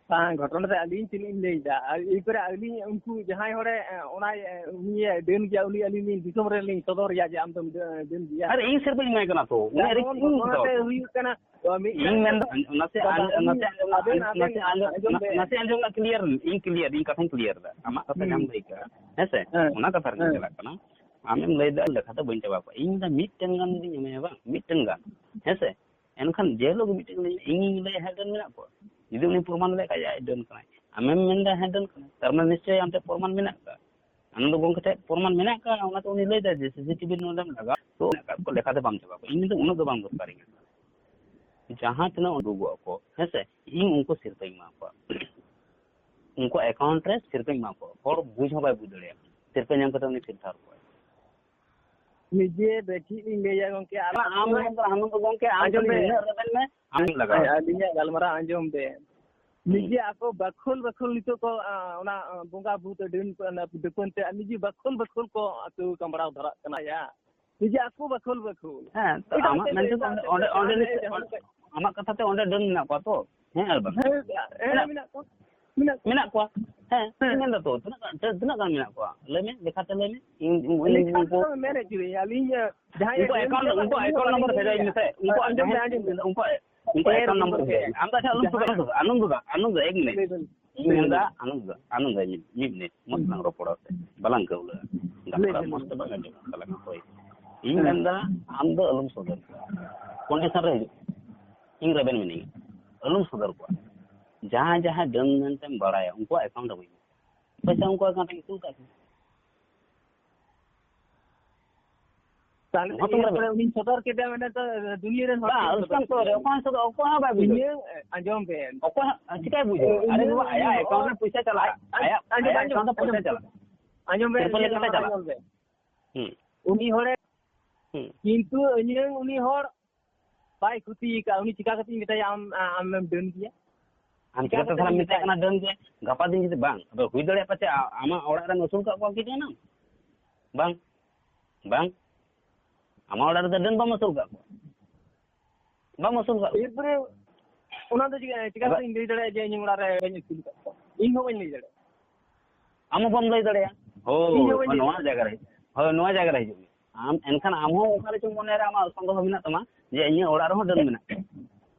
ᱵᱟᱝ, ᱜᱷᱚᱴᱚᱱᱟ ᱫᱚ ᱟᱹᱞᱤᱧ ᱪᱮᱫ ᱞᱤᱧ ᱞᱟᱹᱭᱫᱟ, ᱟᱨ ᱮᱨᱯᱚᱨᱮ ᱟᱹᱞᱤᱧ ᱩᱱᱠᱩ ᱡᱟᱦᱟᱸᱭ ᱦᱚᱲᱮ, ᱮ, ᱚᱱᱟᱭ, ᱮ, ᱩᱱᱤᱭᱮ ᱰᱟᱹᱱ ᱜᱮᱭᱟ, ᱩᱱᱤ ᱟᱹᱞᱤᱧ ᱞᱤᱧ ᱫᱤᱥᱚᱢ ᱨᱮ ᱞᱤᱧ ᱥᱚᱫᱚᱨᱮᱭᱟ ᱡᱮ ᱟᱢ ᱫᱚᱢ ᱰᱟᱹ-, ᱰᱟᱹᱱ ᱜᱮᱭᱟ᱾ ᱟᱨ ᱤᱧ ᱥᱤᱨᱯᱟᱹᱧ ᱮᱢᱟᱭ ᱠᱟᱱᱟ ᱛᱚ, ᱩᱱᱤ ᱟᱨ ᱤᱧ ᱜᱷᱚᱴᱚᱱᱟ ᱫᱚ ᱦᱩᱭᱩᱜ ᱠᱟᱱᱟ, ᱛᱚ ᱢᱤᱫᱴᱟᱝ ᱤᱧ ᱢᱮᱱᱫᱟ, ᱱᱟᱥᱮ ᱵᱟᱵᱟ, ᱟᱸᱡᱚᱢ, ᱟᱹᱞᱤᱧ, ᱱᱟᱥᱮ ᱟᱸᱡᱚᱢ, ᱟᱵᱮᱱ, ᱟᱵᱮᱱ ᱱᱟᱥᱮ ᱟᱸᱡᱚᱢ, ᱟᱸᱡᱚᱢ ᱱᱟᱥᱮ ᱵᱮᱱ᱾ ᱟᱸᱡᱚᱢ ᱞᱮ clear, ᱤᱧ clear, ᱤᱧ ᱠᱟᱛᱷᱟᱧ clear ᱮᱫᱟ᱾ ᱟᱢᱟᱜ ᱠᱟᱛᱷᱟ ᱦᱩᱸ᱾ ᱡᱟᱦᱟᱸᱢ ᱞᱟᱹᱭ ᱠᱮᱫᱟ, ᱦᱮᱸ ᱥᱮ? ᱦᱮᱸ᱾ ᱚᱱᱟ ᱠᱟᱛᱷᱟ ᱨᱮᱜᱮ ᱦᱮᱸ᱾ ᱪᱟᱞᱟᱜ ᱠᱟᱱᱟ᱾ ᱟᱢᱮᱢ ᱞᱟᱹᱭ ᱮᱫᱟ ᱞᱮᱠᱷᱟ ᱛᱮ ᱵᱟᱹᱧ ᱪᱟᱵᱟ ᱠᱚᱣᱟ᱾ ᱤᱧ ᱫᱚ ᱢᱤᱫᱴᱮᱱ ᱜᱟᱱ ᱡᱩᱫᱤᱧ ᱮᱢᱟᱭᱟ ᱵᱟᱝ, ᱢᱤᱫᱴᱮᱱ ᱜᱟᱱ, ᱦᱮᱸ ᱥᱮ? ᱮᱱᱠᱷᱟᱱ ᱡᱮ ᱦᱤᱞᱳᱜ ᱜᱮ ᱢᱤᱫᱴᱮᱱ ᱤᱧᱤᱧ ᱞᱟᱹᱭᱟ, "ᱦᱮᱸ, ᱰᱟᱹᱱ ᱢᱮᱱᱟᱜ ᱠᱚᱣᱟ", ᱡᱩᱫᱤ ᱩᱱᱤ ᱯᱨᱚᱢᱟᱱ ᱞᱮᱠᱷᱟᱡ ᱟᱡ ᱰᱟᱹᱱ ᱠᱟᱱᱟᱭ, ᱟᱢᱮᱢ ᱢᱮᱱᱫᱟ, "ᱦᱮᱸ, ᱰᱟᱹᱱ ᱠᱟᱱᱟᱭ", ᱛᱟᱨ ᱢᱟᱱᱮ ᱱᱤᱥᱪᱚᱭ ᱟᱢ ᱴᱷᱮᱱ ᱯᱨᱚᱢᱟᱱ ᱢᱮᱱᱟᱜ ᱟᱠᱟᱫ᱾ ᱟᱱᱚᱱᱫᱚ ᱜᱚᱢᱠᱮ ᱴᱷᱮᱱ ᱯᱨᱚᱢᱟᱱ ᱢᱮᱱᱟᱜ ᱟᱠᱟᱫ, ᱚᱱᱟᱛᱮ ᱩᱱᱤ ᱞᱟᱹᱭ ᱫᱟᱭ ᱡᱮ ᱥᱤᱥᱤᱴᱤᱵᱷᱤ ᱱᱚᱰᱮᱢ ᱞᱟᱜᱟᱣ, ᱛᱚ ᱚᱱᱟ ᱠᱚ ᱞᱮᱠᱷᱟ ᱫᱚ ᱵᱟᱝ ᱪᱟᱵᱟ ᱠᱚᱜᱼᱟ᱾ ᱤᱧ ᱫᱚ ᱩᱱᱟᱹᱜ ᱫᱚ ᱵᱟᱝ ᱫᱚᱨᱠᱟᱨᱤᱧᱟ᱾ ᱡᱟᱦᱟᱸ ᱛᱤᱱᱟᱹᱜ ᱩᱰᱩᱠᱚᱜ ᱟᱠᱚ, ᱦᱮᱸ ᱥᱮ, ᱤᱧ ᱩᱱᱠᱩ ᱥᱤᱨᱯᱟᱹᱧ ᱮᱢᱟ ᱠᱚᱣᱟ᱾ ᱩᱱᱠᱩ ᱮᱠᱟᱣᱩᱱᱴ ᱨᱮ ᱥᱤᱨᱯᱟᱹᱧ ᱮᱢᱟ ᱠᱚᱣᱟ᱾ ᱦᱚᱲ ᱵᱩᱡᱽ ᱦᱚᱸ ᱵᱟᱭ ᱵᱩᱡᱽ ᱫᱟᱲᱮᱭᱟᱜᱼᱟ, ᱥᱤᱨᱯᱟᱹ ᱧᱟᱢ ᱠᱟᱛᱮ ᱩᱱᱤ ᱯᱷᱤᱨ ᱛᱷᱟᱨ ᱠᱚᱣᱟᱭ᱾ ᱱᱤᱡᱮ ᱵᱮᱴᱷᱤᱠ ᱞᱤᱧ ᱞᱟᱹᱭᱟ ᱜᱚᱝᱠᱮ, ᱟᱨ ᱟᱢ ᱢᱮᱱ ᱫᱚ ᱟᱱᱚᱱᱫᱚ ᱜᱚᱢᱠᱮ, ᱟᱢ ᱟᱸᱡᱚᱢ ᱠᱷᱟᱹᱞᱤ ᱵᱮᱱ᱾ ᱱᱤᱱᱟᱹᱜ ᱨᱮᱵᱮᱱ ᱢᱮ, ᱟᱢ ᱞᱟᱜᱟᱣ᱾ ᱟᱹᱞᱤᱧᱟᱜ ᱜᱟᱞᱢᱟᱨᱟᱣ ᱟᱸᱡᱚᱢ ᱵᱮᱱ᱾ ᱦᱩᱸ᱾ ᱱᱤᱡᱮ ᱟᱠᱚ ᱵᱟᱠᱷᱳᱞ ᱵᱟᱠᱷᱳᱞ ᱱᱤᱛᱚᱜ ᱠᱚ, ᱟ, ᱚᱱᱟ, ᱟ, ᱵᱚᱸᱜᱟ ᱵᱩᱛ ᱰᱟᱹᱱ ᱠᱚ, ᱚᱱᱟ ᱰᱟᱹᱯᱟᱹᱱ ᱛᱮ, ᱟᱨ ᱱᱤᱡᱮ ᱵᱟᱠᱷᱳᱞ ᱵᱟᱠᱷᱳᱞ ᱠᱚ ᱟᱹᱛᱩ ᱠᱟᱢᱵᱲᱟᱣ ᱫᱷᱟᱨᱟᱜ ᱠᱟᱱᱟ ᱭᱟ᱾ ᱱᱤᱡᱮ ᱟᱠᱚ ᱵᱟᱠᱷᱳᱞ ᱵᱟᱠᱷᱳᱞ᱾ ᱦᱮᱸ, ᱛᱚ ᱮᱴᱟᱜ ᱟᱢᱟᱜ ᱥᱮᱫ ᱢᱮᱱ ᱫᱚ, ᱛᱮᱫᱚ ᱮᱴᱟᱜ ᱚᱸᱰᱮ, ᱥᱮᱫ ᱚᱸᱰᱮ, ᱫᱚ, ᱚᱸᱰᱮ ᱮᱴᱟᱜ ᱱᱤᱥᱪᱚᱭ, ᱥᱮᱫ ᱫᱚ᱾ ᱟᱢᱟᱜ ᱠᱟᱛᱷᱟ ᱛᱮ ᱚᱸᱰᱮ ᱰᱟᱹᱱ ᱢᱮᱱᱟᱜ ᱠᱚᱣᱟ ᱛᱚ? ᱦᱮᱸ ᱟᱨ ᱵᱟᱝ? ᱦᱮᱸ, ᱦᱮᱸ, ᱢᱮᱱᱟᱜ ᱢᱮᱱᱟᱜ ᱠᱚᱣᱟ, ᱢᱮᱱᱟᱜ ᱠᱚᱣᱟ᱾ ᱢᱮᱱᱟᱜ ᱠᱚᱣᱟ᱾ ᱦᱮᱸ, ᱦᱮᱸ᱾ ᱤᱧ ᱢᱮᱱ ᱫᱟ ᱛᱚ, ᱛᱤᱱᱟᱹᱜ ᱜᱟᱱ, ᱛᱤᱱᱟᱹᱜ ᱜᱟᱱ ᱢᱮᱱᱟᱜ ᱠᱚᱣᱟ? ᱞᱟᱹᱭ ᱢᱮ, ᱞᱮᱠᱷᱟ ᱛᱮ ᱞᱟᱹᱭ ᱢᱮ᱾ ᱤᱧ, ᱤᱧ, ᱞᱮᱠᱷᱟ ᱩᱱᱠᱩ, ᱛᱮᱫᱚ ᱢᱮᱱ ᱦᱚᱪᱚᱭᱮᱫᱼᱟ ᱞᱤᱧ, ᱡᱟᱦᱟᱸᱭ ᱩᱱᱠᱩ ᱰᱟᱹᱱ ᱮᱠᱟᱣᱩᱱᱴ, ᱠᱟᱱ ᱩᱱᱠᱩ ᱛᱟᱦᱚᱞᱮ ᱮᱠᱟᱣᱩᱱᱴ ᱱᱚᱢᱵᱚᱨ ᱞᱟᱹᱭ ᱵᱷᱮᱡᱟᱧ ᱵᱮᱱ᱾ ᱢᱮᱥᱮ᱾ ᱩᱱᱠᱩ ᱟᱸᱡᱚᱢ ᱵᱮᱱ, ᱟᱸᱡᱚᱢ ᱵᱮᱱ᱾ ᱩᱱᱠᱩ, ᱩᱱᱠᱩ ᱮᱨ ᱮᱠᱟᱣᱩᱱᱴ ᱱᱚᱢᱵᱚᱨ ᱜᱚᱢᱠᱮ, ᱵᱷᱮᱡᱟᱧ ᱢᱮ᱾ ᱟᱢ ᱫᱚ ᱟᱪᱪᱷᱟ, ᱟᱞᱚᱢ ᱡᱟᱦᱟᱸᱭ ᱥᱩᱫᱷᱟ, ᱟᱱᱚᱱᱫᱚ ᱫᱟ, ᱟᱱᱚᱱᱫᱚ, ᱮᱠ ᱢᱤᱱᱤᱴ᱾ ᱤᱧ ᱞᱟᱹᱭ ᱢᱮᱱᱫᱟ, ᱵᱮᱱ᱾ ᱟᱱᱚᱱᱫᱚ ᱫᱟ, ᱟᱱᱚᱱᱫᱚ, ᱮᱠ ᱢᱤᱱᱤᱴ, ᱢᱤᱫ ᱢᱤᱱᱤᱴ, ᱢᱚᱡᱽ ᱛᱮᱞᱟᱝ ᱨᱚᱯᱚᱲᱟ ᱥᱮ᱾ ᱵᱟᱞᱟᱝ ᱠᱟᱹᱣᱞᱟᱹᱜᱼᱟ᱾ ᱞᱟᱹᱭ ᱜᱟᱯᱟᱞ ᱵᱮᱱ᱾ ᱢᱚᱡᱽ ᱛᱮ ᱵᱟᱝ ᱟᱸᱡᱚᱢᱚᱜ ᱠᱟᱱ ᱛᱟᱞᱟᱝᱟ᱾ ᱦᱳᱭ᱾ ᱤᱧ ᱦᱮᱸ᱾ ᱢᱮᱱᱫᱟ, ᱟᱢ ᱫᱚ ᱟᱞᱚᱢ ᱥᱚᱫᱚᱨ ᱠᱚᱣᱟ᱾ ᱠᱚᱱᱰᱤᱥᱚᱱ ᱨᱮ ᱦᱤᱡᱩᱜ᱾ ᱤᱧ ᱨᱮᱵᱮᱱ ᱢᱤᱱᱟᱹᱧᱟ᱾ ᱟᱞᱚᱢ ᱥᱚᱫᱚᱨ ᱠᱚᱣᱟ᱾ ᱡᱟᱦᱟᱸᱭ ᱡᱟᱦᱟᱸᱭ ᱰᱟᱹᱱ ᱢᱮᱱᱛᱮᱢ ᱵᱟᱲᱟᱭᱟ, ᱩᱱᱠᱩᱣᱟᱜ ᱮᱠᱟᱣᱩᱱᱴ ᱨᱮ ᱵᱟᱹᱧ ᱯᱚᱭᱥᱟ ᱩᱱᱠᱩᱣᱟᱜ ᱮᱠᱟᱣᱩᱱᱴ ᱨᱮᱧ ᱠᱩᱞ ᱠᱟᱜ ᱠᱟᱱᱟ᱾ ᱛᱟᱦᱚᱞᱮ ᱱᱚᱣᱟ ᱛᱚ ᱤᱭᱟᱹ ᱢᱮᱱ ᱯᱚᱨᱮ ᱩᱱᱤᱧ ᱥᱚᱫᱚᱨ ᱠᱮᱫᱮᱭᱟ ᱢᱮᱱᱛᱮ ᱛᱚ ᱫᱩᱱᱤᱭᱟᱹ ᱨᱮᱱ ᱦᱚᱲ ᱵᱟᱝ, ᱠᱚ ᱟᱞᱚᱢ ᱥᱚᱫᱚᱨ ᱥᱚᱫᱚᱨ, ᱠᱮᱫᱮᱭᱟ᱾ ᱚᱠᱚᱭ ᱦᱚᱸ ᱥᱚᱫᱚᱨ, ᱚᱠᱚᱭ ᱦᱚᱸ ᱵᱟᱭ ᱵᱩᱡᱷᱟᱹᱣᱟ᱾ ᱤᱧᱟᱹ, ᱟᱸᱡᱚᱢ ᱵᱮᱱ᱾ ᱚᱠᱚᱭ ᱦᱚᱸ, ᱪᱤᱠᱟᱭ ᱵᱩᱡᱷᱟᱹᱣᱟ? ᱤᱧᱟᱹ ᱟᱨᱮ ᱵᱟᱵᱟ, ᱟᱭᱟᱜ ᱩᱱᱤ ᱮᱠᱟᱣᱩᱱᱴ ᱨᱮ ᱯᱚᱭᱥᱟ ᱪᱟᱞᱟᱜᱼᱟ᱾ ᱟᱸᱡᱚᱢ, ᱟᱭᱟᱜ ᱟᱸᱡᱚᱢ, ᱮᱠᱟᱣᱩᱱᱴ ᱨᱮ ᱯᱚᱭᱥᱟ ᱪᱟᱞᱟᱜᱼᱟ᱾ ᱟᱸᱡᱚᱢ ᱵᱮᱱ, ᱛᱤᱨᱯᱚᱞ ᱤᱧᱟᱹ ᱞᱮᱠᱟᱛᱮ ᱜᱟᱞᱢᱟᱨᱟᱣ ᱪᱟᱞᱟᱜᱼᱟ᱾ ᱟᱸᱡᱚᱢ ᱵᱮᱱ᱾ ᱦᱩᱸ᱾ ᱩᱱᱤ ᱦᱚᱲᱮ, ᱦᱩᱸ᱾ ᱠᱤᱱᱛᱩ ᱤᱧᱟᱹ ᱩᱱᱤ ᱦᱚᱲ ᱵᱟᱭ ᱠᱷᱚᱛᱤ ᱟᱠᱟᱫ, ᱩᱱᱤ ᱪᱤᱠᱟ ᱠᱟᱛᱮᱧ ᱢᱮᱛᱟᱭᱟ ᱟᱢ, ᱟ-, ᱟᱢᱮᱢ ᱰᱟᱹᱱ ᱜᱮᱭᱟ? ᱟᱢ ᱪᱤᱠᱟ ᱪᱤᱠᱟᱹᱛᱮ ᱠᱟᱛᱮ ᱛᱟᱦᱞᱮᱢ ᱵᱮᱱ ᱢᱮᱛᱟᱭ ᱢᱮᱛᱟᱭᱟ? ᱠᱟᱱᱟ ᱰᱟᱹᱱ ᱜᱮ? ᱜᱟᱯᱟ ᱫᱤᱱ ᱡᱩᱫᱤ ᱵᱟᱝ, ᱟᱫᱚ ᱦᱩᱭ ᱫᱟᱲᱮᱭᱟᱜᱼᱟ ᱯᱟᱪᱮ ᱟ-, ᱟᱢᱟᱜ ᱚᱲᱟᱜ ᱨᱮᱢ ᱟᱹᱥᱩᱞ ᱠᱟᱜ ᱠᱚᱣᱟ ᱠᱤ ᱰᱟᱹᱱ ᱟᱢ? ᱵᱟᱝ, ᱵᱟᱝ᱾ ᱟᱢᱟᱜ ᱚᱲᱟᱜ ᱨᱮᱫᱚ ᱰᱟᱹᱱ ᱵᱟᱢ ᱟᱹᱥᱩᱞ ᱠᱟᱜ ᱠᱚᱣᱟ᱾ ᱵᱟᱢ ᱟᱹᱥᱩᱞ ᱠᱟᱜ ᱠᱚᱣᱟ᱾ ᱮᱨᱯᱚᱨᱮ ᱚᱱᱟ ᱫᱚ ᱪᱤᱠᱟ, ᱪᱤᱠᱟ ᱟᱫᱚ ᱠᱟᱛᱮᱧ ᱞᱟᱹᱭ ᱫᱟᱲᱮᱭᱟᱜᱼᱟ ᱡᱮ ᱤᱧ ᱚᱲᱟᱜ ᱨᱮ ᱵᱟᱹᱧ ᱟᱹᱥᱩᱞ ᱠᱟᱜ ᱠᱚᱣᱟ? ᱤᱧ ᱦᱚᱸ ᱵᱟᱹᱧ ᱞᱟᱹᱭ ᱫᱟᱲᱮᱭᱟᱜᱼᱟ᱾ ᱟᱢ ᱦᱚᱸ ᱵᱟᱢ ᱞᱟᱹᱭ ᱫᱟᱲᱮᱭᱟᱜᱼᱟ᱾ ᱦᱳᱭ, ᱤᱧ ᱦᱚᱸ ᱵᱟᱹᱧ ᱦᱳᱭ, ᱞᱟᱹᱭ ᱱᱚᱣᱟ ᱫᱟᱲᱮᱭᱟᱜᱼᱟ᱾ ᱡᱟᱭᱜᱟ ᱨᱮ, ᱦᱳᱭ, ᱱᱚᱣᱟ ᱡᱟᱭᱜᱟ ᱨᱮ ᱦᱤᱡᱩᱜ ᱢᱮ᱾ ᱟᱢ ᱮᱱᱠᱷᱟᱱ ᱟᱢ ᱦᱚᱸ ᱚᱠᱟ ᱨᱮᱪᱚ ᱢᱚᱱᱮ ᱨᱮ ᱟᱢᱟᱜ ᱥᱚᱱᱫᱮᱦᱚ ᱢᱮᱱᱟᱜ ᱛᱟᱢᱟ ᱡᱮ ᱤᱧᱟᱹᱜ ᱚᱲᱟᱜ ᱨᱮᱦᱚᱸ ᱰᱟᱹᱱ ᱢᱮᱱᱟᱜ ᱠᱚᱣᱟ᱾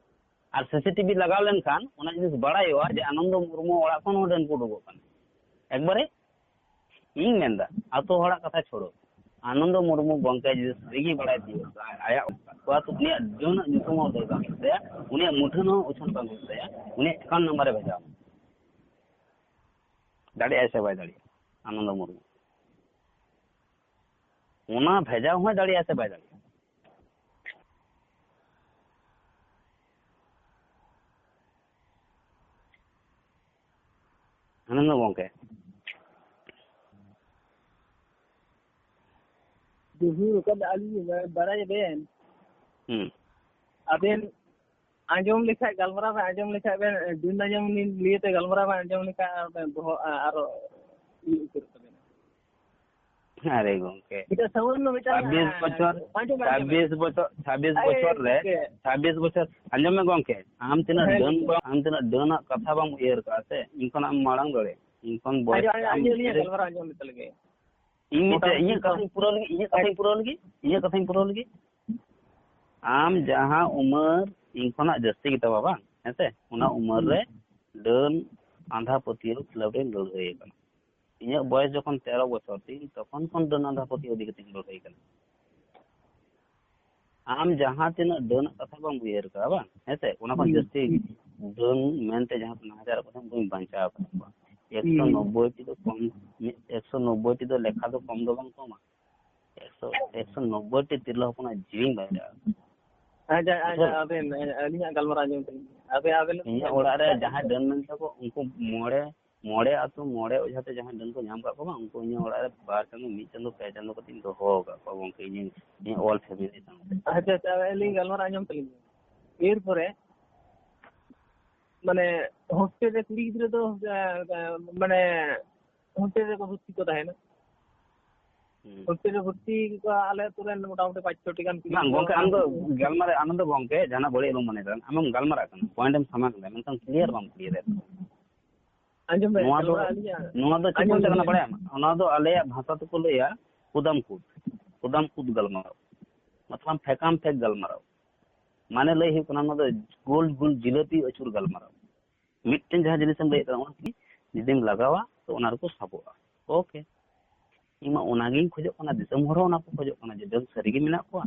ᱟᱨ ᱥᱤᱥᱤᱴᱤᱵᱷᱤ ᱞᱟᱜᱟᱣ ᱞᱮᱱᱠᱷᱟᱱ ᱚᱱᱟ ᱡᱤᱱᱤᱥ ᱵᱟᱲᱟᱭᱚᱜᱼᱟ ᱡᱮ ᱟᱱᱚᱱᱫᱚ ᱢᱩᱨᱢᱩ ᱚᱲᱟᱜ ᱠᱷᱚᱱ ᱦᱚᱸ ᱰᱟᱹᱱ ᱠᱚ ᱩᱰᱩᱠᱚᱜ ᱠᱟᱱᱟ᱾ ᱮᱠᱵᱟᱨᱮ ᱤᱧ ᱢᱮᱱᱫᱟ, ᱟᱛᱳ ᱦᱚᱲᱟᱜ ᱠᱟᱛᱷᱟ ᱪᱷᱳᱲᱳ, ᱟᱱᱚᱱᱫᱚ ᱢᱩᱨᱢᱩ ᱜᱚᱢᱠᱮ ᱡᱩᱫᱤ ᱥᱟᱹᱨᱤᱜᱮ ᱵᱟᱲᱟᱭ ᱛᱤᱭᱳᱜ ᱠᱟᱜᱼᱟ, ᱟᱭᱟᱜ ᱚᱲᱟᱜ ᱩᱱᱤᱭᱟᱜ ᱰᱟᱹᱱᱟᱜ ᱧᱩᱛᱩᱢ ᱦᱚᱸ ᱫᱚᱨᱠᱟᱨ ᱦᱩᱭᱩᱜ ᱛᱟᱭᱟ, ᱩᱱᱤᱭᱟᱜ ᱢᱩᱴᱷᱟᱹᱱ ᱦᱚᱸ ᱩᱪᱷᱟᱹᱱ ᱵᱟᱝ ᱦᱩᱭᱩᱜ ᱛᱟᱭᱟ, ᱩᱱᱤᱭᱟᱜ ᱮᱠᱟᱣᱩᱱᱴ ᱱᱟᱢᱵᱟᱨᱮ ᱵᱷᱮᱡᱟ ᱟᱢᱟ᱾ ᱫᱟᱲᱮᱭᱟᱜᱼᱟᱭ ᱥᱮ ᱵᱟᱭ ᱫᱟᱲᱮᱭᱟᱜᱼᱟ ᱟᱱᱚᱱᱫᱚ ᱢᱩᱨᱢᱩ? ᱚᱱᱟ ᱵᱷᱮᱡᱟ ᱦᱚᱸᱭ ᱫᱟᱲᱮᱭᱟᱜᱼᱟ ᱥᱮ ᱵᱟᱭ ᱫᱟᱲᱮᱭᱟᱜᱼᱟ? ᱟᱱᱚᱱᱫᱚ ᱜᱚᱝᱠᱮ᱾ ᱦᱩᱸ, ᱚᱠᱟ ᱫᱚ ᱟᱹᱞᱤᱧ ᱵᱟᱲᱟᱭ ᱵᱮᱱ᱾ ᱦᱩᱸ᱾ ᱟᱵᱮᱱ ᱟᱸᱡᱚᱢ ᱞᱮᱠᱷᱟᱡ, ᱜᱟᱞᱢᱟᱨᱟᱣ ᱵᱮᱱ ᱟᱸᱡᱚᱢ ᱞᱮᱠᱷᱟᱡ ᱵᱮᱱ, ᱵᱤᱱ ᱟᱸᱡᱚᱢ ᱞᱤᱭᱟᱹᱛᱮ ᱜᱟᱞᱢᱟᱨᱟᱣ ᱵᱮᱱ ᱟᱸᱡᱚᱢ ᱞᱮᱠᱷᱟᱡ ᱟᱨ ᱵᱮᱱ ᱵᱚᱦᱚᱜ ᱟᱨᱚ ᱤᱭᱟᱹ ᱩᱛᱟᱹᱨᱚᱜ ᱛᱟᱵᱮᱱᱟ᱾ ᱟᱨᱮ ᱜᱚᱝᱠᱮ, ᱢᱤᱫᱴᱟᱝ ᱥᱟᱢᱟᱱᱱᱚ ᱢᱤᱫᱴᱟᱝ, ᱪᱷᱟᱵᱵᱤᱥ ᱵᱚᱪᱷᱚᱨ, ᱟᱸᱡᱚᱢ ᱵᱮᱱ, ᱟᱸᱡᱚᱢ ᱵᱮᱱ᱾ ᱪᱷᱟᱵᱵᱤᱥ ᱵᱚᱪᱷᱚᱨ, ᱪᱷᱟᱵᱵᱤᱥ ᱟᱨᱮ ᱵᱚᱪᱷᱚᱨ ᱨᱮ, ᱜᱚᱝᱠᱮ᱾ ᱪᱷᱟᱵᱵᱤᱥ ᱵᱚᱪᱷᱚᱨ, ᱟᱸᱡᱚᱢ ᱢᱮ ᱜᱚᱝᱠᱮ, ᱟᱢ ᱛᱤᱱᱟᱹᱜ ᱦᱮᱸ, ᱰᱟᱹᱱ ᱜᱚᱝᱠᱮ᱾ ᱵᱟᱢ, ᱟᱢ ᱛᱤᱱᱟᱹᱜ ᱰᱟᱹᱱᱟᱜ ᱠᱟᱛᱷᱟ ᱵᱟᱢ ᱩᱭᱦᱟᱹᱨ ᱠᱟᱜᱼᱟ ᱥᱮ, ᱤᱧ ᱠᱷᱚᱱᱟᱜ ᱮᱢ ᱢᱟᱲᱟᱝ ᱫᱟᱲᱮᱭᱟᱜᱼᱟ᱾ ᱤᱧ ᱠᱷᱚᱱ ᱵᱚᱭᱮᱥ ᱟᱸᱡᱚᱢ, ᱛᱮ ᱟᱢ ᱟᱸᱡᱚᱢ, ᱟᱹᱞᱤᱧᱟᱜ ᱰᱷᱮᱨ ᱜᱟᱞᱢᱟᱨᱟᱣ ᱟᱸᱡᱚᱢ ᱞᱮᱛᱟᱞᱮ ᱜᱮ᱾ ᱤᱧ ᱢᱤᱫᱴᱮᱡ, ᱢᱚᱴᱟᱢᱩᱴᱤ ᱤᱧᱟᱹᱜ ᱠᱟᱛᱷᱟᱧ ᱯᱩᱨᱟᱹᱣ ᱞᱮᱜᱮ, ᱤᱧᱟᱹᱜ ᱠᱟᱛᱷᱟᱧ ᱯᱩᱨᱟᱹᱣ ᱞᱮᱜᱮ, ᱤᱧᱟᱹᱜ ᱠᱟᱛᱷᱟᱧ ᱯᱩᱨᱟᱹᱣ ᱞᱮᱜᱮ᱾ ᱟᱢ ᱡᱟᱦᱟᱸ ᱩᱢᱟᱹᱨ ᱤᱧ ᱠᱷᱚᱱᱟᱜ ᱡᱟᱹᱥᱛᱤ ᱜᱮᱛᱟᱢᱟ ᱵᱟᱝ, ᱦᱮᱸᱥᱮ? ᱚᱱᱟ ᱦᱩᱸ, ᱩᱢᱟᱹᱨ ᱦᱩᱸ᱾ ᱨᱮ ᱰᱟᱹᱱ ᱟᱸᱫᱷᱟ ᱯᱟᱹᱛᱭᱟᱹᱣ ᱠᱷᱤᱞᱟᱹᱯ ᱨᱮᱧ ᱞᱟᱹᱲᱦᱟᱹᱭ ᱟᱠᱟᱱᱟ᱾ ᱤᱧᱟᱹᱜ ᱵᱚᱭᱮᱥ ᱡᱚᱠᱷᱚᱱ ᱛᱮᱨᱚ ᱵᱚᱪᱷᱚᱨ ᱛᱤᱧ, ᱛᱚᱠᱷᱚᱱ ᱠᱷᱚᱱ ᱰᱟᱹᱱ ᱟᱸᱫᱷᱟ ᱯᱟᱹᱛᱭᱟᱹᱣ ᱤᱫᱤ ᱠᱟᱛᱮᱧ ᱞᱟᱹᱲᱦᱟᱹᱭ ᱠᱟᱱᱟ᱾ ᱟᱢ ᱡᱟᱦᱟᱸ ᱛᱤᱱᱟᱹᱜ ᱰᱟᱹᱱᱟᱜ ᱠᱟᱛᱷᱟ ᱵᱟᱢ ᱩᱭᱦᱟᱹᱨ ᱠᱟᱜᱼᱟ ᱵᱟᱝ, ᱦᱮᱸᱥᱮ? ᱚᱱᱟ ᱠᱷᱚᱱ ᱦᱩᱸ, ᱡᱟᱹᱥᱛᱤ ᱦᱩᱸ᱾ ᱰᱟᱹᱱ ᱢᱮᱱᱛᱮ ᱡᱟᱦᱟᱸ ᱛᱤᱱᱟᱹᱜ ᱦᱟᱡᱟᱨ ᱠᱚ ᱛᱟᱦᱮᱸ, ᱩᱱᱠᱩᱧ ᱵᱟᱧᱪᱟᱣ ᱟᱠᱟᱫ ᱠᱚᱣᱟ᱾ ᱦᱩᱸ᱾ ᱮᱠᱥᱚ ᱱᱚᱵᱵᱳᱭ ᱴᱤ ᱫᱚ ᱠᱚᱢ, ᱮᱠᱥᱚ ᱱᱚᱵᱵᱳᱭ ᱴᱤ ᱫᱚ ᱞᱮᱠᱷᱟ ᱫᱚ ᱠᱚᱢ ᱫᱚ ᱵᱟᱝ ᱠᱚᱢᱟ᱾ ᱮᱠᱥᱚ, ᱮᱠᱥᱚ ᱱᱚᱵᱵᱳᱭ ᱴᱤ ᱛᱤᱨᱞᱟᱹ ᱦᱚᱯᱚᱱᱟᱜ ᱡᱤᱣᱤᱧ ᱵᱟᱧᱪᱟᱣ ᱟᱠᱟᱫᱟ᱾ ᱟᱪᱪᱷᱟ, ᱟᱪᱪᱷᱟ, ᱵᱩᱡᱷᱟᱹᱣ? ᱟᱵᱮᱱ, ᱟᱹᱞᱤᱧᱟᱜ ᱜᱟᱞᱢᱟᱨᱟᱣ ᱟᱸᱡᱚᱢ ᱛᱟᱹᱞᱤᱧ ᱵᱮᱱ᱾ ᱟᱵᱮᱱ, ᱟᱵᱮᱱ ᱤᱧᱟᱹᱜ ᱚᱲᱟᱜ ᱨᱮ ᱡᱟᱦᱟᱸᱭ ᱰᱟᱹᱱ ᱢᱮᱱᱟᱜ ᱛᱟᱠᱚ, ᱩᱱᱠᱩ ᱢᱚᱬᱮ, ᱢᱚᱬᱮ ᱟᱹᱛᱩ, ᱢᱚᱬᱮ ᱚᱡᱷᱟ ᱛᱮ ᱡᱟᱦᱟᱸᱭ ᱰᱟᱹᱱ ᱠᱚ ᱧᱟᱢ ᱠᱟᱜ ᱠᱚᱣᱟ ᱵᱟᱝ, ᱩᱱᱠᱩ ᱤᱧᱟᱹᱜ ᱚᱲᱟᱜ ᱨᱮ ᱵᱟᱨ ᱪᱟᱸᱫᱚ, ᱢᱤᱫ ᱪᱟᱸᱫᱚ, ᱯᱮ ᱪᱟᱸᱫᱚ ᱠᱟᱛᱮᱧ ᱫᱚᱦᱚ ᱟᱠᱟᱫ ᱠᱚᱣᱟ ᱜᱚᱝᱠᱮ, ᱤᱧᱟᱹᱜ, ᱤᱧᱟᱹᱜ ᱚᱞ ᱯᱷᱮᱢᱮᱞᱤ ᱥᱟᱶᱛᱮ᱾ ᱟᱪᱪᱷᱟ, ᱟᱪᱪᱷᱟ, ᱟᱹᱞᱤᱧ ᱜᱟᱞᱢᱟᱨᱟᱣ ᱟᱸᱡᱚᱢ ᱛᱟᱹᱞᱤᱧ ᱵᱮᱱ᱾ ᱮᱨᱯᱚᱨᱮ, ᱢᱟᱱᱮ, ᱦᱳᱥᱴᱮᱞ ᱨᱮ ᱠᱩᱲᱤ ᱜᱤᱫᱽᱨᱟᱹ ᱫᱚ, ᱮ, ᱮ, ᱢᱟᱱᱮ, ᱦᱳᱥᱴᱮᱞ ᱨᱮᱠᱚ ᱵᱷᱚᱨᱛᱤ ᱠᱚ ᱛᱟᱦᱮᱱᱟ᱾ ᱦᱩᱸ᱾ ᱦᱳᱥᱴᱮᱞ ᱨᱮ ᱵᱷᱚᱨᱛᱤ ᱠᱚ ᱟᱞᱮ ᱟᱹᱛᱩ ᱨᱮᱱ ᱢᱚᱴᱟᱢᱩᱴᱤ ᱯᱟᱸᱪ ᱪᱷᱚᱴᱤ ᱜᱟᱱ ᱠᱩᱲᱤ ᱵᱟᱝ, ᱜᱤᱫᱽᱨᱟᱹ ᱜᱚᱝᱠᱮ, ᱟᱢ ᱫᱚ ᱜᱟᱞᱢᱟᱨᱟᱣ, ᱟᱢ ᱫᱚ ᱜᱚᱝᱠᱮ, ᱡᱟᱦᱟᱱᱟᱜ ᱵᱟᱹᱲᱤᱡ ᱟᱞᱚᱢ ᱢᱚᱱᱮᱭᱟ, ᱟᱢᱮᱢ ᱜᱟᱞᱢᱟᱨᱟᱜ ᱠᱟᱱᱟ, ᱯᱚᱭᱮᱱᱴ ᱮᱢ ᱥᱟᱢᱟᱝ ᱮᱫᱟ, ᱢᱮᱱᱠᱷᱟᱱ ᱠᱞᱤᱭᱟᱨ ᱵᱟᱢ ᱠᱞᱤᱭᱟᱨ ᱮᱫ᱾ ᱟᱸᱡᱚᱢ ᱢᱮ, ᱱᱚᱣᱟ ᱫᱚ, ᱜᱟᱞᱢᱟᱨᱟᱣ ᱟᱹᱞᱤᱧᱟᱜ ᱱᱚᱣᱟ ᱫᱚ ᱪᱮᱫ ᱠᱚ ᱟᱸᱡᱚᱢ ᱢᱮᱛᱟᱜ ᱠᱟᱱᱟ ᱞᱤᱧ᱾ ᱵᱟᱲᱟᱭᱟᱢ? ᱚᱱᱟ ᱫᱚ ᱟᱞᱮᱭᱟᱜ ᱵᱷᱟᱥᱟ ᱛᱮᱠᱚ ᱞᱟᱹᱭᱟ ᱠᱩᱫᱟᱢ ᱠᱩᱫ, ᱠᱩᱫᱟᱢ ᱠᱩᱫ ᱜᱟᱞᱢᱟᱨᱟᱣ, ᱢᱚᱛᱞᱚᱵ ᱯᱷᱮᱠᱟᱢ ᱯᱷᱮᱠ ᱜᱟᱞᱢᱟᱨᱟᱣ᱾ ᱢᱟᱱᱮ ᱞᱟᱹᱭ ᱦᱩᱭᱩᱜ ᱠᱟᱱᱟ, ᱱᱚᱣᱟ ᱫᱚ ᱜᱳᱞ ᱜᱳᱞ ᱡᱤᱞᱟᱹᱯᱤ ᱟᱹᱪᱩᱨ ᱜᱟᱞᱢᱟᱨᱟᱣ᱾ ᱢᱤᱫᱴᱮᱱ ᱡᱟᱦᱟᱸ ᱡᱤᱱᱤᱥᱮᱢ ᱞᱟᱹᱭᱮᱫ ᱠᱟᱱᱟ, ᱚᱱᱟ ᱠᱤ ᱡᱩᱫᱤᱢ ᱞᱟᱜᱟᱣᱟ, ᱛᱚ ᱚᱱᱟ ᱨᱮᱠᱚ ᱥᱟᱵᱚᱜᱼᱟ᱾ ᱳᱠᱮ, ᱤᱧ ᱢᱟ ᱚᱱᱟᱜᱤᱧ ᱠᱷᱚᱡᱚᱜ ᱠᱟᱱᱟ, ᱫᱤᱥᱚᱢ ᱦᱚᱲ ᱦᱚᱸ ᱚᱱᱟ ᱠᱚ ᱠᱷᱚᱡᱚᱜ ᱠᱟᱱᱟ ᱡᱮ ᱰᱟᱹᱱ ᱥᱟᱹᱨᱤᱜᱮ ᱢᱮᱱᱟᱜ ᱠᱚᱣᱟ᱾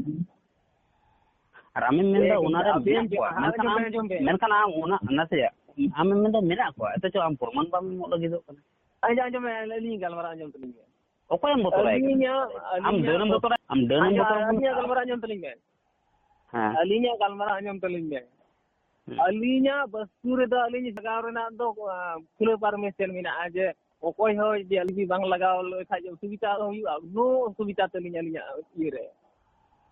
ᱟᱨ ᱟᱢᱮᱢ ᱢᱮᱱᱫᱟ ᱮ, ᱚᱱᱟᱨᱮ ᱟᱵᱮᱱ ᱢᱮᱱᱟᱜ ᱡᱮ, ᱠᱚᱣᱟ, ᱟᱨ ᱢᱮᱱᱠᱷᱟᱱ ᱟᱸᱡᱚᱢ ᱟᱢ, ᱵᱮᱱ, ᱟᱸᱡᱚᱢ ᱵᱮᱱ᱾ ᱢᱮᱱᱠᱷᱟᱱ ᱟᱢ ᱚᱱᱟ, ᱱᱟᱥᱮᱭᱟᱜ, ᱟᱢᱮᱢ ᱢᱮᱱᱫᱟ ᱢᱮᱱᱟᱜ ᱠᱚᱣᱟ, ᱚᱛᱷᱚᱪᱚ ᱟᱢ ᱯᱨᱚᱢᱟᱱ ᱵᱟᱢ ᱮᱢᱚᱜ ᱞᱟᱹᱜᱤᱫᱚᱜ ᱠᱟᱱᱟ᱾ ᱟᱸᱡᱚᱢ, ᱟᱸᱡᱚᱢ ᱵᱮᱱ, ᱟᱹᱞᱤᱧ ᱜᱟᱞᱢᱟᱨᱟᱣ ᱟᱸᱡᱚᱢ ᱛᱟᱹᱞᱤᱧ ᱵᱮᱱ᱾ ᱚᱠᱚᱭᱮᱢ ᱵᱚᱛᱚᱨᱟᱭ ᱠᱟᱱᱟ? ᱟᱢ ᱰᱟᱹᱱᱮᱢ ᱵᱚᱛᱚᱨᱟᱭ ᱠᱟᱱᱟ? ᱟᱹᱞᱤᱧᱟᱜ ᱜᱟᱞᱢᱟᱨᱟᱣ ᱟᱸᱡᱚᱢ ᱛᱟᱹᱞᱤᱧ ᱵᱮᱱ᱾ ᱦᱮᱸ᱾ ᱟᱹᱞᱤᱧᱟᱜ ᱜᱟᱞᱢᱟᱨᱟᱣ ᱟᱸᱡᱚᱢ ᱛᱟᱹᱞᱤᱧ ᱵᱮᱱ᱾ ᱦᱩᱸ᱾ ᱟᱹᱞᱤᱧᱟᱜ ᱵᱟᱥᱛᱩ ᱨᱮᱫᱚ ᱟᱹᱞᱤᱧ ᱞᱟᱜᱟᱣ ᱨᱮᱱᱟᱜ ᱫᱚ, ᱟ, ᱠᱷᱩᱞᱟᱹ permission ᱢᱮᱱᱟᱜᱼᱟ ᱡᱮ ᱚᱠᱚᱭ ᱦᱚᱸ ᱡᱩᱫᱤ ᱟᱹᱞᱤᱧ ᱵᱟᱝ ᱞᱟᱜᱟᱣ ᱞᱮᱠᱷᱟᱡ ᱚᱥᱩᱵᱤᱫᱟ ᱟᱞᱚ ᱦᱩᱭᱩᱜᱼᱟ, no ᱚᱥᱩᱵᱤᱫᱟ ᱛᱟᱹᱞᱤᱧ ᱟᱹᱞᱤᱧᱟᱜ ᱤᱭᱟᱹ ᱨᱮ᱾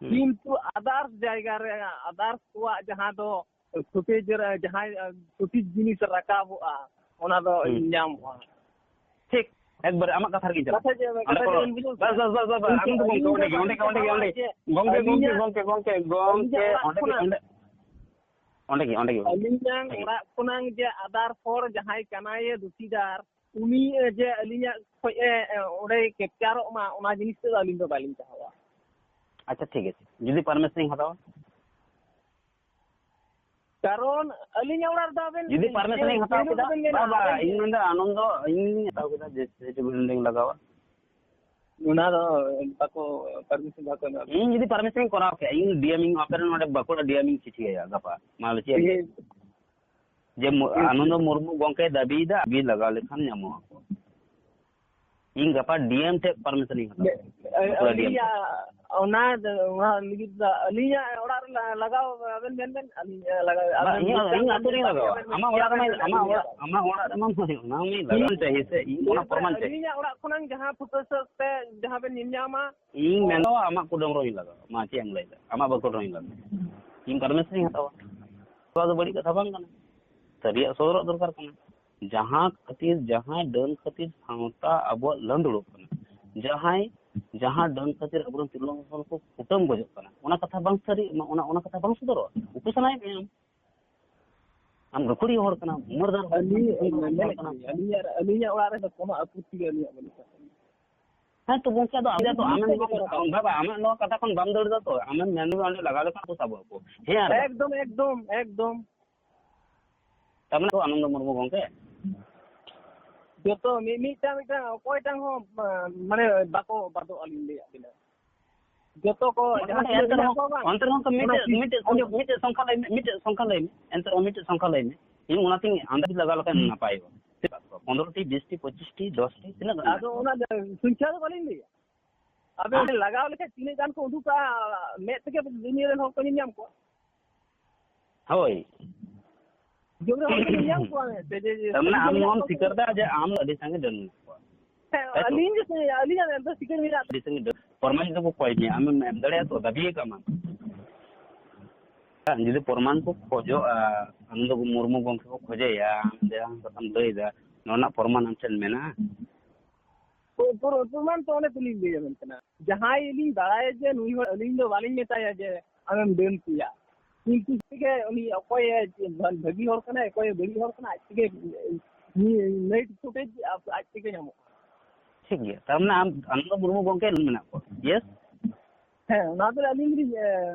ᱦᱩᱸ᱾ ᱠᱤᱱᱛᱩ others ᱡᱟᱭᱜᱟ ᱨᱮ, others ᱠᱚᱣᱟᱜ ᱡᱟᱦᱟᱸ ᱫᱚ footage ᱨᱮ ᱡᱟᱦᱟᱸᱭ, ᱟ, ᱥᱚᱴᱷᱤᱠ ᱡᱤᱱᱤᱥ ᱨᱟᱠᱟᱵᱚᱜᱼᱟ, ᱚᱱᱟ ᱫᱚ ᱦᱩᱸ᱾ ᱧᱟᱢᱚᱜᱼᱟ᱾ ᱴᱷᱤᱠ, ᱮᱠᱵᱟᱨᱮ ᱟᱢᱟᱜ ᱠᱟᱛᱷᱟ ᱨᱮᱜᱮᱧ ᱪᱟᱞᱟᱜ ᱠᱟᱛᱷᱟ ᱡᱮ, ᱠᱟᱱᱟ᱾ ᱚᱸᱰᱮ ᱠᱟᱛᱷᱟ ᱠᱚ, ᱡᱮ ᱵᱤᱱ ᱵᱩᱡᱷᱟᱹᱣ ᱵᱟᱥ, ᱠᱮᱫᱟ? ᱵᱟᱥ, ᱵᱟᱥ, ᱵᱟᱥ, ᱵᱟᱥ, ᱠᱤᱱᱛᱩ ᱟᱢ ᱫᱚ ᱟᱹᱞᱤᱧ ᱜᱚᱝᱠᱮ, ᱫᱚ ᱚᱸᱰᱮ ᱜᱮ, ᱚᱸᱰᱮ ᱜᱮ, ᱚᱸᱰᱮ ᱜᱮ, ᱡᱮ ᱚᱸᱰᱮ ᱜᱮ, ᱚᱸᱰᱮ ᱜᱮ, ᱟᱹᱞᱤᱧᱟᱜ ᱚᱸᱰᱮ ᱜᱮ, ᱚᱲᱟᱜ ᱚᱸᱰᱮ ᱜᱮ, ᱠᱷᱚᱱᱟᱜ, ᱚᱸᱰᱮ ᱜᱮ, ᱚᱸᱰᱮ ᱜᱮ, ᱚᱸᱰᱮ ᱜᱮ, ᱟᱹᱞᱤᱧᱟᱜ ᱚᱸᱰᱮ ᱜᱮ᱾ ᱚᱲᱟᱜ ᱠᱷᱚᱱᱟᱝ ᱡᱮ other ᱦᱚᱲ ᱡᱟᱦᱟᱸᱭ ᱠᱟᱱᱟᱭᱮ ᱫᱩᱥᱤᱫᱟᱨ, ᱩᱱᱤ, ᱮ, ᱡᱮ ᱟᱹᱞᱤᱧᱟᱜ ᱠᱷᱚᱡ ᱮ, ᱮ, ᱚᱸᱰᱮ captureᱚᱜ ᱢᱟ, ᱚᱱᱟ ᱡᱤᱱᱤᱥ ᱛᱮᱫᱚ ᱟᱹᱞᱤᱧ ᱫᱚ ᱵᱟᱹᱞᱤᱧ ᱪᱟᱦᱟᱣᱟ᱾ ᱟᱪᱪᱷᱟ, ᱴᱷᱤᱠ ᱟᱪᱷᱮ, ᱡᱩᱫᱤ permission ᱤᱧ ᱦᱟᱛᱟᱣᱟ? ᱠᱟᱨᱚᱱ ᱟᱹᱞᱤᱧᱟᱜ ᱚᱲᱟᱜ ᱨᱮᱫᱚ ᱟᱵᱮᱱ ᱡᱩᱫᱤ permission ᱤᱧ ᱦᱟᱛᱟᱣ ᱠᱮᱫᱟ, ᱵᱟᱵᱟ, ᱤᱧ ᱢᱮᱱᱫᱟ ᱟᱱᱚᱱᱫᱚ, ᱤᱧ ᱦᱟᱛᱟᱣ ᱠᱮᱫᱟ ᱡᱮ ᱥᱮ ᱪᱩᱵᱤ ᱞᱤᱧ ᱞᱟᱜᱟᱣᱟ᱾ ᱚᱱᱟ ᱫᱚ ᱵᱟᱠᱚ, permission ᱵᱟᱠᱚ ᱮᱢᱟ᱾ ᱤᱧ ᱡᱩᱫᱤ permission ᱤᱧ ᱠᱚᱨᱟᱣ ᱠᱮᱭᱟ, ᱤᱧ DM ᱤᱧ ᱟᱯᱮ ᱨᱮᱱ ᱱᱚᱰᱮ ᱵᱟᱸᱠᱩᱲᱟ DM ᱤᱧ ᱪᱤᱴᱷᱤᱭᱟᱭᱟ ᱜᱟᱯᱟ, ᱢᱟᱞᱚᱪᱤᱭᱟᱹ ᱴᱷᱤᱠ᱾ ᱡᱮ ᱢᱚ-, ᱴᱷᱤᱠ᱾ ᱟᱱᱚᱱᱫᱚ ᱢᱩᱨᱢᱩ ᱜᱚᱝᱠᱮ ᱫᱟᱹᱵᱤᱭᱮᱫᱟ, ᱟᱹᱵᱤᱱ ᱞᱟᱜᱟᱣ ᱞᱮᱠᱷᱟᱱ ᱧᱟᱢᱚᱜ ᱟᱠᱚ᱾ ᱤᱧ ᱜᱟᱯᱟ DM ᱴᱷᱮᱡ permission ᱤᱧ ᱦᱟᱛᱟᱣᱟ᱾ ᱵᱟᱸᱠᱩᱲᱟ DM ᱴᱷᱮᱡ᱾ ᱟᱹᱞᱤᱧᱟᱜ ᱚᱱᱟ, ᱚᱱᱟ ᱞᱟᱹᱜᱤᱫ ᱫᱚ ᱟᱹᱞᱤᱧᱟᱜ ᱚᱲᱟᱜ ᱨᱮ ᱞᱟ-, ᱞᱟᱜᱟᱣ ᱟᱵᱮᱱ ᱢᱮᱱ ᱵᱮᱱ, ᱟᱹᱞᱤᱧ ᱞᱟᱜᱟᱣ, ᱵᱟᱝ, ᱟᱵᱮᱱ ᱤᱧᱟᱹᱜ, ᱢᱤᱫᱴᱟᱝ ᱤᱧᱟᱹᱜ ᱟᱹᱛᱩ ᱨᱮᱧ ᱞᱟᱜᱟᱣᱟ᱾ ᱟᱵᱮᱱ ᱟᱢᱟᱜ ᱚᱲᱟᱜ ᱨᱮᱢᱟ, ᱟᱵᱮᱱ ᱟᱢᱟᱜ ᱚᱲᱟᱜ, ᱟᱹᱞᱤᱧᱟᱜ ᱟᱢᱟᱜ ᱚᱲᱟᱜ ᱨᱮᱢᱟ ᱵᱟᱝ ᱦᱩᱭᱩᱜ, ᱚᱱᱟ ᱢᱟ ᱞᱟᱜᱟᱣ ᱪᱟᱦᱤ ᱥᱮ ᱤᱧ ᱚᱱᱟ ᱯᱨᱚᱢᱟᱱ ᱪᱟᱦᱤ᱾ ᱟᱹᱞᱤᱧᱟᱜ ᱚᱲᱟᱜ ᱠᱷᱚᱱᱟᱝ ᱡᱟᱦᱟᱸ ᱯᱷᱩᱴᱟᱹ ᱥᱟᱹᱛ ᱛᱮ ᱡᱟᱦᱟᱸ ᱵᱮᱱ ᱧᱮᱞ ᱧᱟᱢᱟ, ᱤᱧ ᱢᱮᱱᱫᱟ ᱟᱢᱟᱜ ᱠᱩᱰᱟᱹᱢ ᱨᱮᱦᱚᱧ ᱞᱟᱜᱟᱣᱟ᱾ ᱢᱟ ᱪᱮᱫ ᱮᱢ ᱞᱟᱹᱭᱫᱟ? ᱟᱢᱟᱜ ᱵᱟᱠᱷᱳᱞ ᱨᱮᱦᱚᱧ ᱞᱟᱜᱟᱣᱟ᱾ ᱤᱧ permission ᱤᱧ ᱦᱟᱛᱟᱣᱟ᱾ ᱱᱚᱣᱟ ᱫᱚ ᱵᱟᱹᱲᱤᱡ ᱠᱟᱛᱷᱟ ᱵᱟᱝ ᱠᱟᱱᱟ᱾ ᱥᱟᱹᱨᱤᱭᱟᱜ ᱥᱚᱫᱚᱨᱚᱜ ᱫᱚᱨᱠᱟᱨ ᱠᱟᱱᱟ᱾ ᱡᱟᱦᱟᱸ ᱠᱷᱟᱹᱛᱤᱨ, ᱡᱟᱦᱟᱸ ᱰᱟᱹᱱ ᱠᱷᱟᱹᱛᱤᱨ ᱥᱟᱶᱛᱟ ᱟᱵᱚᱣᱟᱜ ᱞᱟᱹᱱᱫᱩᱲᱚᱜ ᱠᱟᱱᱟ, ᱡᱟᱦᱟᱸᱭ, ᱡᱟᱦᱟᱸ ᱰᱟᱹᱱ ᱠᱷᱟᱹᱛᱤᱨ ᱟᱵᱚᱨᱮᱱ ᱛᱤᱨᱞᱟᱹ ᱦᱚᱯᱚᱱ ᱠᱚ ᱠᱩᱴᱟᱹᱢ ᱜᱚᱡᱚᱜ ᱠᱟᱱᱟ, ᱚᱱᱟ ᱠᱟᱛᱷᱟ ᱵᱟᱝ ᱥᱟᱹᱨᱤ, ᱚᱱᱟ, ᱚᱱᱟ ᱠᱟᱛᱷᱟ ᱵᱟᱝ ᱥᱚᱫᱚᱨᱚᱜᱼᱟ᱾ ᱩᱠᱩ ᱥᱟᱱᱟᱭᱮᱫ ᱢᱮᱭᱟ ᱟᱢ᱾ ᱟᱢ ᱜᱟᱹᱠᱷᱩᱲᱤᱭᱟᱹ ᱦᱚᱲ ᱠᱟᱱᱟᱢ, ᱩᱢᱟᱹᱨ ᱫᱟᱨ ᱦᱚᱲ ᱟᱹᱞᱤᱧ, ᱠᱟᱱᱟᱢ, ᱩᱢᱟᱹᱨ ᱫᱟᱨ ᱦᱚᱲ ᱢᱮᱱᱮᱫ ᱠᱟᱱᱟᱢ᱾ ᱠᱟᱹᱱᱟᱹᱧ, ᱟᱹᱞᱤᱧᱟᱜ, ᱟᱹᱞᱤᱧᱟᱜ ᱚᱲᱟᱜ ᱨᱮᱫᱚ ᱠᱳᱱᱳ ᱟᱯᱚᱛᱛᱤ ᱜᱮ ᱟᱹᱞᱤᱧᱟᱜ ᱵᱟᱹᱱᱩᱜ ᱛᱟᱹᱞᱤᱧᱟ᱾ ᱦᱮᱸ ᱛᱚ ᱜᱚᱝᱠᱮ, ᱟᱫᱚ ᱟᱢ ᱫᱚ ᱟᱢᱮᱢ ᱢᱮᱱ, ᱵᱟᱵᱟ, ᱟᱢᱟᱜ ᱱᱚᱣᱟ ᱠᱟᱛᱷᱟ ᱠᱷᱚᱱ ᱵᱟᱢ ᱫᱟᱹᱲ ᱫᱟ ᱛᱚ, ᱟᱢᱮᱢ ᱢᱮᱱ ᱫᱟ ᱚᱸᱰᱮ ᱞᱟᱜᱟᱣ ᱞᱮᱠᱷᱟᱱ ᱠᱚ ᱥᱟᱵᱚᱜ ᱟᱠᱚ᱾ ᱦᱮᱸ ᱟᱨ ᱵᱟᱝ? ᱮᱠᱫᱚᱢ, ᱮᱠᱫᱚᱢ, ᱮᱠᱫᱚᱢ᱾ ᱛᱟᱨ ᱢᱟᱱᱮ ᱛᱚ ᱟᱱᱚᱱᱫᱚ ᱢᱩᱨᱢᱩ ᱜᱚᱝᱠᱮ? ᱡᱚᱛᱚ ᱢᱤ-, ᱢᱤᱫᱴᱟᱝ, ᱢᱤᱫᱴᱟᱝ ᱚᱠᱚᱭᱴᱟᱝ ᱦᱚᱸ, ᱢᱟ-, ᱢᱟᱱᱮ ᱵᱟᱠᱚ ᱵᱟᱫᱚᱜᱼᱟ, ᱞᱤᱧ ᱞᱟᱹᱭᱟᱜ ᱵᱤᱱᱟ᱾ ᱡᱚᱛᱚ ᱠᱚ ᱢᱚᱴᱟᱢᱩᱴᱤ ᱡᱟᱦᱟᱸ ᱛᱤᱱᱟᱹᱜ ᱮᱱᱛᱮ ᱢᱮᱱᱟᱜ ᱨᱮᱦᱚᱸ, ᱠᱚᱣᱟ ᱵᱟᱝ, ᱮᱱᱛᱮ ᱨᱮᱦᱚᱸ ᱛᱚ ᱚᱱᱟ ᱢᱤᱫᱴᱮᱡ, ᱪᱤᱡᱽ ᱢᱤᱫᱴᱮᱡ ᱥᱚᱝ-, ᱟᱸᱡᱚᱢ᱾ ᱢᱤᱫᱴᱮᱡ ᱥᱚᱝᱠᱷᱟ ᱞᱟᱹᱭ ᱢᱮ, ᱢᱤᱫᱴᱮᱡ ᱥᱚᱝᱠᱷᱟ ᱞᱟᱹᱭ ᱢᱮ, ᱮᱱᱛᱮ ᱨᱮᱦᱚᱸ ᱢᱤᱫᱴᱮᱡ ᱥᱚᱝᱠᱷᱟ ᱞᱟᱹᱭ ᱢᱮ᱾ ᱤᱧ ᱚᱱᱟᱛᱤᱧ ᱟᱱᱫᱟᱡᱽ ᱞᱟᱜᱟᱣ ᱞᱮᱠᱷᱟᱱ ᱱᱟᱯᱟᱭᱚᱜᱼᱟ᱾ ᱯᱚᱱᱨᱚ ᱴᱤ, ᱵᱤᱥ ᱴᱤ, ᱯᱚᱸᱪᱤᱥ ᱴᱤ, ᱫᱚᱥ ᱴᱤ, ᱛᱤᱱᱟᱹᱜ ᱜᱟᱱ ᱟᱫᱚ ᱢᱮᱱᱟᱜ ᱚᱱᱟ ᱫᱚ ᱥᱚᱝᱠᱷᱟ ᱫᱚ ᱵᱟᱹᱞᱤᱧ ᱞᱟᱹᱭᱟ᱾ ᱟᱵᱮᱱ ᱦᱮᱸ? ᱞᱟᱜᱟᱣ ᱞᱮᱠᱷᱟᱡ ᱛᱤᱱᱟᱹᱜ ᱜᱟᱱ ᱠᱚ ᱩᱰᱩᱠᱚᱜᱼᱟ, ᱢᱮᱫ ᱛᱮᱜᱮ ᱫᱩᱱᱤᱭᱟᱹ ᱨᱮᱱ ᱦᱚᱲ ᱠᱚ ᱧᱮᱞ ᱧᱟᱢ ᱠᱚᱣᱟ᱾ ᱦᱳᱭ᱾ ᱡᱚᱵᱨᱟ ᱦᱚᱲ ᱠᱚ ᱧᱮᱞ ᱧᱟᱢ ᱠᱚᱣᱟ ᱢᱮᱫ ᱛᱮ, ᱡᱮ, ᱡᱮ ᱛᱟᱨ ᱢᱟᱱᱮ ᱥᱟᱹᱨᱤ ᱟᱢ ᱜᱮ ᱢᱮᱱᱟᱜ ᱱᱚᱣᱟᱢ ᱠᱚᱣᱟ᱾ ᱥᱤᱠᱟᱹᱨ ᱫᱟ ᱡᱮ ᱟᱢ ᱟᱹᱰᱤ ᱥᱟᱸᱜᱮ ᱰᱟᱹᱱ ᱢᱮᱱᱟᱜ ᱠᱚᱣᱟ᱾ ᱦᱮᱸ, ᱛᱟᱭᱛᱚ? ᱟᱹᱞᱤᱧ ᱜᱮ ᱥᱮ, ᱟᱹᱞᱤᱧᱟᱜ ᱢᱮᱫ ᱫᱚ ᱥᱤᱠᱟᱹᱨ ᱢᱮᱱᱟᱜ ᱟᱹᱰᱤ ᱥᱟᱸᱜᱮ ᱰᱟᱹᱱ᱾ ᱯᱨᱚᱢᱟᱱ ᱡᱩᱫᱤ ᱠᱚ ᱠᱚᱭ ᱢᱮᱭᱟ, ᱟᱢᱮᱢ ᱮᱢ ᱫᱟᱲᱮᱭᱟᱜᱼᱟ ᱛᱚ, ᱫᱟᱹᱵᱤ ᱟᱠᱟᱫ ᱢᱟᱢ᱾ ᱡᱩᱫᱤ ᱯᱨᱚᱢᱟᱱ ᱠᱚ ᱠᱷᱚᱡᱚᱜᱼᱟ, ᱟᱱᱚᱱᱫᱚ ᱢᱩᱨᱢᱩ ᱜᱚᱢᱠᱮ ᱠᱚ ᱠᱷᱚᱡᱮᱭᱟ, ᱟᱢ ᱡᱟᱦᱟᱸ ᱠᱟᱛᱷᱟᱢ ᱞᱟᱹᱭᱫᱟ, ᱱᱚᱣᱟ ᱨᱮᱱᱟᱜ ᱯᱨᱚᱢᱟᱱ ᱟᱢ ᱴᱷᱮᱱ ᱢᱮᱱᱟᱜᱼᱟ? ᱯᱨᱚ-, ᱯᱨᱚ-, ᱯᱨᱚᱢᱟᱱ ᱛᱚ ᱚᱱᱮ ᱛᱚᱞᱤᱧ ᱞᱟᱹᱭ ᱟᱵᱮᱱ ᱠᱟᱱᱟ᱾ ᱡᱟᱦᱟᱸᱭ ᱞᱤᱧ ᱵᱟᱲᱟᱭᱟ ᱡᱮ ᱱᱩᱭ ᱦᱚᱲ, ᱟᱹᱞᱤᱧ ᱫᱚ ᱵᱟᱞᱤᱧ ᱢᱮᱛᱟᱭᱟ ᱡᱮ ᱟᱢᱮᱢ ᱰᱟᱹᱱ ᱯᱮᱭᱟ, ᱠᱤᱱᱛᱩ ᱛᱮᱜᱮ ᱩᱱᱤ ᱚᱠᱚᱭᱮ ᱵᱷᱟᱹᱜᱤ ᱦᱚᱲ ᱠᱟᱱᱟᱭ, ᱚᱠᱚᱭᱮ ᱵᱟᱹᱲᱤᱡ ᱦᱚᱲ ᱠᱟᱱᱟᱭ, ᱟᱡ ᱛᱮᱜᱮ ᱱᱟᱭᱤᱴ ᱯᱷᱩᱴᱮᱡᱽ ᱟᱡ ᱛᱮᱜᱮ ᱧᱟᱢᱚᱜᱼᱟ᱾ ᱴᱷᱤᱠ ᱜᱮᱭᱟ, ᱛᱟᱨ ᱢᱟᱱᱮ ᱟᱢ ᱟᱱᱚᱱᱫᱚ ᱢᱩᱨᱢᱩ ᱜᱚᱢᱠᱮ ᱢᱮᱱᱟᱜ ᱠᱚᱣᱟ, ᱭᱮᱥ? ᱦᱮᱸ, ᱚᱱᱟ ᱫᱚ ᱟᱹᱞᱤᱧ ᱜᱮᱞᱤᱧ, ᱮ,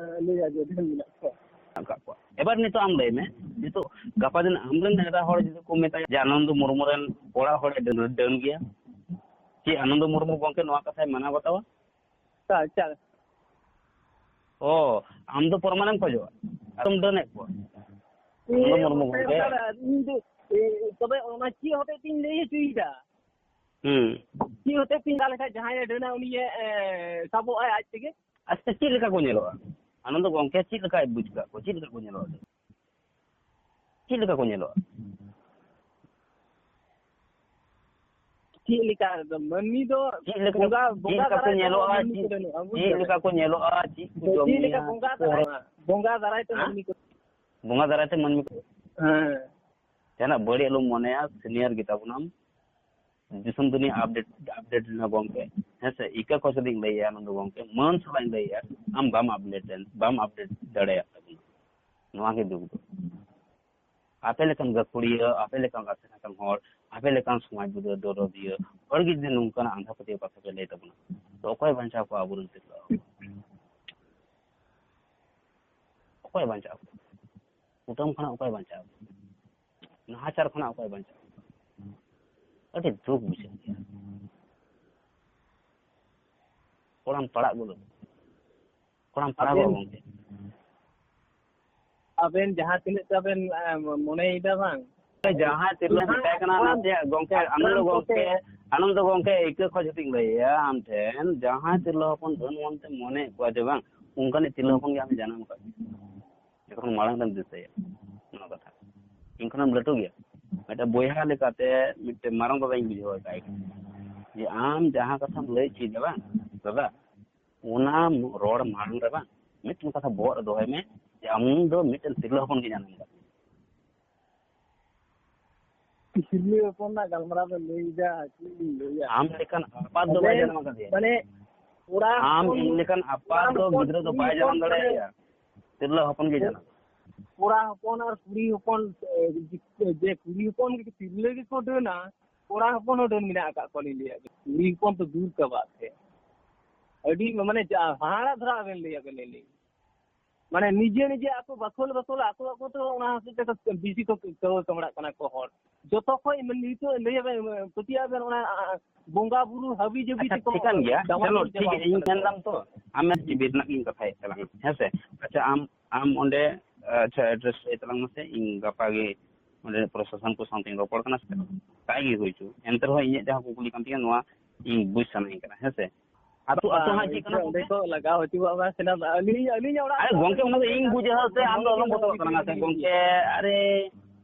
ᱞᱟᱹᱭᱟ ᱡᱮ ᱰᱟᱹᱱ ᱢᱮᱱᱟᱜ ᱠᱚᱣᱟ᱾ ᱢᱮᱱᱟᱜ ᱟᱠᱟᱫ ᱠᱚᱣᱟ᱾ ᱮᱵᱟᱨ ᱱᱤᱛᱚᱜ ᱟᱢ ᱞᱟᱹᱭ ᱢᱮ, ᱱᱤᱛᱚᱜ ᱜᱟᱯᱟ ᱫᱤᱱ ᱟᱢᱨᱮᱱ ᱮᱴᱟᱜ ᱦᱚᱲ ᱡᱩᱫᱤ ᱠᱚ ᱢᱮᱛᱟᱭᱟ ᱡᱮ ᱟᱱᱚᱱᱫᱚ ᱢᱩᱨᱢᱩ ᱨᱮᱱ ᱚᱲᱟᱜ ᱦᱚᱲᱮ ᱰᱟᱹᱱ, ᱰᱟᱹᱱ ᱜᱮᱭᱟ, ᱪᱮᱫ ᱟᱱᱚᱱᱫᱚ ᱢᱩᱨᱢᱩ ᱜᱚᱢᱠᱮ ᱱᱚᱣᱟ ᱠᱟᱛᱷᱟᱭ ᱢᱟᱱᱟᱣ ᱵᱟᱛᱟᱣᱟ? ᱟᱪᱪᱷᱟ᱾ ᱚ, ᱟᱢ ᱫᱚ ᱯᱨᱚᱢᱟᱱᱮᱢ ᱠᱷᱚᱡᱚᱜᱼᱟ, ᱟᱨᱮᱢ ᱰᱟᱹᱱᱮᱫ ᱠᱚᱣᱟ᱾ ᱟᱱᱚᱱᱫᱚ ᱢᱩᱨᱢᱩ ᱜᱚᱢᱠᱮ᱾ ᱤᱧ ᱫᱚ, ᱮ, ᱛᱚᱵᱮ ᱚᱱᱟ ᱪᱮᱫ ᱦᱚᱛᱮᱡ ᱛᱤᱧ ᱞᱟᱹᱭ ᱦᱚᱪᱚᱭᱮᱫᱟ? ᱦᱩᱸ᱾ ᱪᱮᱫ ᱦᱚᱛᱮᱡ ᱛᱤᱧ ᱞᱟᱹᱭ ᱞᱮᱠᱷᱟᱡ ᱡᱟᱦᱟᱸᱭᱮ ᱰᱟᱹᱱᱟ ᱩᱱᱤᱭᱮ, ᱮ, ᱥᱟᱵᱚᱜᱼᱟᱭ ᱟᱡ ᱛᱮᱜᱮ? ᱟᱪᱪᱷᱟ, ᱪᱮᱫ ᱞᱮᱠᱟ ᱠᱚ ᱧᱮᱞᱚᱜᱼᱟ? ᱟᱱᱚᱱᱫᱚ ᱜᱚᱢᱠᱮ ᱪᱮᱫ ᱞᱮᱠᱟᱭ ᱵᱩᱡᱽ ᱠᱟᱜ ᱠᱚᱣᱟ? ᱪᱮᱫ ᱞᱮᱠᱟ ᱠᱚ ᱧᱮᱞᱚᱜᱼᱟ? ᱪᱮᱫ ᱞᱮᱠᱟ ᱠᱚ ᱧᱮᱞᱚᱜᱼᱟ? ᱪᱮᱫ ᱞᱮᱠᱟ ᱫᱚ? ᱢᱟᱹᱱᱢᱤ ᱫᱚ ᱪᱮᱫ ᱞᱮᱠᱟ, ᱵᱚᱸᱜᱟ, ᱪᱮᱫ ᱵᱚᱸᱜᱟ ᱞᱮᱠᱟ ᱠᱚ ᱫᱟᱨᱟᱭ ᱛᱮ ᱧᱮᱞᱚᱜᱼᱟ? ᱢᱟᱹᱱᱢᱤ ᱠᱚ ᱪᱮᱫ, ᱰᱟᱹᱱᱚᱜᱼᱟ, ᱵᱩᱡᱽ ᱪᱮᱫ ᱫᱟᱵᱮᱱ? ᱞᱮᱠᱟ ᱠᱚ ᱧᱮᱞᱚᱜᱼᱟ? ᱪᱮᱫ ᱠᱚ ᱛᱚ ᱡᱚᱢ ᱪᱮᱫ ᱞᱮᱠᱟ ᱧᱩᱭᱟ? ᱵᱚᱸᱜᱟ ᱫᱟᱨᱟᱭ ᱛᱮ? ᱵᱚᱸᱜᱟ ᱫᱟᱨᱟᱭ ᱛᱮ ᱦᱮᱸ? ᱢᱟᱹᱱᱢᱤ ᱠᱚ᱾ ᱵᱚᱸᱜᱟ ᱫᱟᱨᱟᱭ ᱛᱮ ᱢᱟᱹᱱᱢᱤ ᱠᱚ᱾ ᱦᱮᱸ᱾ ᱡᱟᱦᱟᱱᱟᱜ ᱵᱟᱹᱲᱤᱡ ᱟᱞᱚᱢ ᱢᱚᱱᱮᱭᱟ, ᱥᱤᱱᱤᱭᱟᱨ ᱜᱮᱛᱟ ᱵᱚᱱᱟᱢ᱾ ᱫᱤᱥᱚᱢ ᱫᱩᱱᱤᱭᱟᱹ ᱟᱯᱰᱮᱴ, ᱟᱯᱰᱮᱴ ᱨᱮᱱᱟᱜ ᱜᱚᱢᱠᱮ, ᱦᱮᱸ ᱥᱮ, ᱤᱠᱟᱹ ᱠᱚ ᱥᱟᱛᱮᱧ ᱞᱟᱹᱭᱮᱜᱼᱟ, ᱱᱚᱣᱟ ᱫᱚ ᱜᱚᱢᱠᱮ, ᱢᱟᱹᱱ ᱥᱟᱞᱟᱜ ᱤᱧ ᱞᱟᱹᱭᱮᱜᱼᱟ, ᱟᱢ ᱵᱟᱢ ᱟᱯᱰᱮᱴ ᱮᱱ, ᱵᱟᱢ ᱟᱯᱰᱮᱴ ᱫᱟᱲᱮᱭᱟᱜ ᱛᱟᱵᱚᱱᱟ᱾ ᱱᱚᱣᱟ ᱜᱮ ᱫᱩᱠ ᱫᱚ᱾ ᱟᱯᱮ ᱞᱮᱠᱟᱱ ᱜᱟᱹᱠᱷᱩᱲᱤᱭᱟᱹ, ᱟᱯᱮ ᱞᱮᱠᱟᱱ ᱨᱟᱥᱮ ᱞᱮᱠᱟᱱ ᱦᱚᱲ, ᱟᱯᱮ ᱞᱮᱠᱟᱱ ᱥᱚᱢᱟᱡᱽ ᱵᱩᱫᱷᱟᱹ, ᱫᱚᱨᱚᱫᱤᱭᱟᱹ ᱦᱚᱲ ᱜᱮ ᱡᱩᱫᱤ ᱱᱚᱝᱠᱟᱱᱟᱜ ᱟᱸᱫᱷᱟ ᱯᱟᱹᱛᱭᱟᱹᱣ ᱠᱟᱛᱷᱟ ᱯᱮ ᱞᱟᱹᱭ ᱛᱟᱵᱚᱱᱟ, ᱛᱚ ᱚᱠᱚᱭ ᱵᱟᱧᱪᱟᱣ ᱠᱚᱣᱟ ᱟᱵᱚᱨᱮᱱ ᱛᱤᱨᱞᱟᱹ? ᱚᱠᱚᱭ ᱵᱟᱧᱪᱟᱣ ᱠᱚᱣᱟ? ᱠᱩᱴᱟᱹᱢ ᱠᱷᱚᱱᱟᱜ ᱚᱠᱚᱭ ᱵᱟᱧᱪᱟᱣ ᱠᱚᱣᱟ? ᱱᱟᱦᱟᱪᱟᱨ ᱠᱷᱚᱱᱟᱜ ᱚᱠᱚᱭ ᱵᱟᱧᱪᱟᱣ ᱠᱚᱣᱟ? ᱟᱹᱰᱤ ᱫᱩᱠ ᱵᱩᱡᱷᱟᱹᱜ ᱜᱮᱭᱟ᱾ ᱠᱚᱲᱟᱢ ᱯᱟᱲᱟᱜ ᱜᱚᱫᱚᱜ᱾ ᱠᱚᱲᱟᱢ ᱯᱟᱲᱟᱜᱚᱜᱼᱟ, ᱟᱵᱮᱱ, ᱜᱚᱢᱠᱮ᱾ ᱟᱵᱮᱱ ᱡᱟᱦᱟᱸ ᱛᱤᱱᱟᱹᱜ ᱴᱟ ᱵᱮᱱ, ᱮ, ᱢᱚᱱᱮᱭᱮᱫᱟ ᱵᱟᱝ, ᱡᱟᱦᱟᱸᱭ ᱛᱤᱨᱞᱟᱹ ᱢᱮᱛᱟᱭ ᱠᱟᱱᱟ, ᱱᱟᱥᱮᱭᱟᱜ ᱜᱚᱝᱠᱮ, ᱟᱱᱚᱱᱫᱚ ᱜᱚᱝᱠᱮ, ᱟᱱᱚᱱᱫᱚ ᱜᱚᱝᱠᱮ, ᱤᱠᱟᱹ ᱠᱷᱚᱡ ᱦᱟᱹᱴᱤᱧ ᱞᱟᱹᱭᱮᱜᱼᱟ ᱟᱢ ᱴᱷᱮᱱ, ᱡᱟᱦᱟᱸᱭ ᱛᱤᱨᱞᱟᱹ ᱦᱚᱯᱚᱱ ᱟᱹᱱ ᱢᱚᱱ ᱛᱮ ᱢᱚᱱᱮᱭᱮᱫ ᱠᱚᱣᱟ ᱡᱮ ᱵᱟᱝ, ᱚᱱᱠᱟᱱᱤᱡ ᱛᱤᱨᱞᱟᱹ ᱦᱚᱯᱚᱱ ᱜᱮ ᱟᱢ ᱡᱟᱱᱟᱢ ᱟᱠᱟᱫ ᱢᱮᱭᱟ, ᱡᱚᱠᱷᱚᱱ ᱢᱟᱲᱟᱝ ᱨᱮᱢ ᱫᱤᱥᱟᱹᱭᱟ ᱱᱚᱣᱟ ᱠᱟᱛᱷᱟ, ᱤᱧ ᱠᱷᱚᱱᱮᱢ ᱞᱟᱹᱴᱩ ᱜᱮᱭᱟ, ᱢᱤᱫᱴᱮᱱ ᱵᱚᱭᱦᱟ ᱞᱮᱠᱟᱛᱮ ᱢᱤᱫᱴᱮᱱ ᱢᱟᱨᱟᱝ ᱵᱟᱵᱟᱧ ᱵᱩᱡᱷᱟᱹᱣ ᱟᱠᱟᱫ ᱠᱟᱱᱟ ᱡᱮ ᱟᱢ ᱡᱟᱦᱟᱸ ᱠᱟᱛᱷᱟᱢ ᱞᱟᱹᱭ ᱦᱚᱪᱚᱭᱮᱫᱟ ᱵᱟᱝ ᱫᱟᱫᱟ, ᱚᱱᱟ ᱨᱚᱲ ᱢᱟᱲᱟᱝ ᱨᱮ ᱵᱟᱝ ᱢᱤᱫᱴᱮᱱ ᱠᱟᱛᱷᱟ ᱵᱚᱦᱚᱜ ᱨᱮ ᱫᱚᱦᱚᱭ ᱢᱮ ᱡᱮ ᱟᱢ ᱫᱚ ᱢᱤᱫᱴᱮᱱ ᱛᱤᱨᱞᱟᱹ ᱦᱚᱯᱚᱱ ᱜᱮ ᱡᱟᱱᱟᱢ ᱟᱠᱟᱫ ᱢᱮᱭᱟ᱾ ᱛᱤᱨᱞᱟᱹ ᱦᱚᱯᱚᱱ ᱨᱮᱱᱟᱜ ᱜᱟᱞᱢᱟᱨᱟᱣ ᱫᱚ ᱞᱟᱹᱭ ᱮᱫᱟ, ᱪᱮᱫ ᱤᱧ ᱞᱟᱹᱭᱟ? ᱟᱢ ᱞᱮᱠᱟᱱ ᱟᱯᱟᱛ ᱫᱚ ᱵᱟᱭ ᱟᱵᱮᱱ ᱡᱟᱱᱟᱢ ᱟᱠᱟᱫᱮᱭᱟ᱾ ᱢᱟᱱᱮ ᱠᱚᱲᱟ ᱟᱢ ᱦᱚᱯᱚᱱ, ᱤᱧ ᱞᱮᱠᱟᱱ ᱟᱯᱟᱛ ᱠᱚᱲᱟ ᱫᱚ ᱦᱚᱯᱚᱱ ᱜᱤᱫᱽᱨᱟᱹ ᱫᱚ ᱠᱩᱲᱤ ᱵᱟᱭ ᱦᱚᱯᱚᱱ ᱡᱟᱱᱟᱢ ᱫᱟᱲᱮᱭᱟᱭᱟ᱾ ᱛᱤᱨᱞᱟᱹ ᱦᱚᱯᱚᱱ ᱜᱮ ᱡᱟᱱᱟᱢ᱾ ᱠᱚᱲᱟ ᱦᱚᱯᱚᱱ ᱟᱨ ᱠᱩᱲᱤ ᱦᱚᱯᱚᱱ, ᱮ, ᱡᱮ ᱠᱩᱲᱤ ᱦᱚᱯᱚᱱ ᱜᱮ ᱛᱤᱨᱞᱟᱹ ᱜᱮᱠᱚ ᱰᱟᱹᱱᱟ, ᱠᱚᱲᱟ ᱦᱚᱯᱚᱱ ᱦᱚᱸ ᱰᱟᱹᱱ ᱢᱮᱱᱟᱜ ᱟᱠᱟᱫ ᱠᱚᱣᱟ ᱞᱤᱧ ᱞᱟᱹᱭᱟᱫ ᱵᱮᱱᱟ᱾ ᱠᱩᱲᱤ ᱦᱚᱯᱚᱱ ᱛᱚ ᱫᱩᱨ ᱠᱟᱵᱟᱫ ᱛᱮ᱾ ᱟᱹᱰᱤ ᱢᱟᱱᱮ ᱡᱟ ᱦᱟᱦᱟᱲᱟᱜ ᱫᱷᱟᱨᱟ ᱟᱵᱮᱱ ᱞᱟᱹᱭᱟᱵᱮᱱ ᱞᱤᱧ᱾ ᱢᱟᱱᱮ ᱱᱤᱡᱮ ᱱᱤᱡᱮ ᱟᱠᱚ ᱵᱟᱠᱷᱳᱞ ᱵᱟᱠᱷᱳᱞ ᱟᱠᱚ ᱟᱠᱚ ᱛᱮ ᱚᱱᱟ ᱦᱚᱛᱮᱡ ᱛᱮ ᱵᱮᱥᱤ ᱠᱚ ᱠᱟᱹᱣ ᱠᱟᱢᱲᱟᱜ ᱠᱟᱱᱟ ᱠᱚ ᱦᱚᱲ᱾ ᱡᱚᱛᱚ ᱠᱷᱚᱡ ᱱᱤᱛᱚᱜ ᱞᱟᱹᱭ ᱟᱵᱮᱱ, ᱯᱟᱹᱛᱭᱟᱹᱣ ᱵᱮᱱ, ᱚᱱᱟ ᱵᱚᱸᱜᱟ ᱵᱩᱨᱩ ᱦᱟᱹᱵᱤ ᱡᱟᱹᱵᱤ ᱟᱪᱪᱷᱟ, ᱛᱮᱠᱚ ᱴᱷᱤᱠᱟᱹᱱ ᱜᱮᱭᱟ᱾ ᱪᱟᱵᱟ ᱪᱚᱞᱚ, ᱴᱷᱤᱠ ᱪᱟᱵᱟ ᱜᱮᱭᱟ᱾ ᱤᱧ ᱠᱟᱱᱟ ᱠᱚ᱾ ᱢᱮᱱᱫᱟᱢ ᱛᱚ, ᱟᱢ ᱢᱮᱱ ᱡᱤᱵᱤ ᱨᱮᱱᱟᱜ ᱜᱤᱧ ᱠᱟᱛᱷᱟᱭᱮᱫ ᱛᱟᱞᱟᱝᱟ, ᱦᱮᱸ ᱥᱮ? ᱟᱪᱪᱷᱟ, ᱟᱢ, ᱟᱢ ᱚᱸᱰᱮ, ᱟᱪᱪᱷᱟ, ᱮᱰᱨᱮᱥ ᱞᱟᱹᱭ ᱛᱟᱞᱟᱝ ᱢᱮᱥᱮ, ᱤᱧ ᱜᱟᱯᱟ ᱜᱮ ᱚᱸᱰᱮ ᱯᱨᱚᱥᱟᱥᱚᱱ ᱠᱚ ᱥᱟᱶᱛᱮᱧ ᱨᱚᱯᱚᱲ ᱠᱟᱱᱟ ᱥᱮ? ᱛᱟᱭ ᱜᱮ ᱦᱩᱭ ᱦᱚᱪᱚ᱾ ᱮᱱᱛᱮ ᱨᱮᱦᱚᱸ ᱤᱧᱟᱹᱜ ᱡᱟᱦᱟᱸ ᱠᱩᱠᱞᱤ ᱠᱟᱱ ᱛᱤᱧᱟᱹ, ᱱᱚᱣᱟ ᱤᱧ ᱵᱩᱡᱽ ᱥᱟᱱᱟᱧ ᱠᱟᱱᱟ, ᱦᱮᱸ ᱥᱮ? ᱟᱹᱛᱩ, ᱟᱹᱛᱩ ᱦᱟᱸᱜ ᱪᱮᱫ ᱠᱟᱱᱟ ᱚᱸᱰᱮ ᱜᱚᱝᱠᱮ? ᱠᱚ ᱞᱟᱜᱟᱣ ᱦᱚᱪᱚᱣᱟᱜ ᱢᱟ ᱥᱮᱱᱟᱜ ᱟᱹᱞᱤᱧ, ᱟᱹᱞᱤᱧᱟᱜ ᱚᱲᱟᱜ ᱟᱨᱮ ᱠᱷᱚᱱ ᱜᱚᱝᱠᱮ, ᱚᱱᱟ ᱫᱚ ᱤᱧ ᱵᱩᱡᱷᱟᱹᱣ ᱥᱮ ᱟᱢ ᱫᱚ ᱟᱞᱚᱢ ᱵᱚᱛᱚᱨᱚᱜ ᱛᱟᱞᱟᱝᱟ ᱥᱮ ᱜᱚᱝᱠᱮ᱾ ᱟᱨᱮ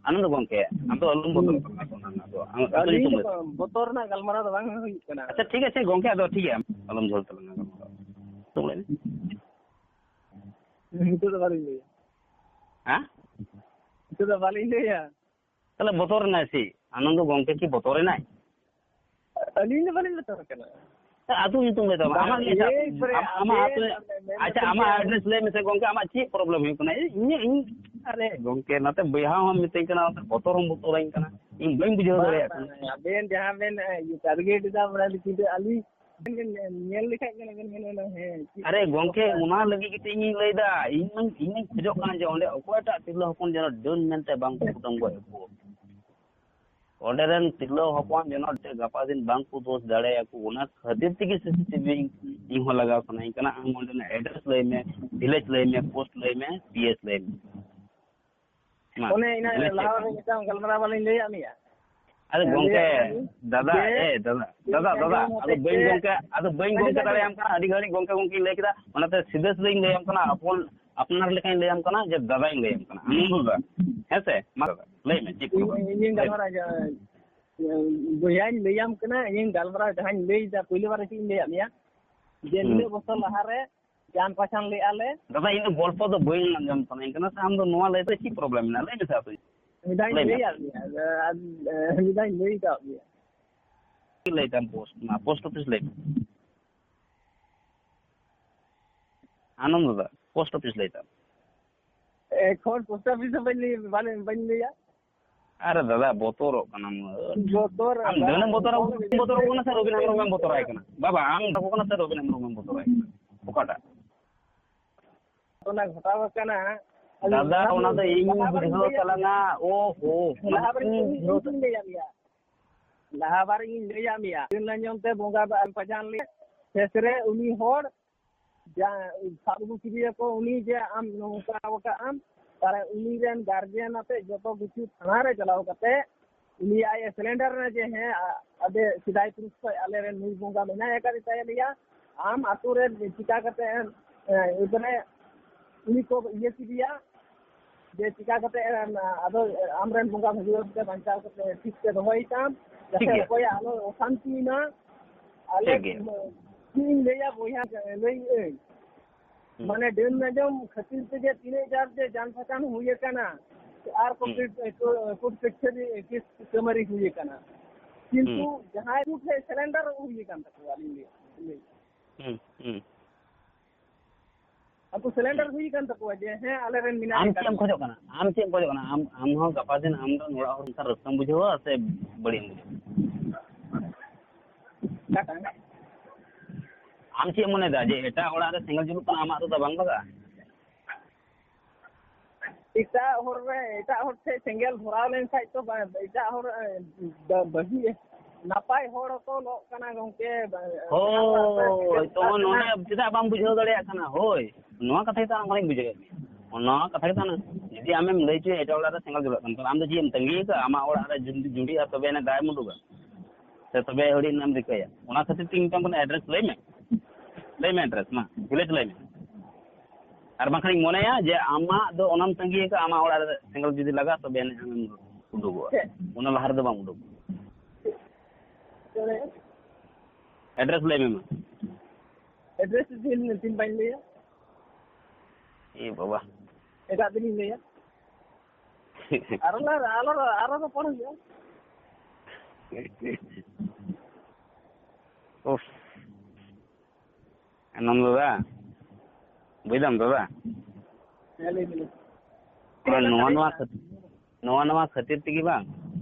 ᱟᱱᱚᱱᱫᱚ ᱜᱚᱝᱠᱮ, ᱟᱢ ᱫᱚ ᱟᱞᱚᱢ ᱵᱚᱛᱚᱨᱚᱜ ᱛᱟᱞᱟᱝᱟ ᱥᱮ ᱚᱱᱟ ᱨᱮᱱᱟᱜ ᱫᱚ᱾ ᱟᱢ ᱟᱹᱛᱩ ᱟᱹᱞᱤᱧ ᱧᱩᱛᱩᱢ ᱫᱚ ᱞᱟᱹᱭ ᱛᱟᱢ᱾ ᱵᱚᱛᱚᱨ ᱨᱮᱱᱟᱜ ᱜᱟᱞᱢᱟᱨᱟᱣ ᱫᱚ ᱵᱟᱝ ᱦᱩᱭᱩᱜ ᱠᱟᱱᱟ᱾ ᱟᱪᱪᱷᱟ, ᱴᱷᱤᱠ ᱟᱪᱷᱮ ᱜᱚᱝᱠᱮ, ᱟᱫᱚ ᱴᱷᱤᱠ ᱜᱮᱭᱟ, ᱟᱞᱚᱢ ᱡᱷᱟᱹᱞ ᱛᱟᱞᱟᱝᱟ ᱜᱟᱞᱢᱟᱨᱟᱣ᱾ ᱛᱚ ᱵᱚᱞᱮ ᱱᱤᱛᱚᱜ ᱫᱚ ᱵᱟᱹᱞᱤᱧ ᱞᱟᱹᱭᱟ᱾ ᱦᱮᱸ? ᱱᱤᱛᱚᱜ ᱫᱚ ᱵᱟᱹᱞᱤᱧ ᱞᱟᱹᱭᱟ᱾ ᱛᱟᱦᱞᱮ ᱵᱚᱛᱚᱨ ᱮᱱᱟᱭ ᱥᱮ? ᱟᱱᱚᱱᱫᱚ ᱜᱚᱝᱠᱮ ᱠᱤ ᱵᱚᱛᱚᱨ ᱮᱱᱟᱭ? ᱟᱹᱞᱤᱧ ᱫᱚ ᱵᱟᱹᱞᱤᱧ ᱵᱚᱛᱚᱨ ᱟᱠᱟᱱᱟ᱾ ᱟᱹᱛᱩ ᱧᱩᱛᱩᱢ ᱞᱟᱹᱭ ᱛᱟᱢᱟ᱾ ᱵᱟᱝ, ᱟᱢᱟᱜ ᱜᱮ ᱮᱭ ᱯᱚᱨᱮ ᱟᱢ-, ᱟᱢᱟᱜ ᱟᱹᱛᱩ, ᱟᱵᱮᱱ ᱟᱪᱪᱷᱟ, ᱢᱮᱱ ᱟᱢᱟᱜ ᱠᱮᱫᱟ᱾ ᱟᱰᱨᱮᱥ ᱞᱟᱹᱭ ᱢᱮᱥᱮ ᱜᱚᱝᱠᱮ, ᱟᱢᱟᱜ ᱪᱮᱫ ᱯᱨᱚᱵᱞᱮᱢ ᱦᱩᱭᱩᱜ ᱠᱟᱱᱟ? ᱤᱧ, ᱤᱧ, ᱤᱧ, ᱟᱨᱮ ᱜᱚᱝᱠᱮ, ᱱᱚᱛᱮ ᱵᱚᱭᱦᱟ ᱦᱚᱸ ᱢᱤᱛᱟᱹᱧ ᱠᱟᱱᱟ, ᱱᱚᱛᱮ ᱵᱚᱛᱚᱨ ᱦᱚᱸ ᱵᱚᱛᱚᱨᱟᱹᱧ ᱠᱟᱱᱟ᱾ ᱤᱧ ᱵᱟᱹᱧ ᱵᱩᱡᱷᱟᱹᱣ ᱵᱟᱝ, ᱫᱟᱲᱮᱭᱟᱜ ᱠᱟᱱᱟ᱾ ᱵᱟᱝ, ᱟᱵᱮᱱ ᱡᱟᱦᱟᱸ ᱵᱮᱱ, ᱮ, ᱴᱟᱨᱜᱮᱴ ᱮᱫᱟ, ᱚᱱᱟ ᱫᱚ ᱠᱤᱱᱛᱩ ᱟᱹᱞᱤᱧ ᱵᱮᱱ ᱧᱮᱞ ᱞᱮᱠᱷᱟᱡ ᱵᱮᱱ, ᱵᱮᱱ ᱢᱮᱱᱟ, ᱦᱮᱸ, ᱪᱮᱫ ᱟᱨᱮ ᱜᱚᱝᱠᱮ, ᱚᱱᱟ ᱞᱟᱹᱜᱤᱫ ᱜᱮᱛᱚ ᱤᱧᱤᱧ ᱞᱟᱹᱭᱫᱟ᱾ ᱤᱧ ᱢᱟᱧ, ᱤᱧ ᱢᱟᱧ ᱠᱷᱚᱡᱚᱜ ᱠᱟᱱᱟ ᱡᱮ ᱚᱸᱰᱮ ᱚᱠᱚᱭᱴᱟᱜ ᱛᱤᱨᱞᱟᱹ ᱦᱚᱯᱚᱱ ᱡᱮᱱᱚ ᱰᱟᱹᱱ ᱢᱮᱱᱛᱮ ᱵᱟᱝ ᱠᱚ ᱠᱩᱴᱟᱹᱢ ᱜᱚᱡ ᱠᱚ᱾ ᱚᱸᱰᱮ ᱨᱮᱱ ᱛᱤᱨᱞᱟᱹ ᱦᱚᱯᱚᱱ ᱡᱮᱱᱚ ᱜᱟᱯᱟ ᱫᱤᱱ ᱵᱟᱝ ᱠᱚ ᱫᱳᱥ ᱫᱟᱲᱮᱭᱟᱠᱚ, ᱚᱱᱟ ᱠᱷᱟᱹᱛᱤᱨ ᱛᱮᱜᱮ ᱥᱤᱥᱤᱴᱤᱵᱷᱤ ᱤᱧ ᱦᱚᱸ ᱞᱟᱜᱟᱣ ᱥᱟᱱᱟᱧ ᱠᱟᱱᱟ᱾ ᱟᱢ ᱚᱸᱰᱮᱱᱟᱜ ᱮᱰᱨᱮᱥ ᱞᱟᱹᱭ ᱢᱮ, ᱵᱷᱤᱞᱮᱡᱽ ᱞᱟᱹᱭ ᱢᱮ, ᱯᱳᱥᱴ ᱞᱟᱹᱭ ᱢᱮ, ᱯᱤ ᱮᱥ ᱞᱟᱹᱭ ᱢᱮ᱾ ᱢᱟ, ᱚᱱᱮ ᱤᱱᱟᱹ ᱞᱟᱹᱭ ᱞᱟᱦᱟ ᱪᱮᱫ? ᱨᱮ ᱢᱤᱫᱴᱟᱝ ᱜᱟᱞᱢᱟᱨᱟᱣ ᱵᱟᱞᱤᱧ ᱞᱟᱹᱭᱟᱫ ᱢᱮᱭᱟ? ᱟᱫᱚ ᱦᱮᱸ, ᱜᱚᱝᱠᱮ, ᱞᱟᱹᱭᱟᱫ ᱢᱮᱭᱟ᱾ ᱫᱟᱫᱟ, ᱡᱮ ᱮ ᱫᱟᱫᱟ, ᱫᱟᱫᱟ, ᱫᱟᱫᱟ, ᱟᱸᱡᱚᱢ ᱟᱫᱚ ᱦᱚᱛᱮᱡ ᱵᱟᱹᱧ ᱛᱮ ᱜᱚᱝᱠᱮ, ᱟᱫᱚ ᱵᱟᱹᱧ ᱟᱹᱰᱤ ᱜᱚᱝᱠᱮ ᱜᱟᱱ ᱫᱟᱲᱮᱭᱟᱢ ᱠᱟᱱᱟ, ᱟᱹᱰᱤ ᱜᱷᱟᱹᱲᱤᱡ ᱜᱚᱝᱠᱮ ᱜᱚᱝᱠᱮᱧ ᱞᱟᱹᱭ ᱠᱮᱫᱟ, ᱚᱱᱟᱛᱮ ᱥᱤᱫᱷᱟᱹ ᱥᱤᱫᱷᱟᱹᱧ ᱞᱟᱹᱭᱟᱢ ᱠᱟᱱᱟ, ᱟᱯᱚᱱ ᱟᱯᱱᱟᱨ ᱞᱮᱠᱟᱧ ᱞᱟᱹᱭᱟᱢ ᱠᱟᱱᱟ ᱡᱮ ᱫᱟᱫᱟᱧ ᱞᱟᱹᱭᱟᱢ ᱠᱟᱱᱟ, ᱟᱱᱚᱱᱫᱚ ᱫᱟ᱾ ᱦᱮᱸ ᱥᱮ? ᱢᱟ ᱫᱟᱫᱟ, ᱞᱟᱹᱭ ᱢᱮ, ᱪᱮᱫ ᱤᱧ, problem? ᱤᱧᱤᱧ ᱞᱟᱹᱭ ᱢᱮ᱾ ᱜᱟᱞᱢᱟᱨᱟᱣ ᱡᱟ-, ᱵᱚᱭᱦᱟᱧ ᱞᱟᱹᱭᱟᱢ ᱠᱟᱱᱟ, ᱤᱧᱤᱧ ᱜᱟᱞᱢᱟᱨᱟᱣ ᱡᱟᱦᱟᱸᱧ ᱞᱟᱹᱭ ᱮᱫᱟ, ᱯᱳᱭᱞᱳ ᱵᱟᱨ ᱨᱮ ᱪᱮᱫ ᱤᱧ ᱞᱟᱹᱭᱟᱫ ᱢᱮᱭᱟ? ᱡᱮ ᱦᱩᱸ᱾ ᱱᱤᱱᱟᱹᱜ ᱵᱚᱪᱷᱚᱨ ᱞᱟᱦᱟᱨᱮ ᱡᱟᱱ ᱯᱟᱪᱷᱟᱱ ᱞᱮᱫᱼᱟ ᱞᱮ᱾ ᱫᱟᱫᱟ, ᱤᱧ ᱫᱚ ᱜᱚᱞᱯᱚ ᱫᱚ ᱵᱟᱹᱧ ᱟᱸᱡᱚᱢ ᱥᱟᱱᱟᱧ ᱠᱟᱱᱟ ᱥᱮ, ᱟᱢ ᱫᱚ ᱱᱚᱣᱟ ᱞᱟᱹᱭ ᱛᱮ ᱪᱮᱫ problem ᱢᱮᱱᱟᱜᱼᱟ? ᱞᱟᱹᱭ ᱢᱮᱥᱮ ᱟᱯᱮ᱾ ᱢᱤᱫ ᱫᱷᱟᱣ ᱤᱧ ᱞᱟᱹᱭ ᱢᱮ᱾ ᱞᱟᱹᱭᱟᱫ ᱢᱮᱭᱟ, ᱟᱨ, ᱟᱨ, ᱢᱤᱫ ᱫᱷᱟᱣ ᱤᱧ ᱞᱟᱹᱭ ᱟᱠᱟᱫ ᱢᱮᱭᱟ᱾ ᱪᱮᱫ ᱞᱟᱹᱭ ᱛᱟᱢ post, ᱚᱱᱟ post office ᱞᱟᱹᱭ ᱢᱮ᱾ ᱟᱱᱚᱱᱫᱚ ᱫᱟ, post office ᱞᱟᱹᱭ ᱛᱟᱢ᱾ ᱮᱠᱷᱚᱱ post office ᱫᱚ ᱵᱟᱹᱧ ᱞᱟᱹᱭ, ᱵᱟᱞᱮ-, ᱵᱟᱹᱧ ᱞᱟᱹᱭᱟ᱾ ᱟᱨᱮ ᱫᱟᱫᱟ, ᱵᱚᱛᱚᱨᱚᱜ ᱠᱟᱱᱟᱢ᱾ ᱵᱚᱛᱚᱨ ᱟᱢ ᱫᱟᱫᱟ, ᱫᱷᱟᱹᱱᱩᱢ ᱵᱚᱛᱚᱨ ᱵᱚᱛᱚᱨ ᱠᱟᱱᱟ ᱥᱮ ᱨᱚᱵᱤᱱ ᱦᱮᱢᱵᱨᱚᱢ ᱮᱢ ᱵᱚᱛᱚᱨᱟᱭ ᱠᱟᱱᱟ? ᱵᱟᱵᱟ, ᱟᱢ ᱫᱚ ᱠᱟᱱᱟ ᱥᱮ ᱨᱚᱵᱤᱱ ᱦᱮᱢᱵᱨᱚᱢ ᱮᱢ ᱵᱚᱛᱚᱨᱟᱭ ᱠᱟᱱᱟ? ᱚᱠᱟᱴᱟᱜ? ᱚᱱᱟ ᱜᱷᱚᱴᱟᱣ ᱟᱠᱟᱱᱟ᱾ ᱟᱫᱚ ᱫᱟᱫᱟ, ᱚᱱᱟ ᱫᱚ ᱤᱧ ᱞᱟᱦᱟ ᱵᱟᱨ ᱤᱧ ᱵᱩᱡᱷᱟᱹᱣ ᱞᱟᱹᱭᱟ, ᱛᱟᱞᱟᱝᱟ᱾ ᱳ ᱦᱳ, ᱞᱟᱦᱟ ᱵᱟᱨ ᱤᱧ ᱵᱩᱡᱷᱟᱹᱣ ᱤᱧ ᱞᱟᱹᱭᱟᱫ ᱢᱮᱭᱟ᱾ ᱞᱟᱦᱟ ᱵᱟᱨ ᱤᱧ ᱞᱟᱹᱭᱟᱫ ᱢᱮᱭᱟ᱾ ᱫᱤᱱ ᱟᱸᱡᱚᱢ ᱛᱮ ᱵᱚᱸᱜᱟ ᱫᱟᱜ ᱮᱢ ᱯᱟᱪᱟᱱ ᱞᱮᱫ᱾ ᱥᱮᱥ ᱨᱮ ᱩᱱᱤ ᱦᱚᱲ ᱡᱟ-, ᱥᱟᱵ ᱟᱹᱜᱩ ᱠᱮᱫᱮᱭᱟᱠᱚ, ᱩᱱᱤ ᱡᱮ ᱟᱢ ᱱᱚᱝᱠᱟ ᱟᱠᱟᱫ ᱟᱢ, ᱛᱟᱦᱞᱮ ᱩᱱᱤ ᱨᱮᱱ guardian ᱟᱛᱮ ᱡᱚᱛᱚ ᱠᱤᱪᱷᱩ ᱛᱷᱟᱱᱟ ᱨᱮ ᱪᱟᱞᱟᱣ ᱠᱟᱛᱮ ᱩᱱᱤ ᱟᱡ ᱮ surrender ᱮᱱᱟ ᱡᱮ, ᱦᱮᱸ, ᱟ-, ᱟᱞᱮ ᱥᱮᱫᱟᱭ ᱯᱩᱨᱩᱥ ᱠᱷᱚᱱ ᱟᱞᱮ ᱨᱮᱱ ᱱᱩᱭ ᱵᱚᱸᱜᱟ ᱢᱮᱱᱟᱭ ᱟᱠᱟᱫᱮ ᱛᱟᱞᱮᱭᱟ, ᱟᱢ ᱟᱛᱳ ᱨᱮ ᱪᱤᱠᱟ ᱠᱟᱛᱮ ᱮᱢ, ᱮ, ᱮᱵᱟᱨᱮ ᱩᱱᱤ ᱠᱚ ᱤᱭᱟᱹ ᱠᱮᱫᱮᱭᱟ, ᱡᱮ ᱪᱤᱠᱟ ᱠᱟᱛᱮ ᱮᱢ, ᱟᱫᱚ ᱟᱢᱨᱮᱱ ᱵᱚᱸᱜᱟ ᱵᱷᱟᱹᱜᱤ ᱵᱷᱟᱵᱛᱮ ᱵᱟᱧᱪᱟᱣ ᱠᱟᱛᱮ ᱴᱷᱤᱠ ᱛᱮ ᱫᱚᱦᱚᱭ ᱛᱟᱢ, ᱴᱷᱤᱠ ᱡᱟᱛᱮ ᱜᱮᱭᱟ᱾ ᱚᱠᱚᱭᱟᱜ ᱟᱞᱚ ᱚᱥᱟᱱᱛᱤ ᱢᱟ᱾ ᱟᱞᱮ ᱴᱷᱤᱠ ᱜᱮᱭᱟ᱾ ᱪᱮᱫ ᱤᱧ ᱞᱟᱹᱭᱟ ᱵᱚᱭᱦᱟ, ᱞᱟᱹᱭ ᱟᱹᱧ᱾ ᱦᱩᱸ᱾ ᱢᱟᱱᱮ ᱰᱟᱹᱱ ᱟᱸᱡᱚᱢ ᱠᱷᱟᱹᱛᱤᱨ ᱛᱮᱜᱮ ᱛᱤᱱᱟᱹᱜ ᱡᱟᱨ ᱡᱮ ᱡᱟᱱ ᱯᱷᱟᱥᱟᱱ ᱦᱩᱭ ᱟᱠᱟᱱᱟ, ᱟᱨ ᱠᱚ ᱦᱩᱸ᱾ ᱠᱳᱨᱴ, ᱠᱳᱨᱴ ᱠᱟᱪᱷᱟᱹᱨᱤ ᱠᱮᱥ ᱠᱟᱹᱢᱟᱹᱨᱤ ᱦᱩᱭ ᱟᱠᱟᱱᱟ᱾ ᱠᱤᱱᱛᱩ ᱦᱩᱸ᱾ ᱡᱟᱦᱟᱸᱭ ᱠᱳᱨᱴ ᱨᱮ surrender ᱦᱩᱭ ᱟᱠᱟᱱ ᱛᱟᱠᱚᱣᱟ, ᱟᱹᱞᱤᱧ ᱞᱟᱹᱭ, ᱞᱟᱹᱭ᱾ ᱦᱩᱸ, ᱦᱩᱸ᱾ ᱟᱠᱚ surrender ᱦᱩᱸ᱾ ᱦᱩᱭ ᱟᱠᱟᱱ ᱛᱟᱠᱚᱣᱟ ᱡᱮ, ᱦᱮᱸ, ᱟᱞᱮ ᱨᱮᱱ ᱢᱮᱱᱟᱭ ᱟᱢ ᱪᱮᱫ ᱮᱢ ᱟᱠᱟᱫᱮᱭᱟ᱾ ᱠᱷᱚᱡᱚᱜ ᱠᱟᱱᱟ? ᱟᱢ ᱪᱮᱫ ᱮᱢ ᱠᱷᱚᱡᱚᱜ ᱠᱟᱱᱟ? ᱟᱢ, ᱟᱢ ᱦᱚᱸ ᱜᱟᱯᱟ ᱫᱤᱱ ᱟᱢ ᱨᱮᱱ ᱚᱲᱟᱜ ᱦᱚᱲ ᱚᱱᱠᱟ ᱨᱟᱹᱥᱠᱟᱹᱢ ᱵᱩᱡᱷᱟᱹᱣᱟ ᱥᱮ ᱵᱟᱹᱲᱤᱡ ᱮᱢ ᱵᱩᱡᱷᱟᱹᱣᱟ? ᱚᱠᱟᱴᱟᱜ? ᱟᱢ ᱪᱮᱫ ᱮᱢ ᱢᱚᱱᱮᱭᱮᱫᱟ ᱡᱮ ᱮᱴᱟᱜ ᱚᱲᱟᱜ ᱨᱮ ᱥᱮᱸᱜᱮᱞ ᱡᱩᱞᱩᱜ ᱠᱟᱱᱟ, ᱟᱢᱟᱜ ᱨᱮᱫᱚ ᱵᱟᱝ ᱞᱟᱜᱟᱜᱼᱟ? ᱮᱴᱟᱜ ᱦᱚᱲ ᱨᱮ, ᱮᱴᱟᱜ ᱦᱚᱲ ᱴᱷᱮᱱ ᱥᱮᱸᱜᱮᱞ ᱫᱷᱚᱨᱟᱣ ᱞᱮᱱᱠᱷᱟᱡ ᱛᱚ ᱵᱟ-, ᱮᱴᱟᱜ ᱦᱚᱲ, ᱮ, ᱵᱟ-, ᱵᱟᱹᱜᱤ, ᱱᱟᱯᱟᱭ ᱦᱚᱲ ᱦᱚᱸᱠᱚ ᱞᱚᱜ ᱠᱟᱱᱟ ᱜᱚᱝᱠᱮ, ᱵᱟ-, ᱦᱳᱭ, ᱛᱚ ᱱᱚᱰᱮ ᱪᱮᱫᱟᱜ ᱵᱟᱢ ᱵᱩᱡᱷᱟᱹᱣ ᱫᱟᱲᱮᱭᱟᱜ ᱠᱟᱱᱟ? ᱦᱳᱭ, ᱱᱚᱣᱟ ᱠᱟᱛᱷᱟ ᱜᱮᱛᱚ ᱟᱢ ᱠᱷᱚᱱᱤᱧ ᱵᱩᱡᱷᱟᱹᱣᱮᱫ ᱢᱮᱭᱟ᱾ ᱱᱚᱣᱟ ᱠᱟᱛᱷᱟ ᱜᱮ ᱠᱟᱱᱟ᱾ ᱡᱩᱫᱤ ᱟᱢᱮᱢ ᱞᱟᱹᱭ ᱦᱚᱪᱚᱭᱟ ᱮᱴᱟᱜ ᱚᱲᱟᱜ ᱨᱮ ᱥᱮᱸᱜᱮᱞ ᱡᱩᱞᱟᱜ ᱠᱟᱱ, ᱛᱟᱦᱞᱮ ᱟᱢ ᱫᱚ ᱪᱮᱫ ᱮᱢ ᱛᱟᱺᱜᱤ ᱟᱠᱟᱫᱟ? ᱟᱢᱟᱜ ᱚᱲᱟᱜ ᱨᱮ ᱡᱩᱫᱤ ᱡᱩᱸᱰᱤᱜᱼᱟ, ᱛᱚᱵᱮ ᱟᱹᱱᱤᱡ ᱫᱟᱜ ᱮᱢ ᱩᱰᱩᱠᱟ, ᱥᱮ ᱛᱚᱵᱮ ᱦᱟᱹᱲᱤ ᱨᱮᱱᱟᱜ ᱮᱢ ᱨᱤᱠᱟᱹᱭᱟ? ᱚᱱᱟ ᱠᱷᱟᱹᱛᱤᱨ ᱛᱮ ᱢᱤᱫᱴᱟᱝ ᱠᱳᱱᱳ ᱮᱰᱨᱮᱥ ᱞᱟᱹᱭ ᱢᱮ, ᱞᱟᱹᱭ ᱢᱮ ᱮᱰᱨᱮᱥ ᱢᱟ, ᱵᱷᱤᱞᱮᱡᱽ ᱞᱟᱹᱭ ᱢᱮ᱾ ᱟᱨ ᱵᱟᱝᱠᱷᱟᱱᱤᱧ ᱢᱚᱱᱮᱭᱟ ᱡᱮ ᱟᱢᱟᱜ ᱫᱚ ᱚᱱᱟᱢ ᱛᱟᱺᱜᱤ ᱟᱠᱟᱫ, ᱟᱢᱟᱜ ᱚᱲᱟᱜ ᱨᱮ ᱥᱮᱸᱜᱮᱞ ᱡᱩᱫᱤ ᱞᱟᱜᱟᱜᱼᱟ, ᱛᱚᱵᱮ ᱟᱹᱱᱤᱡ ᱟᱢᱮᱢ ᱩᱰᱩᱠᱚᱜᱼᱟ᱾ ᱪᱮᱫ? ᱚᱱᱟ ᱞᱟᱦᱟ ᱨᱮᱫᱚ ᱵᱟᱢ ᱩᱰᱩᱠᱚᱜᱼᱟ᱾ ᱪᱮᱫ? ᱮᱰᱨᱮᱥ ᱞᱟᱹᱭ ᱢᱮ ᱢᱟ᱾ ᱮᱰᱨᱮᱥ ᱛᱤᱱ, ᱛᱤᱱ ᱵᱟᱹᱧ ᱞᱟᱹᱭᱟ? ᱮ ᱵᱟᱵᱟ᱾ ᱮᱴᱟᱜ ᱫᱤᱱᱤᱧ ᱞᱟᱹᱭᱟ᱾ ᱟᱨᱚ ᱞᱮ, ᱟᱨᱚ, ᱟᱨᱚ ᱨᱚᱯᱚᱲ ᱦᱩᱭᱩᱜᱼᱟ᱾ ᱩᱯᱷ᱾ ᱟᱱᱚᱱᱫᱚ ᱫᱟ, ᱵᱩᱡᱽ ᱫᱟᱢ ᱫᱟᱫᱟ? ᱦᱮᱸ, ᱞᱟᱹᱭ ᱢᱮ, ᱞᱟᱹᱭ ᱢᱮ᱾ ᱱᱚᱣᱟ, ᱱᱚᱣᱟ ᱠᱷᱟᱹᱛᱤᱨ, ᱱᱚᱣᱟ, ᱱᱚᱣᱟ ᱠᱷᱟᱹᱛᱤᱨ ᱛᱮᱜᱮ ᱵᱟᱝ,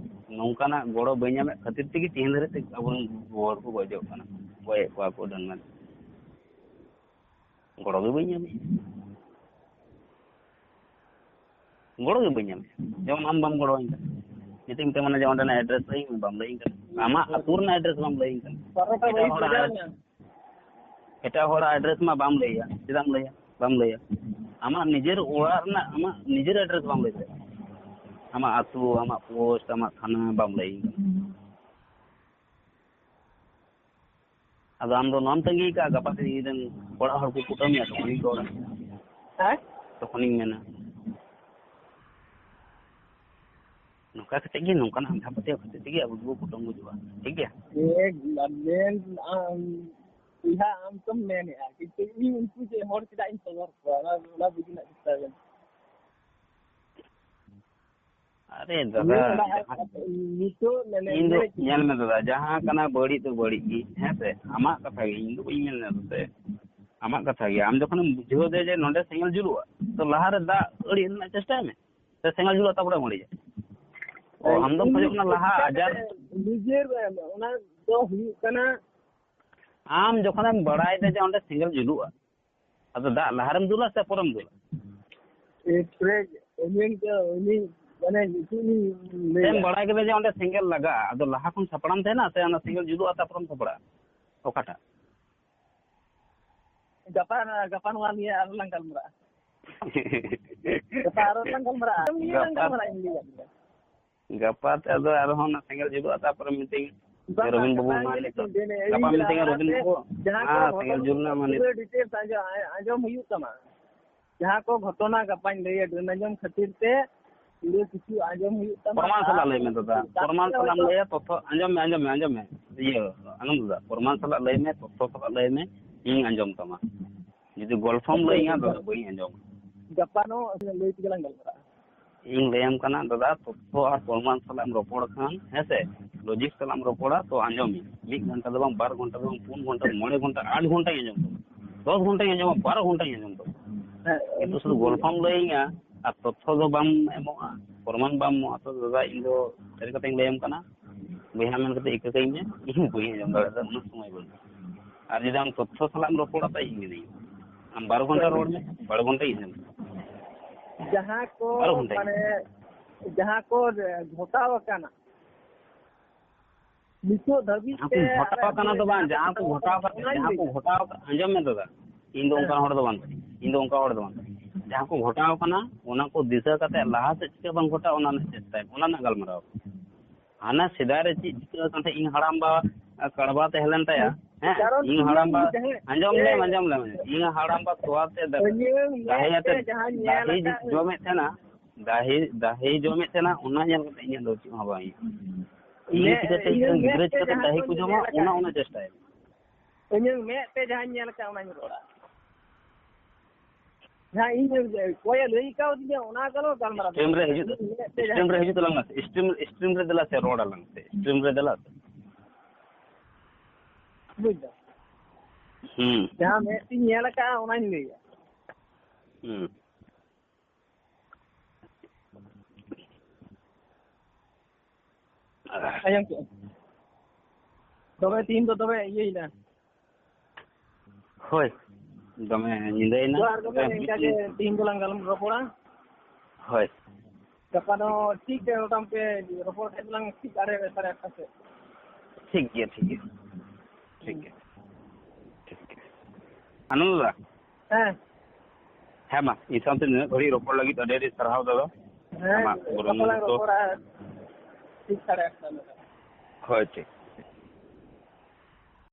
ᱱᱚᱝᱠᱟᱱᱟᱜ ᱜᱚᱲᱚ ᱵᱟᱹᱧ ᱧᱟᱢᱮᱫ ᱠᱷᱟᱹᱛᱤᱨ ᱛᱮᱜᱮ ᱛᱮᱦᱮᱧ ᱫᱷᱟᱹᱨᱤᱡ ᱛᱮ ᱟᱵᱚᱨᱮᱱ ᱜᱚ ᱦᱚᱲ ᱠᱚ ᱜᱚᱡᱚᱜ ᱠᱟᱱᱟ, ᱜᱚᱡᱮᱫ ᱠᱚᱣᱟ ᱠᱚ ᱰᱟᱹᱱ ᱢᱮᱱ᱾ ᱜᱚᱲᱚ ᱜᱮ ᱵᱟᱹᱧ ᱧᱟᱢᱮᱫᱼᱟ᱾ ᱜᱚᱲᱚ ᱜᱮ ᱵᱟᱹᱧ ᱧᱟᱢᱮᱫᱼᱟ᱾ ᱡᱮᱢᱚᱱ ᱟᱢ ᱵᱟᱢ ᱜᱚᱲᱚᱣᱟᱹᱧ ᱠᱟᱱᱟ᱾ ᱱᱤᱛᱚᱜ ᱢᱮᱛᱟᱢ ᱠᱟᱱᱟ ᱡᱮ ᱚᱸᱰᱮᱱᱟᱜ ᱮᱰᱨᱮᱥ ᱞᱟᱹᱭᱟᱹᱧ ᱢᱮ, ᱵᱟᱢ ᱞᱟᱹᱭᱟᱹᱧ ᱠᱟᱱᱟ᱾ ᱟᱢᱟᱜ ᱟᱹᱛᱩ ᱨᱮᱱᱟᱜ ᱮᱰᱨᱮᱥ ᱵᱟᱢ ᱞᱟᱹᱭᱟᱹᱧ ᱠᱟᱱᱟ᱾ ᱵᱟᱨᱚᱴᱟ ᱮᱴᱟᱜ ᱵᱟᱡᱮ ᱦᱚᱲᱟᱜ ᱵᱟᱡᱟᱣ ᱮᱰᱨᱮᱥ, ᱮᱱᱟ᱾ ᱮᱴᱟᱜ ᱦᱚᱲᱟᱜ ᱮᱰᱨᱮᱥ ᱢᱟ ᱵᱟᱢ ᱞᱟᱹᱭᱟ᱾ ᱪᱮᱫᱟᱜ ᱮᱢ ᱞᱟᱹᱭᱟ? ᱵᱟᱢ ᱞᱟᱹᱭᱟ᱾ ᱟᱢᱟᱜ ᱱᱤᱡᱮᱨ ᱚᱲᱟᱜ ᱨᱮᱱᱟᱜ, ᱟᱢᱟᱜ ᱱᱤᱡᱮᱨ ᱮᱰᱨᱮᱥ ᱵᱟᱢ ᱞᱟᱹᱭ ᱫᱟᱲᱮᱭᱟᱜᱼᱟ᱾ ᱟᱢᱟᱜ ᱟᱹᱛᱩ, ᱟᱢᱟᱜ ᱯᱳᱥᱴ, ᱟᱢᱟᱜ ᱛᱷᱟᱱᱟ ᱵᱟᱢ ᱞᱟᱹᱭᱟᱹᱧ ᱠᱟᱱᱟ᱾ ᱟᱫᱚ ᱟᱢ ᱫᱚ ᱱᱚᱣᱟᱢ ᱛᱟᱺᱜᱤ ᱠᱟᱜᱼᱟ, ᱜᱟᱯᱟ ᱥᱮᱫ ᱤᱧ ᱨᱮᱱ ᱚᱲᱟᱜ ᱦᱚᱲ ᱠᱚ ᱠᱩᱴᱟᱹᱢ ᱢᱮᱭᱟ, ᱛᱚᱠᱷᱚᱱᱤᱧ ᱨᱚᱲᱟ᱾ ᱦᱮᱸ? ᱛᱚᱠᱷᱚᱱᱤᱧ ᱢᱮᱱᱟ᱾ ᱱᱚᱝᱠᱟ ᱠᱟᱛᱮ ᱜᱮ, ᱱᱚᱝᱠᱟᱱᱟᱜ ᱟᱸᱫᱷᱟ ᱯᱟᱹᱛᱭᱟᱹᱣ ᱠᱷᱟᱹᱛᱤᱨ ᱛᱮᱜᱮ ᱟᱵᱚ ᱫᱚᱵᱚ ᱠᱩᱴᱟᱹᱢ ᱜᱩᱡᱩᱜᱼᱟ᱾ ᱴᱷᱤᱠ ᱜᱮᱭᱟ? ᱮ, ᱢᱮᱱ, ᱟᱢ, ᱤᱧ ᱦᱟᱸᱜ ᱟᱢ ᱛᱚᱢ ᱢᱮᱱᱮᱜᱼᱟ, ᱠᱤᱱᱛᱩ ᱤᱧ ᱩᱱᱠᱩ ᱡᱮ ᱦᱚᱲ ᱪᱮᱫᱟᱜ ᱤᱧ ᱥᱚᱫᱚᱨ ᱠᱚᱣᱟ, ᱚᱱᱟ, ᱚᱱᱟ ᱵᱩᱡᱽ ᱨᱮᱱᱟᱜ ᱪᱮᱥᱴᱟᱭ ᱵᱮᱱ᱾ ᱟᱨᱮ ᱫᱟᱫᱟ, ᱱᱤᱭᱟᱹ ᱚᱲᱟᱜ ᱡᱟᱦᱟᱸ ᱱᱤᱛᱚᱜ ᱢᱟᱱᱮ ᱤᱧ ᱫᱚ, ᱢᱟᱱᱮ ᱧᱮᱞ ᱢᱮ ᱫᱟᱫᱟ, ᱡᱟᱦᱟᱸ ᱠᱟᱱᱟ ᱵᱟᱹᱲᱤᱡ ᱫᱚ ᱵᱟᱹᱲᱤᱡ ᱜᱮ, ᱦᱮᱸ ᱥᱮ? ᱟᱢᱟᱜ ᱠᱟᱛᱷᱟ ᱜᱮ, ᱤᱧ ᱫᱚ ᱵᱟᱹᱧ ᱢᱮᱱ ᱮᱫᱟ ᱥᱮ᱾ ᱟᱢᱟᱜ ᱠᱟᱛᱷᱟ ᱜᱮ, ᱟᱢ ᱡᱚᱠᱷᱚᱱᱮᱢ ᱵᱩᱡᱷᱟᱹᱣ ᱫᱟ ᱡᱮ ᱱᱚᱸᱰᱮ ᱥᱮᱸᱜᱮᱞ ᱡᱩᱞᱩᱜᱼᱟ, ᱛᱚ ᱞᱟᱦᱟᱨᱮ ᱫᱟᱜ ᱟᱹᱲᱤᱡ ᱨᱮᱱᱟᱜ ᱪᱮᱥᱴᱟᱭ ᱢᱮ, ᱥᱮ ᱥᱮᱸᱜᱮᱞ ᱡᱩᱞᱩᱜᱼᱟ ᱛᱟᱨᱯᱚᱨᱮᱢ ᱟᱹᱲᱤᱡᱟ? ᱚ, ᱟᱢ ᱫᱚᱢ ᱤᱧ ᱠᱷᱚᱡᱚᱜ ᱠᱟᱱᱟ ᱞᱟᱦᱟ ᱪᱮᱥᱴᱟᱭ ᱟᱡᱟᱨ᱾ ᱢᱮ, ᱱᱤᱡᱮᱨ ᱚᱱᱟ ᱫᱚ ᱦᱩᱭᱩᱜ ᱠᱟᱱᱟ᱾ ᱟᱢ ᱡᱚᱠᱷᱚᱱᱮᱢ ᱵᱟᱲᱟᱭ ᱫᱟ ᱡᱮ ᱚᱸᱰᱮ ᱥᱮᱸᱜᱮᱞ ᱡᱩᱞᱩᱜᱼᱟ, ᱟᱫᱚ ᱫᱟᱜ ᱞᱟᱦᱟᱨᱮᱢ ᱫᱩᱞᱟ ᱥᱮ ᱯᱚᱨᱮᱢ ᱫᱩᱞᱟ? ᱮ, ᱯᱨᱮ-, ᱩᱱᱤ ᱫᱚ, ᱩᱱᱤ, ᱢᱟᱱᱮ, ᱧᱩᱛᱩᱢ ᱤᱧ ᱞᱟᱹᱭᱟ᱾ ᱥᱮᱢ ᱵᱟᱲᱟᱭ ᱠᱮᱫᱟ ᱡᱮ ᱚᱸᱰᱮ ᱥᱮᱸᱜᱮᱞ ᱞᱟᱜᱟᱜᱼᱟ, ᱟᱫᱚ ᱞᱟᱦᱟ ᱠᱷᱚᱱ ᱥᱟᱯᱲᱟᱢ ᱛᱟᱦᱮᱱᱟ ᱥᱮ ᱚᱱᱟ ᱥᱮᱸᱜᱮᱞ ᱡᱩᱞᱩᱜᱼᱟ ᱛᱟᱨᱯᱚᱨᱮᱢ ᱥᱟᱯᱲᱟᱜᱼᱟ? ᱚᱠᱟᱴᱟᱜ? ᱜᱟᱯᱟ, ᱜᱟᱯᱟ ᱱᱚᱣᱟ ᱱᱤᱭᱮ ᱟᱨᱚ ᱞᱟᱝ ᱜᱟᱞᱢᱟᱨᱟᱜᱼᱟ᱾ ᱜᱟᱯᱟ ᱟᱨᱚ ᱞᱟᱝ ᱜᱟᱞᱢᱟᱨᱟᱜᱼᱟ᱾ ᱱᱤᱭᱟᱹ ᱞᱟᱝ ᱜᱟᱯᱟ᱾ ᱜᱟᱞᱢᱟᱨᱟᱜᱼᱟ, ᱤᱧ ᱞᱟᱹᱭᱟᱫ ᱢᱮᱭᱟ᱾ ᱜᱟᱯᱟ ᱛᱮ ᱟᱫᱚ ᱟᱨᱦᱚᱸ ᱚᱱᱟ ᱥᱮᱸᱜᱮᱞ ᱡᱩᱞᱩᱜᱼᱟ, ᱛᱟᱨᱯᱚᱨᱮ ᱢᱤᱴᱤᱝ᱾ ᱵᱟᱝ, ᱨᱚᱵᱤᱱ ᱵᱟᱹᱵᱩ ᱵᱟᱝ, ᱢᱟ ᱤᱧ ᱱᱤᱛᱚᱜ ᱞᱟᱹᱭᱫᱟᱹᱧ, ᱜᱟᱯᱟ ᱤᱧ ᱢᱤᱴᱤᱝ ᱨᱮ ᱞᱟᱹᱭᱫᱟ, ᱨᱚᱵᱤᱱ ᱵᱟᱹᱵᱩ ᱡᱟᱦᱟᱸ ᱠᱚ ᱢᱟ ᱥᱮᱸᱜᱮᱞ ᱜᱷᱚᱴᱚᱱᱟ ᱡᱩᱞ ᱨᱮᱱᱟᱜ ᱢᱟ ᱯᱩᱨᱟᱹ ᱱᱤᱛᱚᱜ᱾ Details ᱟᱸᱡᱚᱢ, ᱟᱸᱡᱚᱢ ᱦᱩᱭᱩᱜ ᱛᱟᱢᱟ᱾ ᱡᱟᱦᱟᱸ ᱠᱚ ᱜᱷᱚᱴᱚᱱᱟ ᱜᱟᱯᱟᱧ ᱞᱟᱹᱭᱟ, ᱰᱟᱹᱱ ᱟᱸᱡᱚᱢ ᱠᱷᱟᱹᱛᱤᱨ ᱛᱮ ᱯᱩᱨᱟᱹ ᱠᱤᱪᱷᱩ ᱟᱸᱡᱚᱢ ᱦᱩᱭᱩᱜ ᱛᱟᱢᱟ᱾ ᱯᱨᱚᱢᱟᱱ ᱥᱟᱞᱟᱜ ᱞᱟᱹᱭ ᱢᱮ ᱫᱟᱫᱟ, ᱯᱨᱚᱢᱟᱱ ᱥᱟᱞᱟᱜ ᱮᱢ ᱞᱟᱹᱭᱟ, ᱛᱚᱛᱷᱚ ᱟᱸᱡᱚᱢ ᱢᱮ, ᱟᱸᱡᱚᱢ ᱢᱮ, ᱟᱸᱡᱚᱢ ᱢᱮ᱾ ᱤᱭᱟᱹ, ᱟᱱᱚᱱᱫᱚ ᱫᱟ, ᱯᱨᱚᱢᱟᱱ ᱥᱟᱞᱟᱜ ᱞᱟᱹᱭ ᱢᱮ, ᱛᱚᱛᱷᱚ ᱥᱟᱞᱟᱜ ᱞᱟᱹᱭ ᱢᱮ, ᱤᱧ ᱟᱸᱡᱚᱢ ᱛᱟᱢᱟ᱾ ᱡᱩᱫᱤ ᱜᱚᱞᱯᱷᱚᱢ ᱞᱟᱹᱭ ᱤᱧᱟ, ᱫᱟᱫᱟ, ᱵᱟᱹᱧ ᱟᱸᱡᱚᱢᱟ᱾ ᱜᱟᱯᱟ ᱱᱚᱜ ᱞᱟᱹᱭ ᱛᱮᱜᱮ ᱞᱟᱝ ᱜᱟᱞᱢᱟᱨᱟᱜᱼᱟ᱾ ᱤᱧ ᱞᱟᱹᱭᱟᱢ ᱠᱟᱱᱟ ᱫᱟᱫᱟ, ᱛᱚᱛᱷᱚ ᱟᱨ ᱯᱨᱚᱢᱟᱱ ᱥᱟᱞᱟᱜ ᱮᱢ ᱨᱚᱯᱚᱲ ᱠᱷᱟᱱ, ᱦᱮᱸ ᱥᱮ, logic ᱥᱟᱞᱟᱜ ᱮᱢ ᱨᱚᱯᱚᱲᱟ ᱛᱚ ᱟᱸᱡᱚᱢ ᱢᱮ᱾ ᱢᱤᱫ ᱜᱷᱚᱱᱴᱟ ᱫᱚ ᱵᱟᱝ, ᱵᱟᱨ ᱜᱷᱚᱱᱴᱟ ᱫᱚ ᱵᱟᱝ, ᱯᱩᱱ ᱜᱷᱚᱱᱴᱟ, ᱢᱚᱬᱮ ᱜᱷᱚᱱᱴᱟ, ᱟᱴ ᱜᱷᱚᱱᱴᱟᱧ ᱟᱸᱡᱚᱢ ᱛᱟᱢᱟ, ᱫᱚᱥ ᱜᱷᱚᱱᱴᱟᱧ ᱟᱸᱡᱚᱢᱟ, ᱵᱟᱨᱚ ᱜᱷᱚᱱᱴᱟᱧ ᱟᱸᱡᱚᱢ ᱛᱟᱢᱟ᱾ ᱦᱮᱸ, ᱠᱤᱱᱛᱩ ᱥᱩᱫᱷᱩ ᱜᱚᱞᱯᱷᱚᱢ ᱞᱟᱹᱭᱟᱹᱧᱟ ᱟᱨ ᱛᱚᱛᱷᱚ ᱫᱚ ᱵᱟᱢ ᱮᱢᱚᱜᱼᱟ, ᱯᱨᱚᱢᱟᱱ ᱵᱟᱢ ᱮᱢᱚᱜᱼᱟ, ᱛᱚ ᱫᱟᱫᱟ, ᱤᱧ ᱫᱚ ᱥᱟᱹᱨᱤ ᱠᱟᱛᱷᱟᱧ ᱞᱟᱹᱭᱟᱢ ᱠᱟᱱᱟ, ᱵᱚᱭᱦᱟ ᱢᱮᱱ ᱠᱟᱛᱮ ᱤᱠᱟᱹ ᱠᱟᱹᱧ ᱢᱮ, ᱤᱧ ᱵᱟᱹᱧ ᱟᱸᱡᱚᱢ ᱫᱟᱲᱮᱭᱟᱫᱟ, ᱩᱱᱟᱹᱜ ᱥᱚᱢᱚᱭ ᱵᱟᱹᱱᱩᱜᱼᱟ᱾ ᱟᱨ ᱡᱩᱫᱤ ᱟᱢ ᱛᱚᱛᱷᱚ ᱥᱟᱞᱟᱜ ᱮᱢ ᱨᱚᱯᱚᱲᱟ, ᱛᱟᱭ ᱤᱧ ᱢᱤᱱᱟᱹᱧᱟ᱾ ᱟᱢ ᱵᱟᱨᱚ ᱜᱷᱚᱱᱴᱟ ᱨᱚᱲ ᱢᱮ, ᱵᱟᱨᱚ ᱜᱷᱚᱱᱴᱟᱧ ᱟᱸᱡᱚᱢ᱾ ᱡᱟᱦᱟᱸ ᱠᱚ ᱵᱟᱨᱚ ᱜᱷᱚᱱᱴᱟ᱾ ᱢᱟᱱᱮ, ᱡᱟᱦᱟᱸ ᱠᱚ ᱜᱷᱚᱴᱟᱣ ᱟᱠᱟᱱᱟ, ᱱᱤᱛᱚᱜ ᱫᱷᱟᱹᱵᱤᱡ ᱡᱟᱦᱟᱸ ᱠᱚ ᱛᱮ ᱜᱷᱚᱴᱟᱣ ᱟᱞᱮ ᱟᱠᱟᱱᱟ ᱫᱚ ᱵᱟᱝ, ᱡᱟᱦᱟᱸ ᱠᱚ ᱜᱷᱚᱴᱟᱣ ᱟᱠᱟᱱᱟ, ᱚᱱᱟᱧ ᱡᱟᱦᱟᱸ ᱠᱚ ᱞᱟᱹᱭᱫᱟ᱾ ᱜᱷᱚᱴᱟᱣ ᱟᱠᱟᱱᱟ, ᱟᱸᱡᱚᱢ ᱢᱮ ᱫᱟᱫᱟ, ᱤᱧ ᱫᱚ ᱦᱮᱸ᱾ ᱚᱱᱠᱟᱱ ᱦᱚᱲ ᱫᱚ ᱵᱟᱝ ᱠᱟᱹᱱᱟᱹᱧ, ᱤᱧ ᱫᱚ ᱚᱱᱠᱟ ᱦᱚᱲ ᱫᱚ ᱵᱟᱝ ᱠᱟᱹᱱᱟᱹᱧ᱾ ᱡᱟᱦᱟᱸ ᱠᱚ ᱜᱷᱚᱴᱟᱣ ᱟᱠᱟᱱᱟ, ᱚᱱᱟ ᱠᱚ ᱫᱤᱥᱟᱹ ᱠᱟᱛᱮ ᱞᱟᱦᱟ ᱥᱮᱫ ᱪᱤᱠᱟᱹ ᱵᱟᱝ ᱜᱷᱚᱴᱟᱜ, ᱚᱱᱟ ᱨᱮᱱᱟᱜ ᱪᱮᱥᱴᱟᱭ, ᱚᱱᱟ ᱨᱮᱱᱟᱜ ᱜᱟᱞᱢᱟᱨᱟᱣ᱾ ᱦᱟᱱᱟ ᱥᱮᱫᱟᱭ ᱨᱮ ᱪᱮᱫ ᱪᱤᱠᱟᱹ ᱟᱠᱟᱱ ᱛᱟᱦᱮᱸᱫ, ᱤᱧ ᱦᱟᱲᱟᱢᱵᱟ ᱠᱟᱲᱵᱟ ᱛᱟᱦᱮᱸ ᱞᱮᱱ ᱛᱟᱭᱟ, ᱦᱮᱸ, ᱠᱟᱨᱚᱱ ᱤᱧ ᱤᱧ ᱦᱟᱲᱟᱢᱵᱟ, ᱡᱟᱦᱟᱸ ᱟᱸᱡᱚᱢ ᱞᱮᱢ, ᱟᱸᱡᱚᱢ ᱞᱮᱢ, ᱤᱧ ᱦᱟᱲᱟᱢᱵᱟ ᱛᱚᱣᱟ ᱛᱮ ᱫᱟ-, ᱤᱧᱟᱹᱝ ᱢᱮᱫ ᱫᱟᱦᱮ ᱛᱮ ᱟᱛᱮ, ᱡᱟᱦᱟᱸᱧ ᱧᱮᱞ ᱫᱟᱦᱮ ᱟᱠᱟᱫ, ᱡᱚᱢᱮᱫ ᱛᱟᱦᱮᱱᱟ, ᱫᱟᱦᱮ, ᱫᱟᱦᱮ ᱡᱚᱢᱮᱫ ᱛᱟᱦᱮᱱᱟ, ᱚᱱᱟ ᱧᱮᱞ ᱠᱟᱛᱮ ᱤᱧᱟᱹᱜ ᱫᱚ ᱪᱮᱫ ᱦᱚᱸ ᱵᱟᱝ ᱦᱩᱭᱩᱜᱼᱟ᱾ ᱤᱧ ᱢᱮᱫ, ᱪᱤᱠᱟᱹᱛᱮ ᱤᱧᱟᱹᱝ ᱤᱧ ᱜᱤᱫᱽᱨᱟᱹ ᱢᱮᱫ ᱛᱮ ᱪᱤᱠᱟᱹᱛᱮ ᱡᱟᱦᱟᱸ ᱫᱟᱦᱮ ᱠᱚ ᱠᱚᱧ ᱡᱚᱢᱟ, ᱧᱮᱞ ᱚᱱᱟ, ᱟᱠᱟᱫ, ᱚᱱᱟ ᱪᱮᱥᱴᱟᱭᱟ᱾ ᱤᱧᱟᱹᱝ ᱢᱮᱫ ᱛᱮ ᱡᱟᱦᱟᱸᱧ ᱧᱮᱞ ᱟᱠᱟᱫ, ᱚᱱᱟᱧ ᱨᱚᱲᱟ᱾ ᱡᱟᱦᱟᱸ ᱤᱧ ᱚᱠᱚᱭᱮ ᱞᱟᱹᱭ ᱠᱟᱣᱫᱤᱧᱟ, ᱚᱱᱟ ᱜᱟᱞᱚ-, ᱜᱟᱞᱢᱟᱨᱟᱣ ᱥᱴᱨᱤᱢ ᱨᱮ ᱦᱤᱡᱩᱜ, ᱢᱮᱫ ᱛᱮ ᱡᱟᱦᱟᱸ ᱥᱴᱨᱤᱢ ᱨᱮ ᱦᱤᱡᱩᱜ ᱛᱟᱞᱟᱝ ᱢᱮ, ᱥᱴᱨᱤᱢ, ᱥᱴᱨᱤᱢ ᱨᱮ ᱫᱮᱞᱟ ᱥᱮ, ᱨᱚᱲ ᱟᱞᱟᱝ ᱥᱮ, ᱥᱴᱨᱤᱢ ᱨᱮ ᱫᱮᱞᱟ ᱥᱮ᱾ ᱵᱩᱡᱽ ᱫᱟᱢ? ᱦᱩᱸ᱾ ᱡᱟᱦᱟᱸ ᱢᱮᱫ ᱛᱤᱧ ᱧᱮᱞ ᱟᱠᱟᱫᱼᱟ, ᱚᱱᱟᱧ ᱞᱟᱹᱭᱟ᱾ ᱦᱩᱸ᱾ ᱟᱸᱡᱚᱢ ᱠᱮᱜᱼᱟ᱾ ᱛᱚᱵᱮ ᱛᱤᱦᱤᱧ ᱫᱚ ᱛᱚᱵᱮ ᱤᱭᱟᱹᱭᱮᱱᱟ᱾ ᱦᱳᱭ, ᱫᱚᱢᱮ ᱧᱤᱫᱟᱹᱭᱮᱱᱟ᱾ ᱡᱚᱦᱟᱨ ᱜᱚᱢᱠᱮ, ᱛᱚᱵᱮ ᱤᱱᱠᱟ ᱜᱮ ᱛᱤᱦᱤᱧ ᱫᱚᱞᱟᱝ ᱜᱟᱞᱚᱪ ᱨᱚᱯᱚᱲᱟ᱾ ᱦᱳᱭ᱾ ᱜᱟᱯᱟ ᱫᱚ ᱴᱷᱤᱠ ᱜᱮ, ᱢᱚᱴᱟᱢᱩᱴᱤ ᱨᱚᱯᱚᱲ ᱠᱷᱟᱡ ᱫᱚᱞᱟᱝ ᱴᱷᱤᱠ ᱟᱲᱮ ᱥᱟᱲᱮ ᱟᱴᱴᱟ ᱥᱮᱫ᱾ ᱴᱷᱤᱠ ᱜᱮᱭᱟ, ᱴᱷᱤᱠ ᱜᱮᱭᱟ, ᱴᱷᱤᱠ ᱜᱮᱭᱟ, ᱴᱷᱤᱠ ᱜᱮᱭᱟ᱾ ᱟᱱᱚᱱᱫᱚ ᱫᱟ? ᱦᱮᱸ᱾ ᱦᱮᱸ ᱢᱟ, ᱤᱧ ᱥᱟᱶᱛᱮ ᱱᱩᱱᱟᱹᱜ ᱜᱷᱟᱹᱲᱤᱡ ᱨᱚᱯᱚᱲ ᱞᱟᱹᱜᱤᱫ ᱟᱹᱰᱤ ᱟᱹᱰᱤ ᱥᱟᱨᱦᱟᱣ ᱫᱟᱫᱟ᱾ ᱦᱮᱸ, ᱟᱢᱟᱜ ᱜᱚᱲᱚ ᱜᱟᱯᱟ ᱞᱟᱝ ᱢᱚᱦᱚᱛ ᱫᱚ᱾ ᱨᱚᱯᱚᱲᱟ᱾ ᱴᱷᱤᱠ ᱥᱟᱲᱮ ᱟᱴᱴᱟ ᱞᱮᱠᱟ᱾ ᱦᱳᱭ, ᱴᱷᱤᱠ᱾